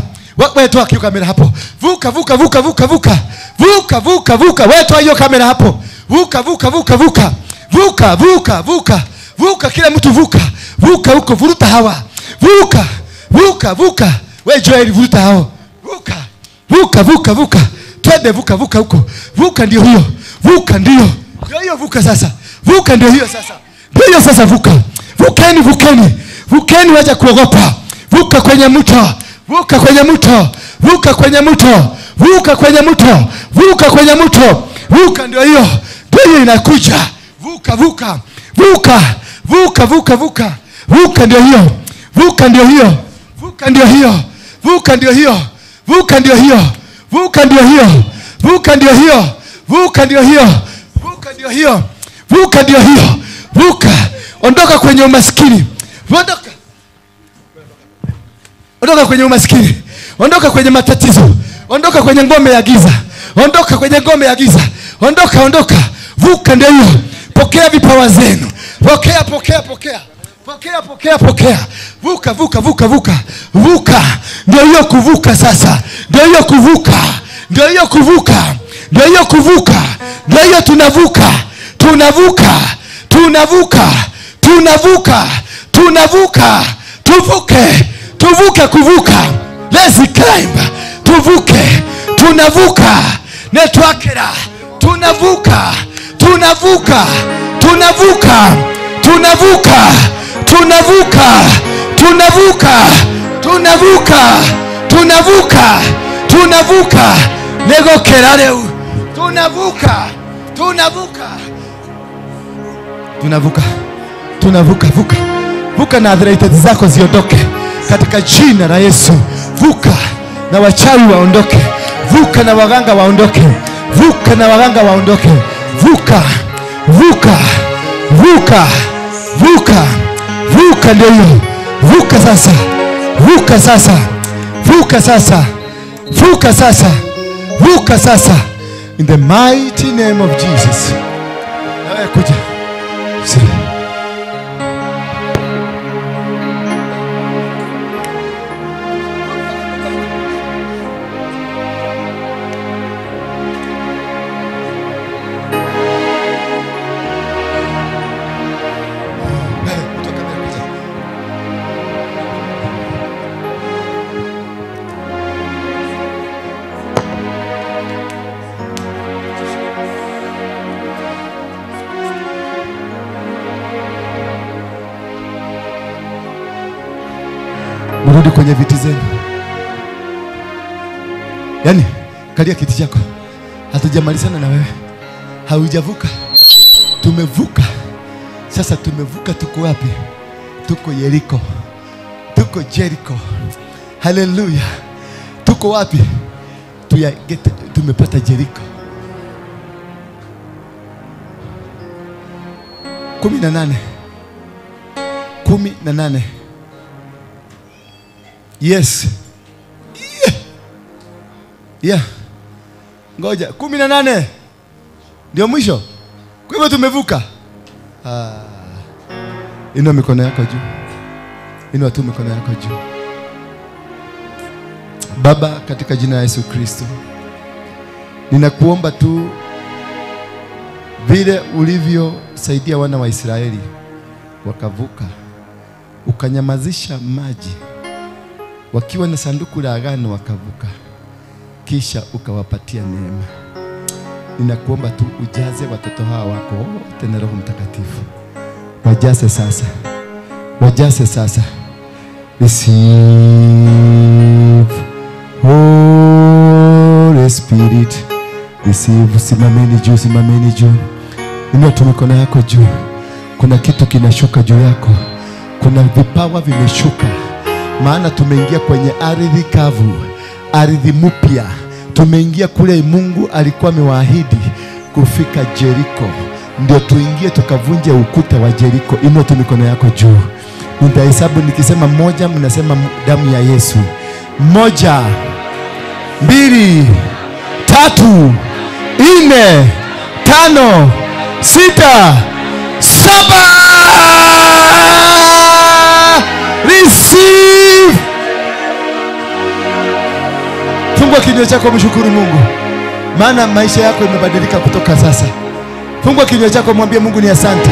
Wewe toa hiyo kamera hapo. Vuka, vuka, vuka, vuka, vuka. Vuka, vuka, vuka. Wewe toa hiyo kamera hapo. Vuka, vuka, vuka, vuka. Vuka, vuka, vuka. Vuka, kila mtu vuka. Vuka huko, vuruta hawa. Vuka, vuka, vuka. Wewe Joel vuruta hao. Vuka. Vuka, vuka, vuka. Twende vuka, vuka huko. Vuka ndio hiyo. Vuka ndio. Ndio hiyo vuka sasa. Vuka ndio hiyo sasa. Ndio hiyo sasa vuka. Vukeni, vukeni. Vukeni, wacha kuogopa. Vuka kwenye mto. Vuka kwenye mto. Vuka kwenye mto. Vuka kwenye mto. Vuka kwenye mto. Vuka ndio hiyo. Ndio hiyo inakuja. Vuka, vuka. Vuka. Vuka, vuka, vuka. Vuka ndio hiyo. Vuka ndio hiyo. Vuka ndio hiyo. Vuka ndio hiyo. Vuka ndio hiyo. Vuka ndio hiyo. Vuka ndio hiyo. Vuka ndio hiyo. Vuka ndio hiyo. Vuka ndio hiyo. Vuka. Ondoka kwenye umaskini. Ondoka. Ondoka kwenye umaskini. Ondoka kwenye matatizo. Ondoka kwenye ngome ya giza. Ondoka kwenye ngome ya giza. Ondoka, ondoka. Vuka ndio hiyo. Pokea vipawa zenu. Pokea, pokea, pokea. Pokea, pokea, pokea. Vuka, vuka, vuka, vuka. Vuka. Ndio hiyo kuvuka sasa. Ndio hiyo kuvuka. Ndio hiyo kuvuka. Ndio hiyo kuvuka. Ndio hiyo tunavuka. Tunavuka. Tunavuka. Tunavuka. Tunavuka. Tuvuke. Tuvuke kuvuka. Let's climb. Tuvuke. Tunavuka. Netwakera. Tunavuka. Tunavuka. Tunavuka. Tunavuka. Tunavuka. Tunavuka. Tunavuka. Tunavuka. Tunavuka. Negokera leo. Tunavuka. Tunavuka. Tunavuka. Tunavuka, vuka. Vuka na arthritis zako ziondoke katika jina la Yesu. Vuka na wachawi waondoke. Vuka na waganga waondoke. Vuka na waganga waondoke. Vuka. Vuka. Vuka. Vuka. Vuka ndio hiyo. Vuka sasa. Vuka sasa. Vuka sasa. Vuka sasa. Vuka sasa. In the mighty name of Jesus. Nawe kuja. See. Mrudi kwenye viti zenu. Yaani, kalia kiti chako. Hatujamalizana na wewe. Haujavuka. Tumevuka. Sasa tumevuka, tuko wapi? Tuko Yeriko. Tuko Jericho. Hallelujah. Tuko Tuko wapi? Tumepata Jericho. 18. 18. Yes. Yeah. Yeah. Ngoja, 18. Ndio mwisho. Kwa hivyo tumevuka. Inua mikono yako juu. Inua tu mikono yako juu. Baba, katika jina la Yesu Kristo, ninakuomba tu vile ulivyosaidia wana wa Israeli wakavuka, ukanyamazisha maji wakiwa na sanduku la agano wakavuka, kisha ukawapatia neema. Ninakuomba tu ujaze watoto hawa wako wote na Roho Mtakatifu. Wajaze sasa. Wajaze sasa. Receive Holy Spirit. Receive. Simameni juu, simameni juu. Inua tu mikono yako juu. Kuna kitu kinashuka juu yako. Kuna vipawa vimeshuka. Maana tumeingia kwenye ardhi kavu, ardhi mpya. Tumeingia kule Mungu alikuwa amewaahidi kufika Jericho. Ndio tuingie tukavunje ukuta wa Jericho. Inua tu mikono yako juu. Nitahesabu nikisema moja, mnasema damu ya Yesu. 1, 2, 3, 4, 5, 6, 7. Receive. Fungua kinywa chako, mshukuru Mungu, maana maisha yako imebadilika kutoka sasa. Fungua kinywa chako, mwambie Mungu ni asante.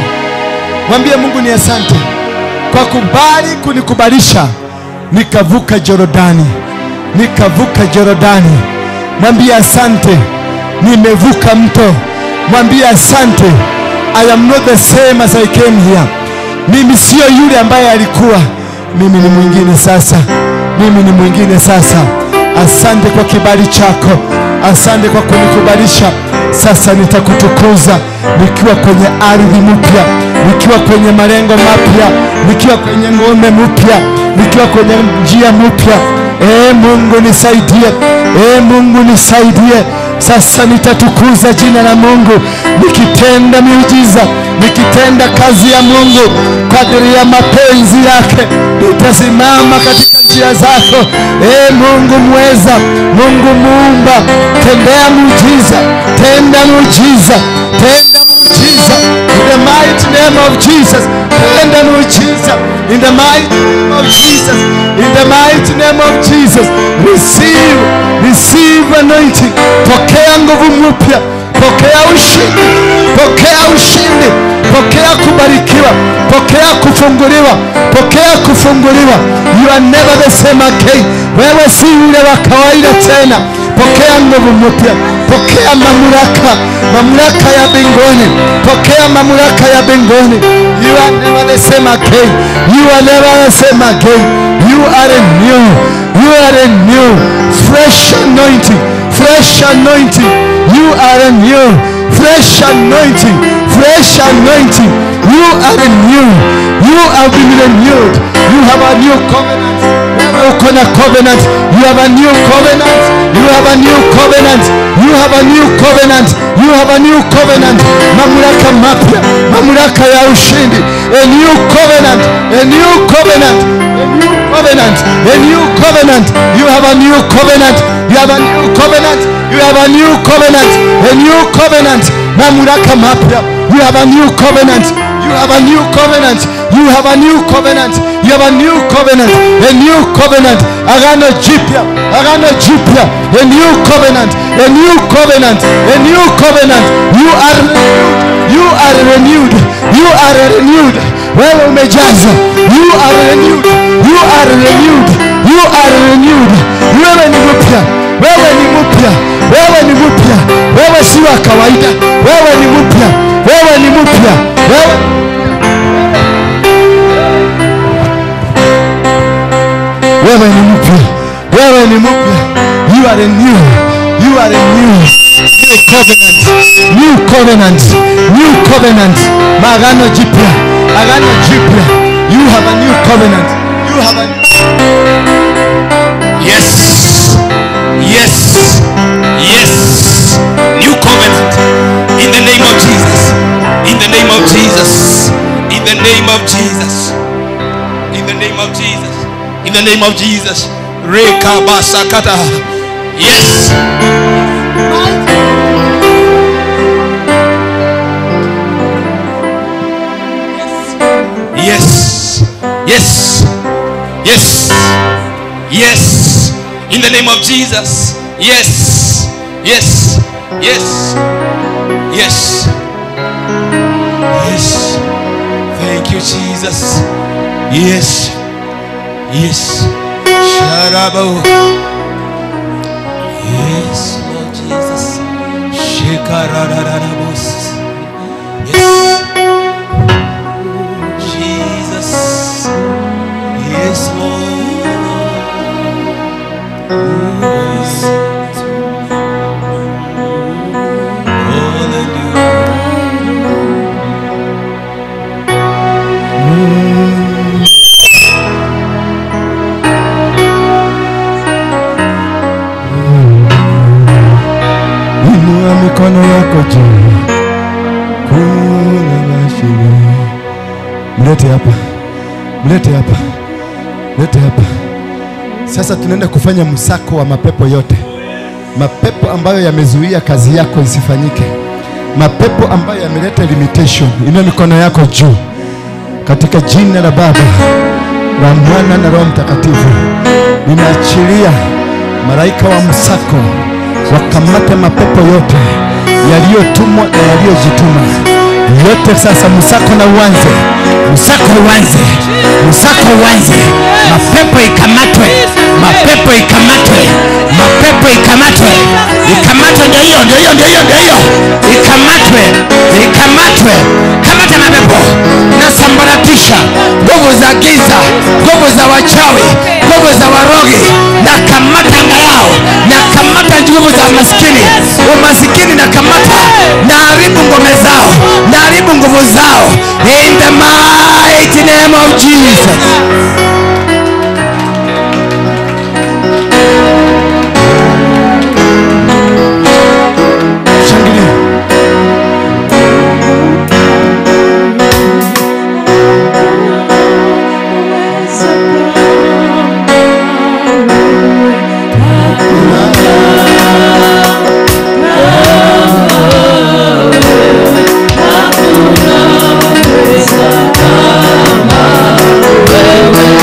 Mwambie Mungu ni asante kwa kubali kunikubalisha nikavuka Jordani. Nikavuka Jordani. Mwambie asante, nimevuka mto. Mwambie asante, I am not the same as I came here. Mimi sio yule ambaye alikuwa. Mimi ni mwingine sasa. Mimi ni mwingine sasa. Asante kwa kibali chako. Asante kwa kunikubalisha. Sasa nitakutukuza nikiwa kwenye ardhi mpya, nikiwa kwenye malengo mapya, nikiwa kwenye ngome mpya, nikiwa kwenye njia mpya. Mungu nisaidie. Mungu nisaidie. Sasa nitatukuza jina la Mungu nikitenda miujiza, nikitenda kazi ya Mungu kadri ya mapenzi yake. Nitasimama katika njia zako. Mungu mweza, Mungu muumba, tendea muujiza, tenda muujiza, tenda muujiza in the mighty name of Jesus. Tenda muujiza in the mighty name of Jesus. In the mighty name of Jesus. Receive, receive anointing. Pokea nguvu mpya, pokea ushindi, pokea ushindi, pokea kubarikiwa, pokea kufunguliwa, pokea kufunguliwa. You are never the same again. Wewe si yule wa kawaida tena. Pokea nguvu mpya, pokea mamlaka, mamlaka ya mbinguni, pokea mamlaka ya mbinguni. You are never the same again. You are never the same again. You are a new, you are a new, fresh anointing, fresh anointing. You are a new, fresh anointing, fresh anointing. You are a new, you have been renewed. You have a new covenant. Covenant. You have a new covenant. You have a new covenant. You have a new covenant. You have a new covenant. Mamlaka mapya, mamlaka ya ushindi. A new covenant, a new covenant, a new covenant, a new covenant. You have a new covenant. You have a new covenant. You have a new covenant. A new covenant. Mamlaka mapya. You have a new covenant. You have a new covenant. You have a new covenant. You have a new covenant. A new covenant. Agano jipya. Agano jipya. A new covenant. A new covenant. A new covenant. You are renewed. You are renewed. You are renewed. Wewe umejazwa. You are renewed. You are renewed. You are renewed. Wewe ni mpya. Wewe ni mpya. Wewe ni mpya. Wewe si wa kawaida. Wewe ni mpya. Wewe ni mpya. Wewe ni mpya. Wewe ni mpya. You are a new. You are a new. New covenant. New covenant. New covenant. Maagano jipya. Agano jipya. You have a new covenant. You have a new. Yes. the name of Jesus. Rekabasakata. Yes. Yes. Yes. Yes. Yes. In the name of Jesus. Yes. Yes. Yes. Yes. Yes. Thank you, Jesus. Yes. Yes. Sharabo. Yes, Lord Jesus. Shekarararabos. Yes. Jesus. Yes, Lord. Yes. Hallelujah. Inua mikono yako juu. Kuna mashine. Mlete hapa. Mlete hapa. Mlete hapa. Sasa tunaenda kufanya msako wa mapepo yote. Mapepo ambayo yamezuia kazi yako isifanyike. Mapepo ambayo yameleta limitation. Inua mikono yako juu. Katika jina la Baba, la Mwana na Roho Mtakatifu, ninaachilia malaika wa msako wakamate mapepo yote yaliyotumwa na yaliyojituma yote. Sasa msako na uanze, msako uanze, msako uanze. Mapepo ikamatwe, mapepo ikamatwe, mapepo ikamatwe, ikamatwe. Ndio hiyo, ndio hiyo, ndio hiyo, ndio hiyo. Ikamatwe, ikamatwe. Kamata mapepo. Nasambaratisha nguvu za giza, nguvu za wachawi, nguvu za warogi. Na kamata anga yao, na kamata nguvu za maskini, umasikini na kamata, na haribu ngome zao, na haribu nguvu zao. In the mighty name of Jesus. Shangilia. Wewe.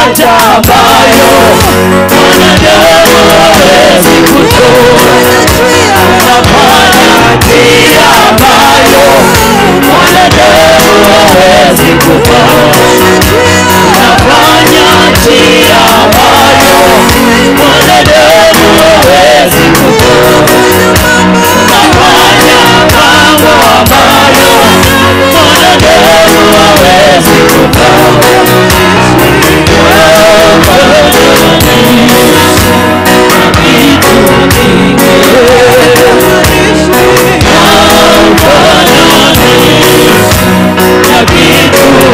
Faraja ambayo mwanadamu hawezi kutoa. Unafanya njia ambayo mwanadamu hawezi kufanya. Unafanya njia ambayo mwanadamu hawezi kufanya. Unafanya mambo ambayo mwanadamu hawezi kufanya. Na vitu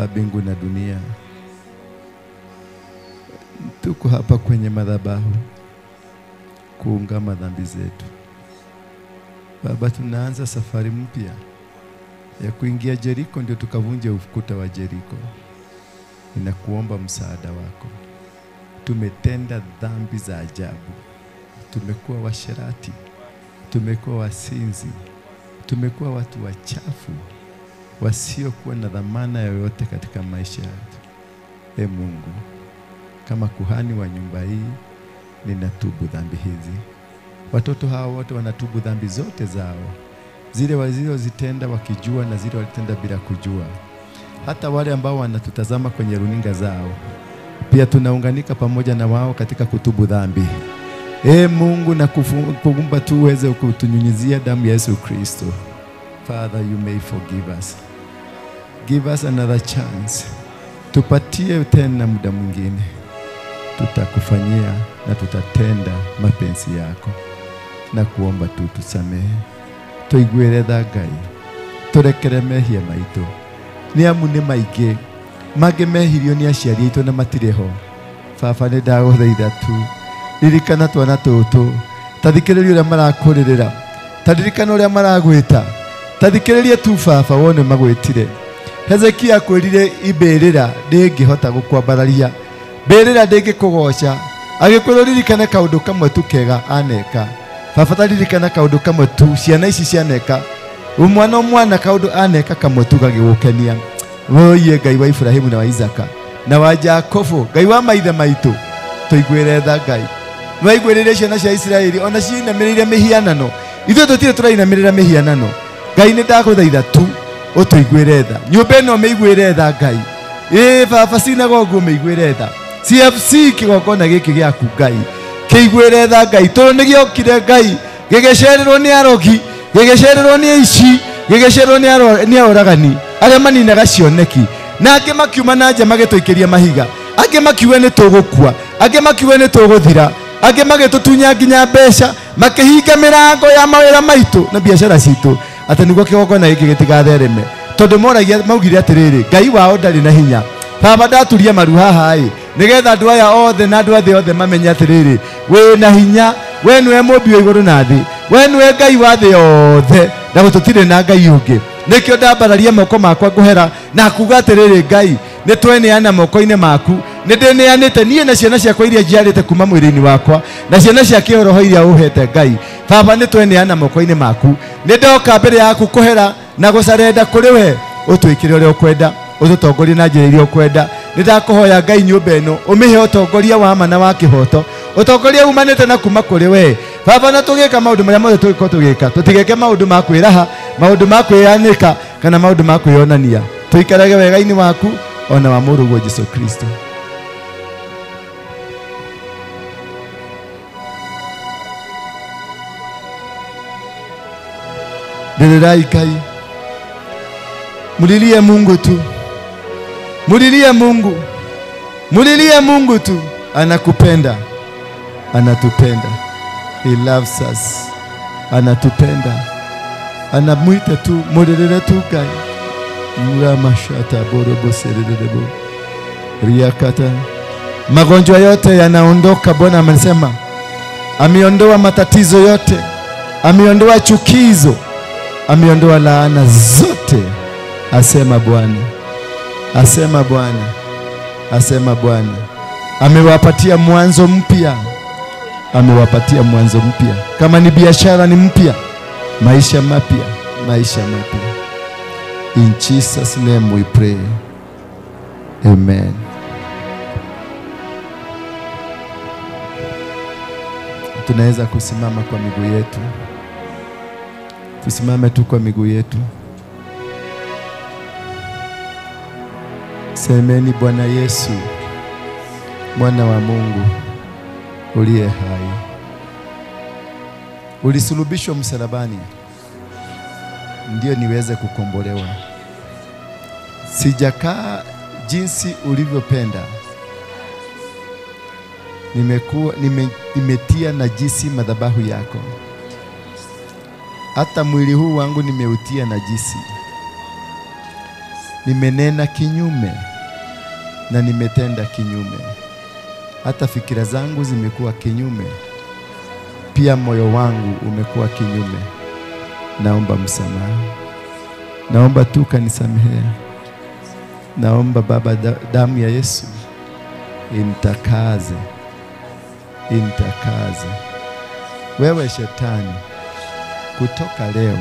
Muumba mbingu na dunia, tuko hapa kwenye madhabahu kuungama dhambi zetu. Baba, tunaanza safari mpya ya kuingia Jeriko, ndio tukavunje ukuta wa Jeriko. Ninakuomba msaada wako. Tumetenda dhambi za ajabu, tumekuwa washerati, tumekuwa wasinzi, tumekuwa watu wachafu wasiokuwa na dhamana yoyote katika maisha yetu. E Mungu, kama kuhani wa nyumba hii, ninatubu dhambi hizi. Watoto hawa wote wanatubu dhambi zote zao, zile walizozitenda wakijua na zile walitenda bila kujua. Hata wale ambao wanatutazama kwenye runinga zao, pia tunaunganika pamoja na wao katika kutubu dhambi. E Mungu, na kuomba tu uweze kutunyunyizia damu ya Yesu Kristo. Father, you may forgive us. Give us another chance. Tupatie tena muda mwingine. Tutakufanyia na tutatenda mapenzi yako. Na kuomba tu tusamehe. Tuiguire tha Ngai. Turekere mehia maitu. Ni amu ni maingĩ mangĩ mehirio nĩ aciari aitũ na matirĩ ho. Baba, nĩ ndagũthaitha tu, ririkana twana tũtũ, ta thikĩrĩria ũrĩa marakũrĩrĩra, ta ririkana ũrĩa maragwĩta, ta thikĩrĩria tu baba, wone magwĩtire. Hezekia akwĩrire imbĩrĩra ndĩngĩhota gũkwambararia, mbĩrĩra ndĩngĩkũgoca. Agĩkwĩra ũririkane kaũndũ kamwe tu kega aneka. Baba, ta ririkana kaũndũ kamwe tu ciana ici cianeka, mwana o mwana kaũndũ aneka kamwe tu gagĩgũkenia. Woiye Ngai wa Ibrahimu na wa Isaka na wa Jakobo, Ngai wa maithe maitũ, tũiguĩre tha Ngai. Nĩwaiguĩrĩire ciana cia Isiraeli ona ciinamĩrĩire mĩhianano, ithuĩ tũtirĩ tũrainamĩrĩra mĩhianano. Ngai, nĩ ndagũthaitha tu ũtũiguĩre tha. Nyũmba ĩno mĩiguĩre tha Ngai. Ĩ baba, sinagogu mĩiguĩre tha. CFC kĩgongona gĩkĩ gĩaku Ngai, kĩiguĩre tha Ngai, tondũ nĩgĩokire Ngai gĩgĩcererwo nĩ arogi, gĩgĩcererwo nĩ aici, gĩgĩcererwo nĩ oragani arĩa maninaga cioneki, na angĩ makiuma na nja magĩtũikĩria mahiga, angĩ makiuga nĩ tũgũkua, angĩ makiuga nĩ tũgũthira, angĩ magĩtũtunya nginya mbeca, makĩhinga mĩrango ya mawĩra maitũ na biacara citũ, atĩ nĩguo kĩgongona gĩkĩ gĩtigathereme, tondũ moragia maugire atĩrĩrĩ, Ngai wao ndarĩ na hinya. Baba, ndaturia maru haha ĩ, nĩgetha andũ aya othe na andũ a thĩ othe mamenye atĩrĩrĩ, wĩ na hinya, we nĩwe mũmbi wa igũrũ na thĩ, we nĩwe Ngai wa thĩ yothe, na gũtũtirĩ na Ngai ũngĩ. Nĩkĩo ndambararia moko makwa ngũhera na kuga atĩrĩrĩ, Ngai, nĩ tweneana moko-inĩ maku, nĩ ndĩneanĩte niĩ na ciana ciakwa iria njiarĩte kuma mwĩrĩ-inĩ wakwa, na ciana cia kĩoroho iria ũhete Ngai. Baba, nĩ tweneana moko-inĩ maku, nĩ ndoka mbere yaku kũhera na gũcarenda kũrĩ we, ũtwĩkĩre ũrĩa ũkwenda, ũtũtongorie na njĩra iria ũkwenda. Nĩ ndakũhoya Ngai, nyũmba ĩno ũmĩhe ũtongoria wa ma na wa kĩhoto, ũtongoria umanĩte na kuma kũrĩ we. Baba, na tũgĩka maũndũ marĩa mothe tũgĩkorwo tũgĩka, tũtigeke maũndũ ma kwĩraha, maũndũ ma kwĩyanĩka, kana maũndũ ma kwĩyonania. Tũikarage wega-inĩ waku ona wa mũrũguo Jesu Kristo. Rĩrĩrai Ngai, mulilie Mungu tu, mulilie Mungu, mulilie Mungu tu. Anakupenda, anatupenda. He loves us, anatupenda. Anamuita tu, mulilile tu Ngai. Muramashata borobosererebo riakata. Magonjwa yote yanaondoka. Bwana amesema ameondoa matatizo yote, ameondoa chukizo, ameondoa laana zote, asema Bwana, asema Bwana, asema Bwana. Amewapatia mwanzo mpya, amewapatia mwanzo mpya. Kama ni biashara ni mpya, maisha mapya, maisha mapya. In Jesus name we pray. Amen. Tunaweza kusimama kwa miguu yetu. Tusimame tu kwa miguu yetu. Semeni, Bwana Yesu, Mwana wa Mungu uliye hai, ulisulubishwa msalabani ndio niweze kukombolewa. Sijakaa jinsi ulivyopenda, nimetia najisi madhabahu yako. Hata mwili huu wangu nimeutia najisi. Nimenena kinyume na nimetenda kinyume. Hata fikira zangu zimekuwa kinyume. Pia moyo wangu umekuwa kinyume. Naomba msamaha. Naomba tu kanisamehea. Naomba Baba, damu ya Yesu initakaze. Initakaze. Wewe shetani, kutoka leo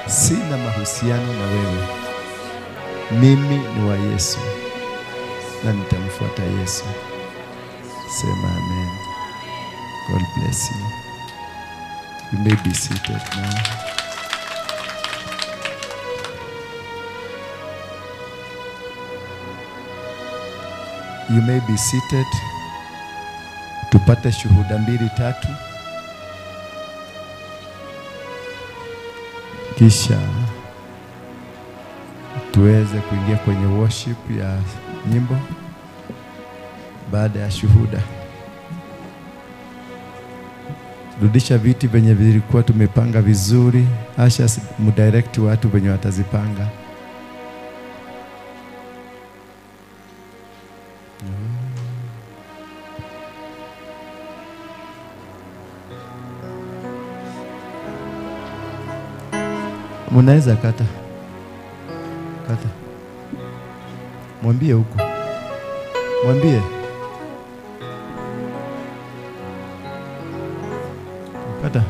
sina mahusiano na wewe. Mimi ni wa Yesu na nitamfuata Yesu. Sema amen. God bless you. You may be seated now. You may be seated. Tupate shuhuda 2 3. Kisha tuweze kuingia kwenye worship ya nyimbo baada ya shuhuda. Rudisha viti venye vilikuwa tumepanga vizuri. Asha mudirect watu venye watazipanga. Munaweza kata. Kata. Mwambie huko. Mwambie. Kata.